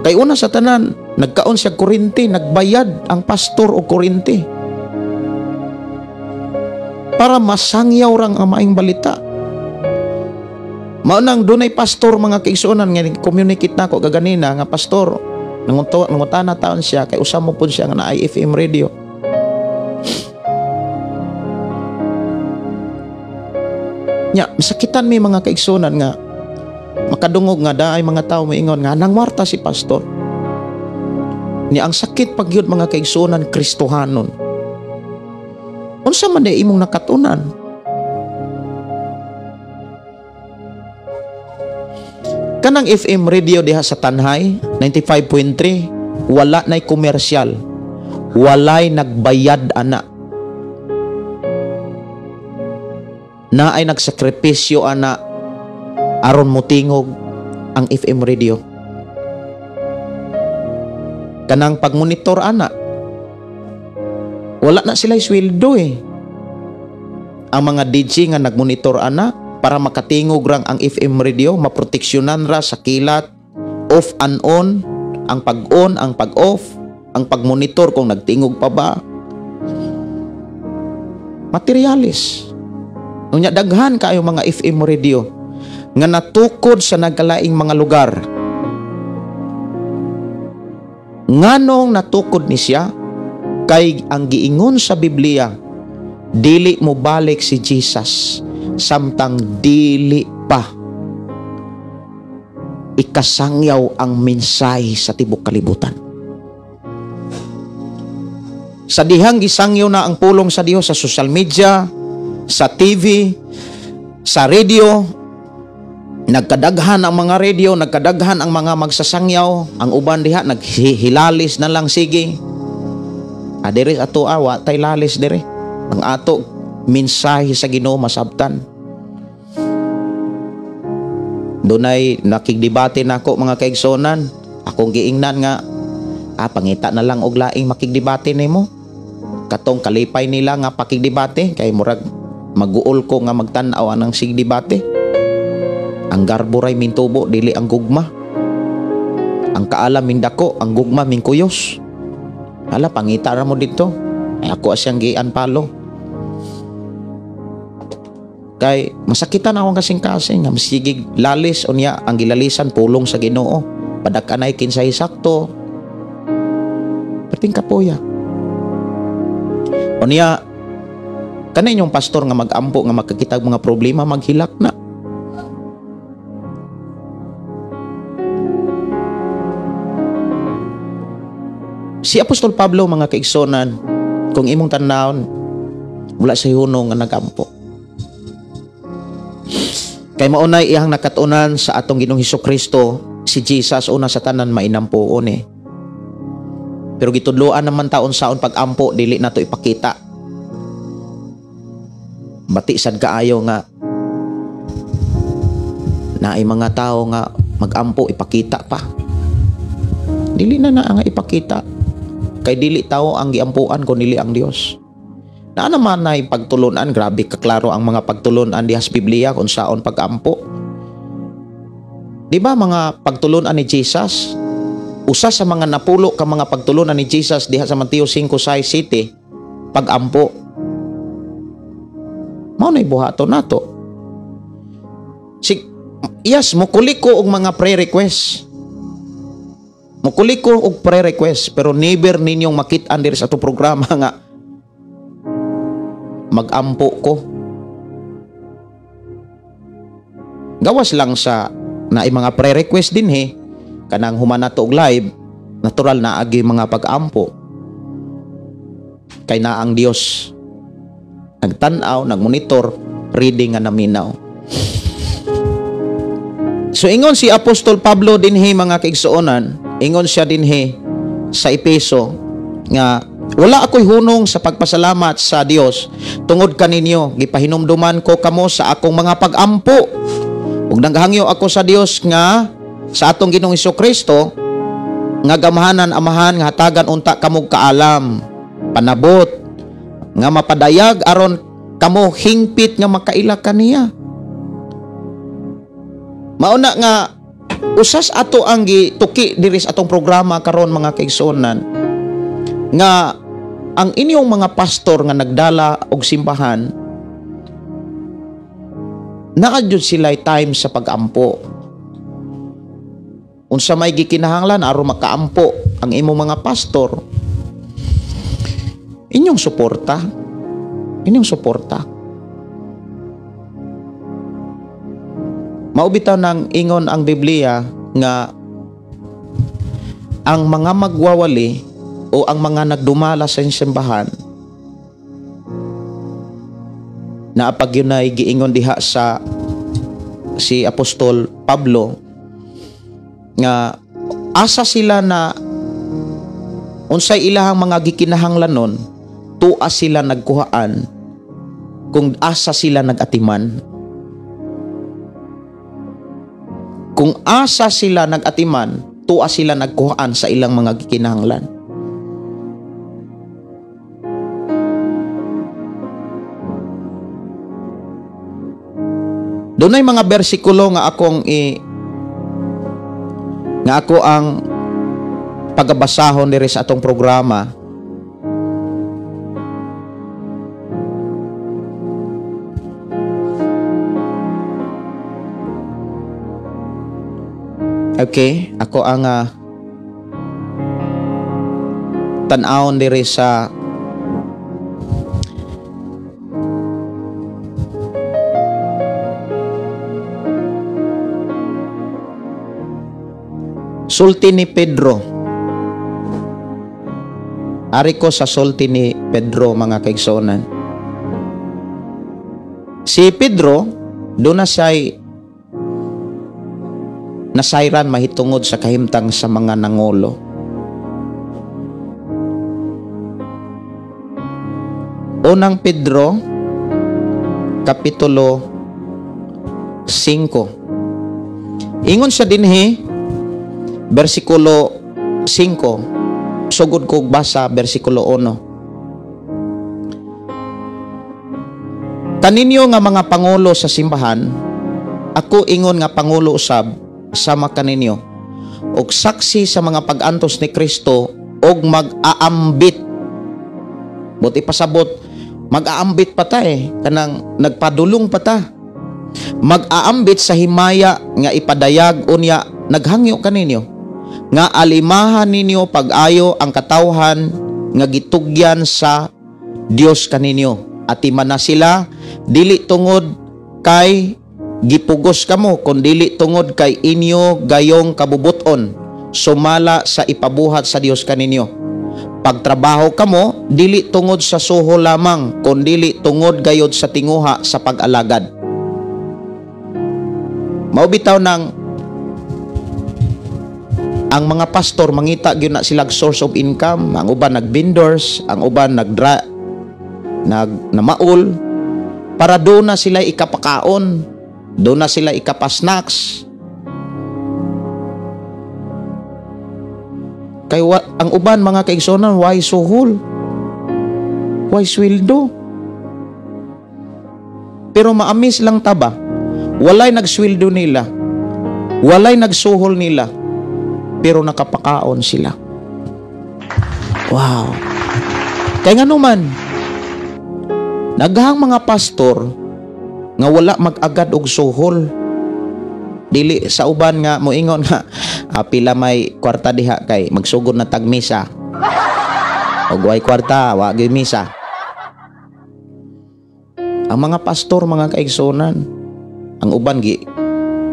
Kay una sa tanan, nagkaon siya kuryente, nagbayad ang pastor og kuryente para masangyaw rang ang maayong balita. Mao nang dunay pastor mga kaigsuonan nga communicate nako kaganina nga pastor, nangutana taon siya kay usa mo pud siya nga naay FM radio. Nya masakitan mi mga kaigsuonan nga makadungog nga daay mga tawo moingon nga nangwarta si pastor. Ni ang sakit pagyud mga kaigsuonan Kristohanon. Unsa man day imong nakatunan? Kanang FM radio diha sa Tanhay 95.3 wala nay komersyal. Walay nagbayad ana. Naay nagsakripisyo ana aron motingog ang FM radio. Kanang pagmonitor ana, wala na sila sweldo eh. Ang mga DJ nga nagmonitor ana para makatingog rang ang FM radio, maproteksyonan ra sa kilat, off and on, ang pag-on, ang pag-off, ang pagmonitor kung nagtingog pa ba. Materialis. Unya daghan kaayo mga FM radio nga natukod sa nagkalaing mga lugar. Nganong natukod ni siya? Kay ang giingon sa Biblia, dili mo balik si Jesus samtang dili pa ikasangyaw ang mensahe sa tibok kalibutan. Sa dihang gisangyaw na ang pulong sa Dios sa social media, sa TV, sa radio, nagkadaghan ang mga radio, nagkadaghan ang mga magsasangyaw, ang uban diha naghilalis na lang sige. Adere ato awa tay lalis dere. Ang ato mensahe sa Ginoo masabtan. Dunay nakigdebate nako mga kaigsonan. Akong giingnan nga pangita na lang og laing makigdebate nimo. Katong kalipay nila nga pakigdebate kay murag maguol ko nga magtan-aw anang sigdebate. Ang garbo ray mintubo dili ang gugma. Ang kaalam mindako, ang gugma mingkuyos. Hala, pangita ra mo dito. Ay, ako siyang gi-unfollow. Kay masakitan akong kasing-kasing, masigig lalis unya ang gilalisan pulong sa Ginoo. Padak-anay kinsay sakto. Perting kapoya. Unya kanay inyong pastor nga mag-ampo nga makakita og mga problema, maghilak na. Si Apostol Pablo, mga kaigsonan, kung imong tanawon, wala sa hunong nga nagampo. Kay maunay iyang nakatunan sa atong Ginoong Hesukristo, si Jesus una sa tanan mainampuon eh. Pero gitudloan naman taon saon pag-ampo, dili na to ipakita. Bati sad kaayo nga naay mga tao nga mag-ampo ipakita pa. Dili na na nga ipakita. Kay dili tao ang giampuan kun dili ang Dios. Naa naman nay pagtulunan, grabe kaklaro ang mga pagtulunan diha sa Biblia kung saon pag-ampo. Di ba mga pagtulunan ni Jesus? Usa sa mga napulo ka mga pagtulunan ni Jesus diha sa Mateo 5:6-7, pag-ampo. Mao nay buhaton nato. Si yes, mukuli ko og mga prayer request. Mukuli ko og prayer request, pero never ninyong makit-an diri sa ato programa nga mag-ampo ko. Gawas lang sa naay mga prayer request din he, kanang human nato og live, natural na agi mga pag-ampo. Kay naa ang Dios nagtan-aw, nagmonitor, ready nga naminaw. So ingon si Apostol Pablo dinhi mga kaigsuonan, ingon siya dinhi sa Epeso nga wala ako'y hunong sa pagpasalamat sa Dios tungod kaninyo, gipahinumduman ko kamo sa akong mga pag-ampo. Ug naghangyo ako sa Dios nga sa atong Ginoong Hesukristo nga gamahanan amahan nga hatagan unta kamo kaalam, panabot nga mapadayag aron kamo hingpit nga makaila kaniya. Mauna nga usas ato ang gituki diri sa atong programa karon mga kaigsuonan nga ang inyong mga pastor nga nagdala og simbahan naa jud sila'y time sa pag-ampo. Unsa may gikinahanglan aron makaampo ang imong mga pastor, inyong suporta, inyong suporta. Maubitaw ng ingon ang Biblia nga ang mga magwawali o ang mga nagdumala sa simbahan na pag yun ay giingon diha sa si Apostol Pablo nga asa sila na unsay ilahang mga gikinahanglanon, tua sila nagkuhaan kung asa sila nagatiman. Kung asa sila nagatiman, tua sila nagkuhaan sa ilang mga gikinahanglan. Dunay mga bersikulo nga akong nga ako ang pagabasahon diri sa atong programa. Okay, ako ang tan-awon diri sa sulti ni Pedro. Ari ko sa sulti ni Pedro mga kaigsuonan. Si Pedro doon na siya'y nasayran mahitungod sa kahimtang sa mga nangolo. Unang Pedro, Kapitulo 5. Ingon siya dinhi, versikulo 5, sugod kog basa versikulo 1. Kaninyo nga mga pangulo sa simbahan, ako ingon nga pangulo usab sama kaninyo, og saksi sa mga pag-antos ni Kristo, og mag-aambit. Buti pasabot, mag-aambit pa ta kanang nagpadulong pa ta. Mag-aambit sa himaya nga ipadayag unya naghangyo kaninyo nga alimahan ninyo pag-ayo ang katawhan nga gitugyan sa Dios kaninyo. Atiman na sila dili tungod kay gipugos kamo, kun dili tungod kay inyo gayong kabubuton sumala sa ipabuhat sa Dios kaninyo. Pagtrabaho kamo dili tungod sa suho lamang, kun dili tungod gayod sa tinguha sa pag-alagad. Mao bitaw nang ang mga pastor mangita gyud na silag source of income. Ang uban nag-vendors, ang uban namaol para do na sila ikapakaon, do na sila ikapasnacks. Kay ang uban mga kaigsonan, why suhol? Why sweldo? Pero maamis lang taba, walay nagsweldo nila, walay nagsuhol nila, pero nakapakaon sila. Wow. Kay nganuman, naghang mga pastor nga wala mag-agad og suhol. Dili sa uban nga moingon nga pila may kwarta diha kay magsugod na tag misa. Og way kwarta, wa gyud misa. Ang mga pastor mga kaigsonan, ang uban gi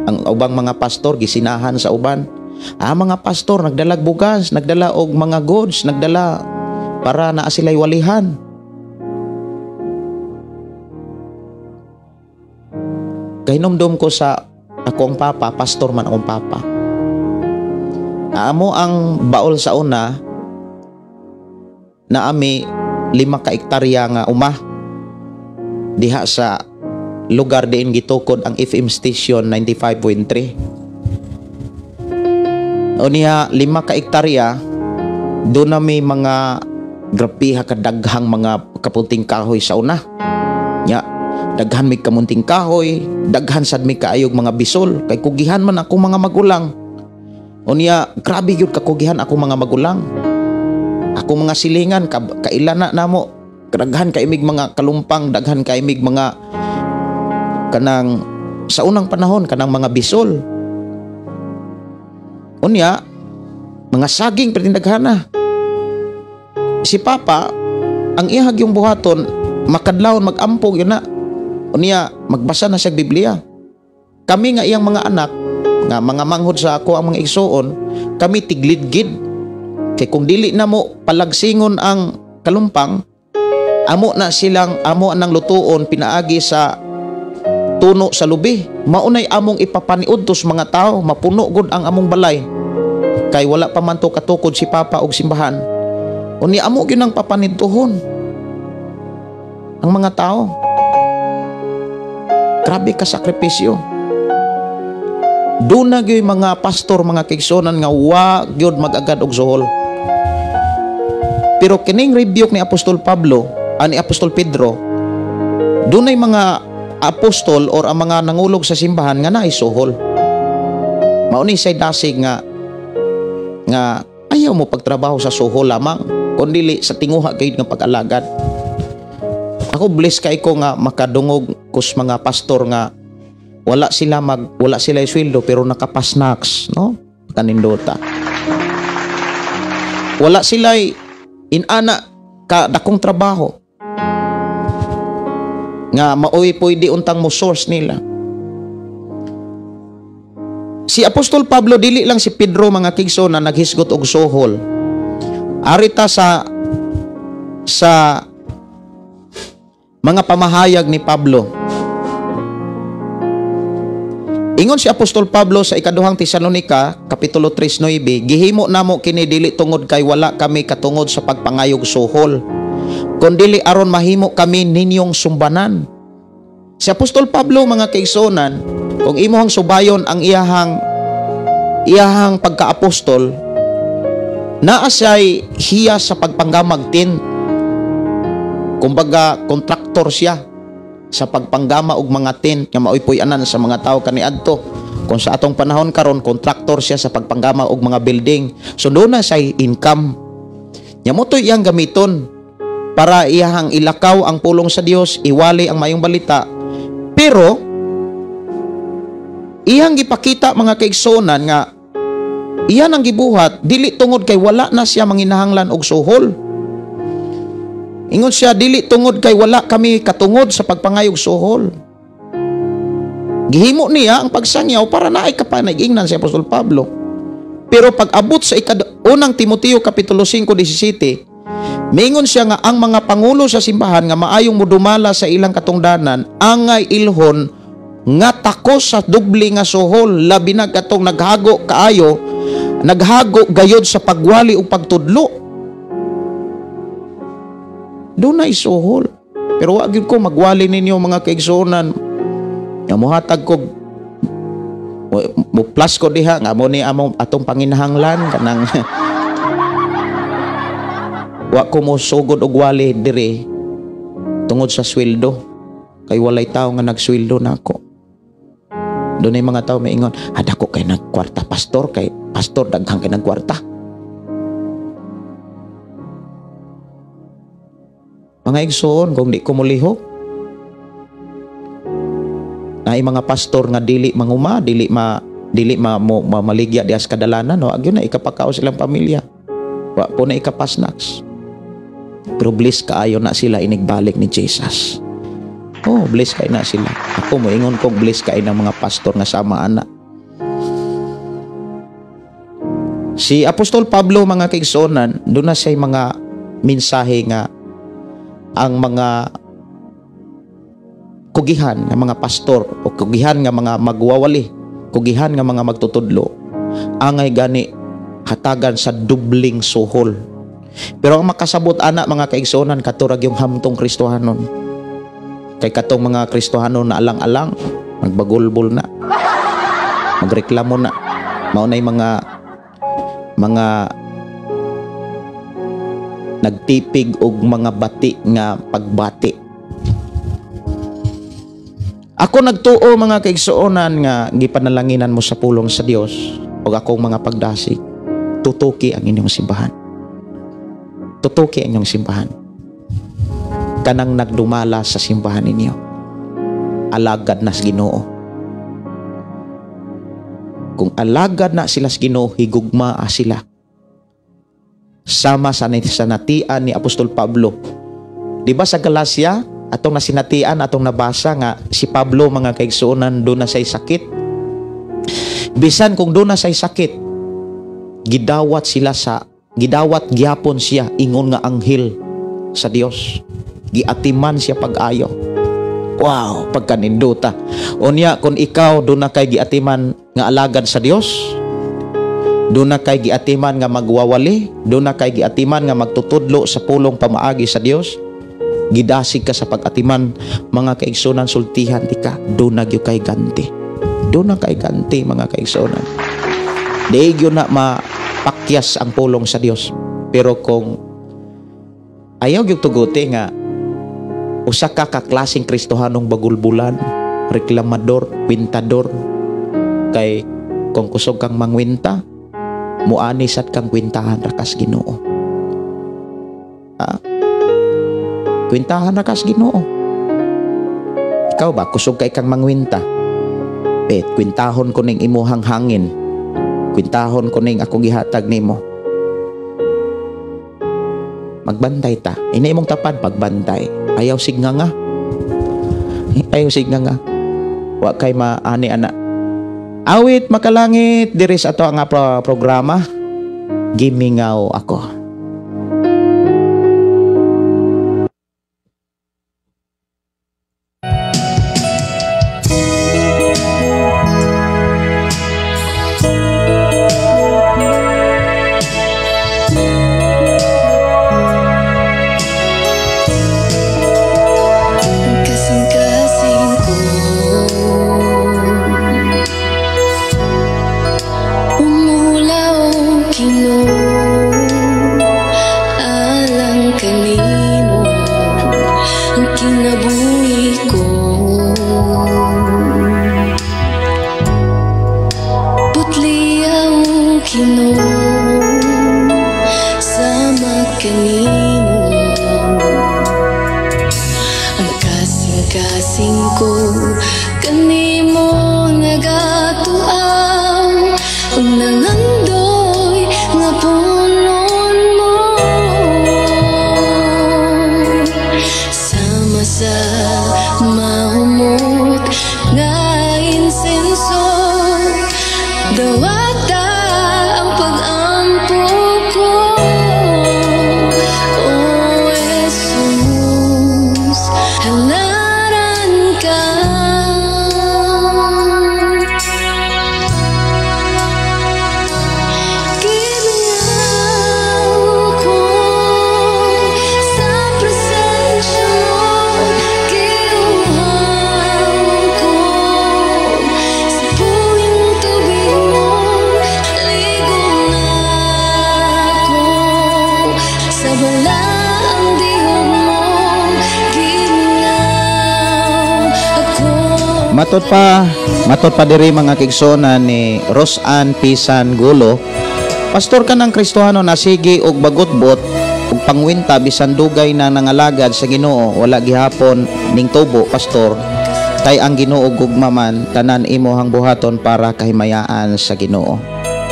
ang ubang mga pastor gisinahan sa uban. Ang mga pastor nagdalag bugas, nagdala og mga goods, nagdala para naa sila'y walihan. Kahinumdum ko sa akong papa, pastor man akong papa. Amo ang baol sa una na ami 5 ka hektarya nga uma diha sa lugar diin gitukod ang FM station 95.3. Unya 5 ka hektarya, do na may mga grabiha kadaghang mga kapunting kahoy sa una. Nya daghan may kamunting kahoy, daghan sad may kaayog mga bisol kay kugihan man akong mga magulang. Unya grabe gyud kakugihan akong mga magulang. Akong mga silingan kaila na namo, daghan kay mig mga kalumpang, daghan kay mig mga kanang sa unang panahon kanang mga bisol. Unya mga saging perting daghana. Si Papa ang iyahag yung buhaton makadlawon magampog yun na. Unya magbasa na siya Biblia. Kami nga iyang mga anak nga mga manghod sa ako ang mga igsuon, kami tiglidgid. Kay kung dili na mo palagsingon ang kalumpang, amo na silang amo nang lutuon pinaagi sa tuno sa lubi. Maunay among ipapaniud tos mga tao, mapuno gud ang among balay. Kay wala pa man to katukod si Papa og simbahan. Unya amo gyud ang papanidtuhon ang mga tao. Grabe ka sakripisyo. Doon na gyud mga pastor, mga kaigsonan nga wa gyud mag-agad og suhol. Pero kining rebuke ni Apostol Pablo, ani Apostol Pedro, dunay mga apostol or ang mga nangulog sa simbahan nga naay suhol. Mao ni say dasig nga ayaw mo pagtrabaho sa suhol lamang, kundi sa tinguha gayud nga pag-alagad. Ako bless kay ko nga makadungog kus mga pastor nga wala sila sweldo pero nakapasnacks, no? Kanindota. Wala sila inana ka dakong trabaho nga maoy pwede untang mo source nila. Si Apostol Pablo dili lang si Pedro mga kigso na naghisgot og suhol. Arita sa mga pamahayag ni Pablo. Ingon si Apostol Pablo sa ikaduhang Tesalonika, Kapitulo 3:9, gihimo namo kini dili tungod kay wala kami katungod sa pagpangayog suhol, kundili aron mahimo kami ninyong sumbanan. Si Apostol Pablo mga kaigsuonan, kung imuhang subayon ang iyahang pagkaapostol, naa siya'y hiya sa pagpanggamag tent. Kumbaga kontraktor siya sa pagpanggama og mga tent nga maoy puy-anan sa mga tawo kaniadto. Kung sa atong panahon karon, kontraktor siya sa pagpanggama og mga building. So doon na siya'y income. Nya mo to'y iyang gamiton para iyahang ilakaw ang pulong sa Dios, iwali ang mayong balita. Pero Iyang gipakita mga kaigsuonan nga iyan ang gibuhat dili tungod kay wala na siya manginahanglan og suhol. Ingon siya, dili tungod kay wala kami katungod sa pagpangayog suhol. Gihimo niya ang pagsangyaw para naay kapanag-ingnan si Apostol Pablo. Pero pag abot sa unang Timoteo Kapitulo 5:17, mingon siya nga ang mga pangulo sa simbahan nga maayong mudumala sa ilang katungdanan angay ilhon nga takos sa dubli nga suhol, labi na katong naghago kaayo, naghago gayod sa pagwali o pagtudlo. Dunay suhol. Pero wa gyud ko magwali ninyo mga kaigsuonan. Nga mohatag ko, mo plus ko diha nga mo ni among atong panginahanglan kanang wa ko mo sugod og wali diri tungod sa sweldo kay walay tawo nga nagsweldo nako. Dunay mga tawo maingon, dako kay nagkwarta pastor, kay pastor daghan kay nagkwarta. Mga igsoon, kung di ko molihok, naay mga pastor nga dili manguma, dili maligya dias kadalanan, no, agyo na ikapakaos ilang pamilya. Wa po na ikapasnaks. Pero bless kaayo na sila inigbalik ni Jesus. Oh, bless kay na sila. Ako moingon kong bless kay ng mga pastor nga sama ana. Si Apostol Pablo mga kaigsuonan, doon na siya mga mensahe nga ang mga kugihan nga mga pastor o kugihan nga mga magwawali, kugihan nga mga magtutudlo, angay gani hatagan sa dubling suhol. Pero ang makasabot ana mga kaigsuonan, katurag yung hamtong Kristohanon. Kay katong mga Kristohanon na alang-alang, magbagulbol na, magreklamo na, mao nay mga nagtipig og mga bati nga pagbati. Ako nagtuo mga kaigsuonan nga gipanalanginan mo sa pulong sa Dios ug akong mga pagdasig, tutuki ang inyong simbahan. Tutuki ang inyong simbahan. Kanang nagdumala sa simbahan ninyo, alagad na sa Ginoo. Kung alagad na sila sa Ginoo, higugmaa sila. Sama sa natian ni Apostol Pablo. Di ba sa Galacia, atong nasinatian, atong nabasa nga si Pablo mga kaigsuonan doon na siya'y sakit. Bisan kung doon na siya'y sakit, gidawat sila sa, gidawat gyapon siya ingon nga anghel sa Dios. Giatiman siya pag-ayo. Wow, pagkaninduta. Unya kung ikaw doon na kay giatiman nga alagad sa Dios, doon na kay giatiman nga magwawali, doon na kay giatiman nga magtutudlo sa pulong pamaagi sa Dios, gidasig ka sa pag-atiman mga kaigsunan, sultihan di ka, doon na gyud kay ganti. Doon na kay ganti mga kaigsunan. Di gyud na mapakyas ang pulong sa Dios. Pero kung ayaw gyud tuguti nga usa ka kaklaseng Kristohanong bagulbulan, reklamador, kwintador, kay kung kusog kang mangwinta, muani sad kang kwintahan ra kas Ginoo. Kwintahan ra kas Ginoo. Ikaw ba kusog kay kang mangwinta? Bet kwintahon ko ning imuhang hangin. Kwintahon ko ning ako gihatag nimo. Magbantay ta. Ina imong tapad pagbantay. Ayaw signa nga. Ayaw signa nga. Wa kay maani ana. Awit makalangit diri sa ato ang programa. Gimingaw ako. Kasing-kasing ko kanimo nagatuo. Matod pa diri, mga kaigsuonan, ni Rosan Pisan Gulo, "Pastor, ka ng Kristohano na sige og bagutbot ug pangwinta bisan dugay na nangalagad sa Ginoo, wala gihapon ning tubo, Pastor, kay ang Ginoo gugma man. Tanan imohang buhaton para kahimayaan sa Ginoo.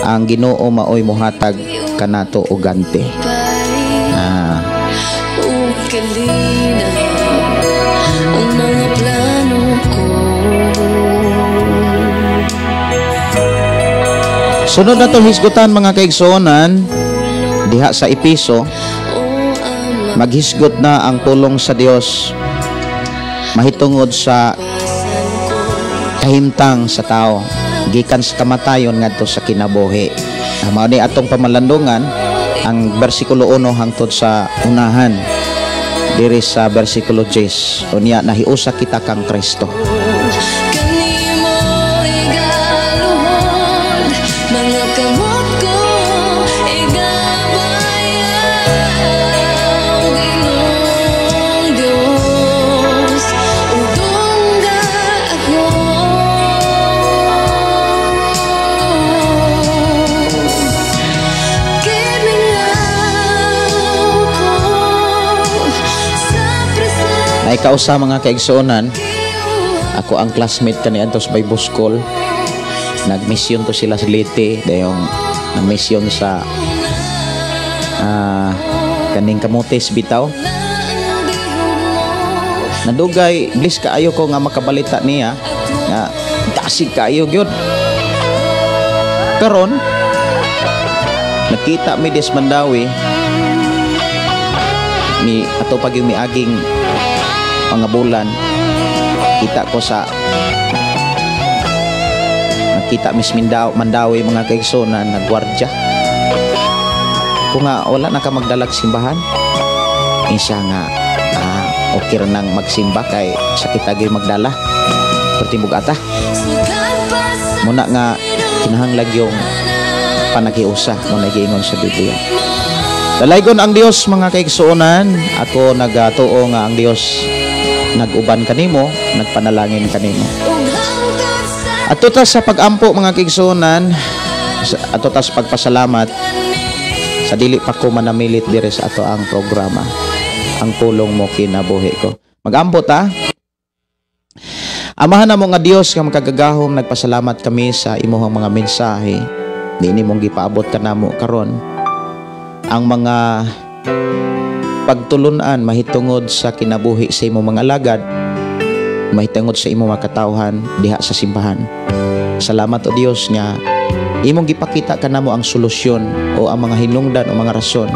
Ang Ginoo maoy muhatag kanato og ganti." Ah. Ug kalinaw ang mga plano ko. Sunod na to hisgutan, mga kaigsuonan, diha sa Episo, O Ama, maghisgot na ang pulong sa Dios mahitungod sa kahimtang sa tao gikan sa kamatayon ngadto sa kinabuhi. Ang mao ni atong pamalandungan ang bersikulo 1 hangtod sa unahan diri sa bersikulo 10. Unya nahiusa kita kang Kristo. Kanimo igaluhod, mga kamot ko igabayaw, Ginoong Diyos, ug dungga ako. Gimingaw ko sa presensya. Nay kausa, mga kaigsuonan, ako ang classmate kani adto sa Bible School. Nagmisyon to sila sa Leyte, dayong nagmisyon sa kaning Camotes bitaw. Nadugay, bliss kaayo ko nga makabalita niya nga dasig kaayo gyud. Karon nakita mi des Mandawi mi ato pag yung miaging mga bulan, kita ko sa nakita Miss Mandawi, mga kaigsuonan, nagwardya ko nga, "Wala na ka magdalag simbahan?" Isa nga, "Okay ra nang magsimba kay sa kita gyud magdala perti ata." Muna nga kinahanglan yung panaghiusa mo na giingon sa Biblia. Dalaygon ang Dios, mga kaigsuonan. Ako nagatuo nga ang Dios nag-uban kanimo, nagpanalangin kanimo. Ato ta sa pag-ampo, mga kaigsuonan, ato ta sa pagpasalamat sa dili pa ko manamilit diri sa ato ang programa. Ang Pulong Mo Kinabuhi Ko. Mag-ampo ta. Amahan namo nga Dios nga makagagahom, nagpasalamat kami sa imuhang mga mensahe. Niini mong gipaabot kanamo karon. Ang mga pagtulunan mahitungod sa kinabuhi sa imong mga alagad, mahitungod sa imong mga katawhan diha sa simbahan. Salamat, o Dios, nga imong gipakita kanamo ang solusyon o ang mga hinungdan o mga rason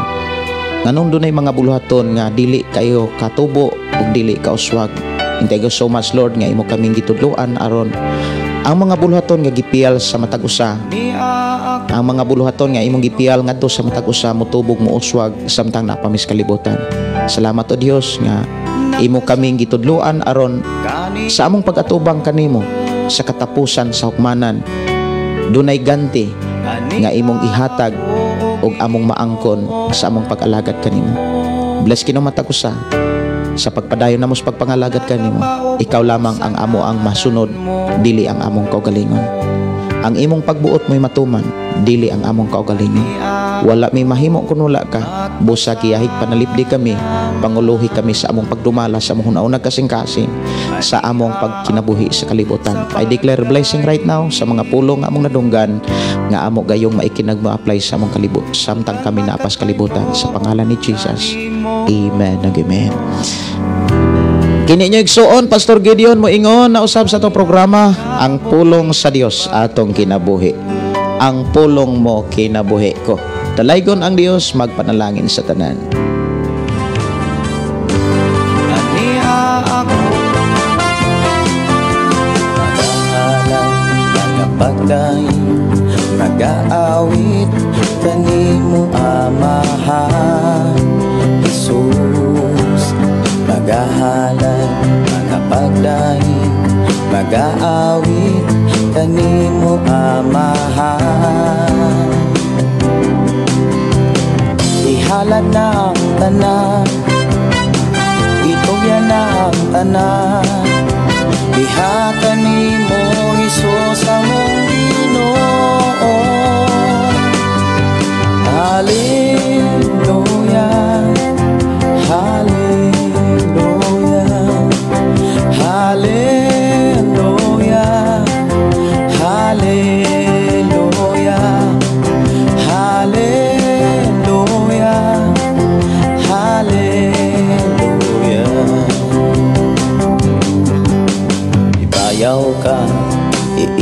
nganong dunay mga buluhaton nga dili kayo katubo ug dili kauswag. And thank you so much, Lord, nga imo kaming gitudloan aron ang mga buluhaton nga gipiyal sa matag usa, ang mga buluhaton nga imong gipiyal ngadto sa matag usa, mutubog, muuswag samtang naa pa mi sa kalibutan. Salamat, o Dios, nga imo kaming gitudloan aron sa among pag-atubang kanimo sa katapusan sa hukmanan, dunay ganti nga imong ihatag ug among maangkon sa among pag-alagad kanimo. Bless kino matag usa sa pagpadayon namo sa pagpangalagad kanimo. Ikaw lamang ang amo ang masunod, dili ang among kaugalingon. Ang imong pagbuot mo'y matuman, dili ang among kaugalingon. Wala mi mahimo kun wala ka. Busa giyahig panalipdi kami, panguluhi kami sa among pagdumala, sa among hunaunag kasing-kasing, sa among pagkinabuhi sa kalibutan. I declare blessing right now sa mga pulong nga among nadunggan, nga amo gayong maikinag ma-apply sa among kalibot samtang kami naa pa sa kalibutan, sa pangalan ni Jesus. Amen ug amen. Kini inyo igsuon, Pastor Gideon, moingon na usab sa atong programa, Ang Pulong sa Dios Atong Kinabuhi. Ang Pulong Mo Kinabuhi Ko. Dalaygon ang Dios, magpanalangin sa tanan. Aniha ako. Magahalad, magapagdaing, magaawit kanimo, Amahan Jesus. Magahalad, magapagdaing, magaawit kanimo, Amahan. Ihalad na ang tanan, itugyan na ang tanan, diha kani.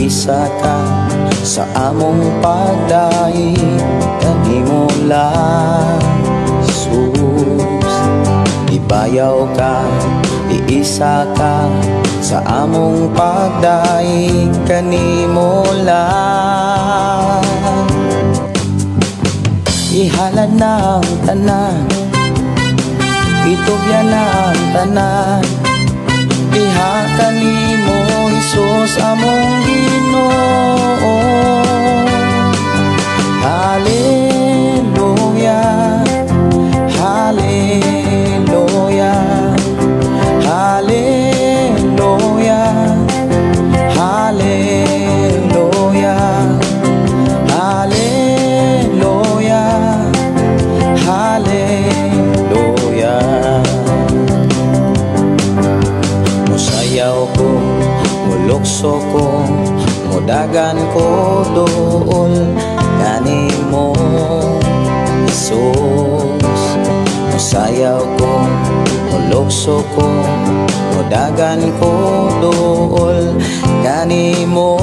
Iisa ka sa among pagdaig kanimo lang, Jesus. Ibayaw ka, iisa ka sa among pagdaig kanimo lang. Ihalad na ang tanan, itugyan na ang tanan, diha kanimo, Hesus, among Ginoo. Hallelujah, Hallelujah, Hallelujah, Hallelujah, Hallelujah, Hallelujah. Musayaw ko, mulukso ko, mudagan ko duol kanimo, Jesus. Musayaw ko, mulukso ko, mudagan ko duol kanimo.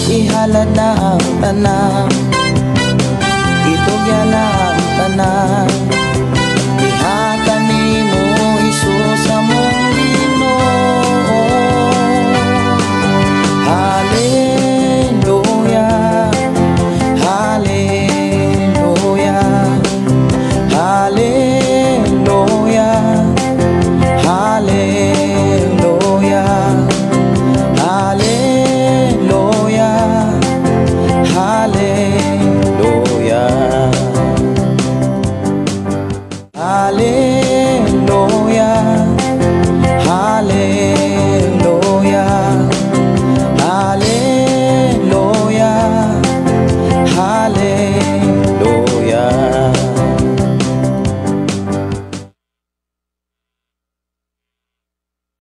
Ihalad na ang tanan.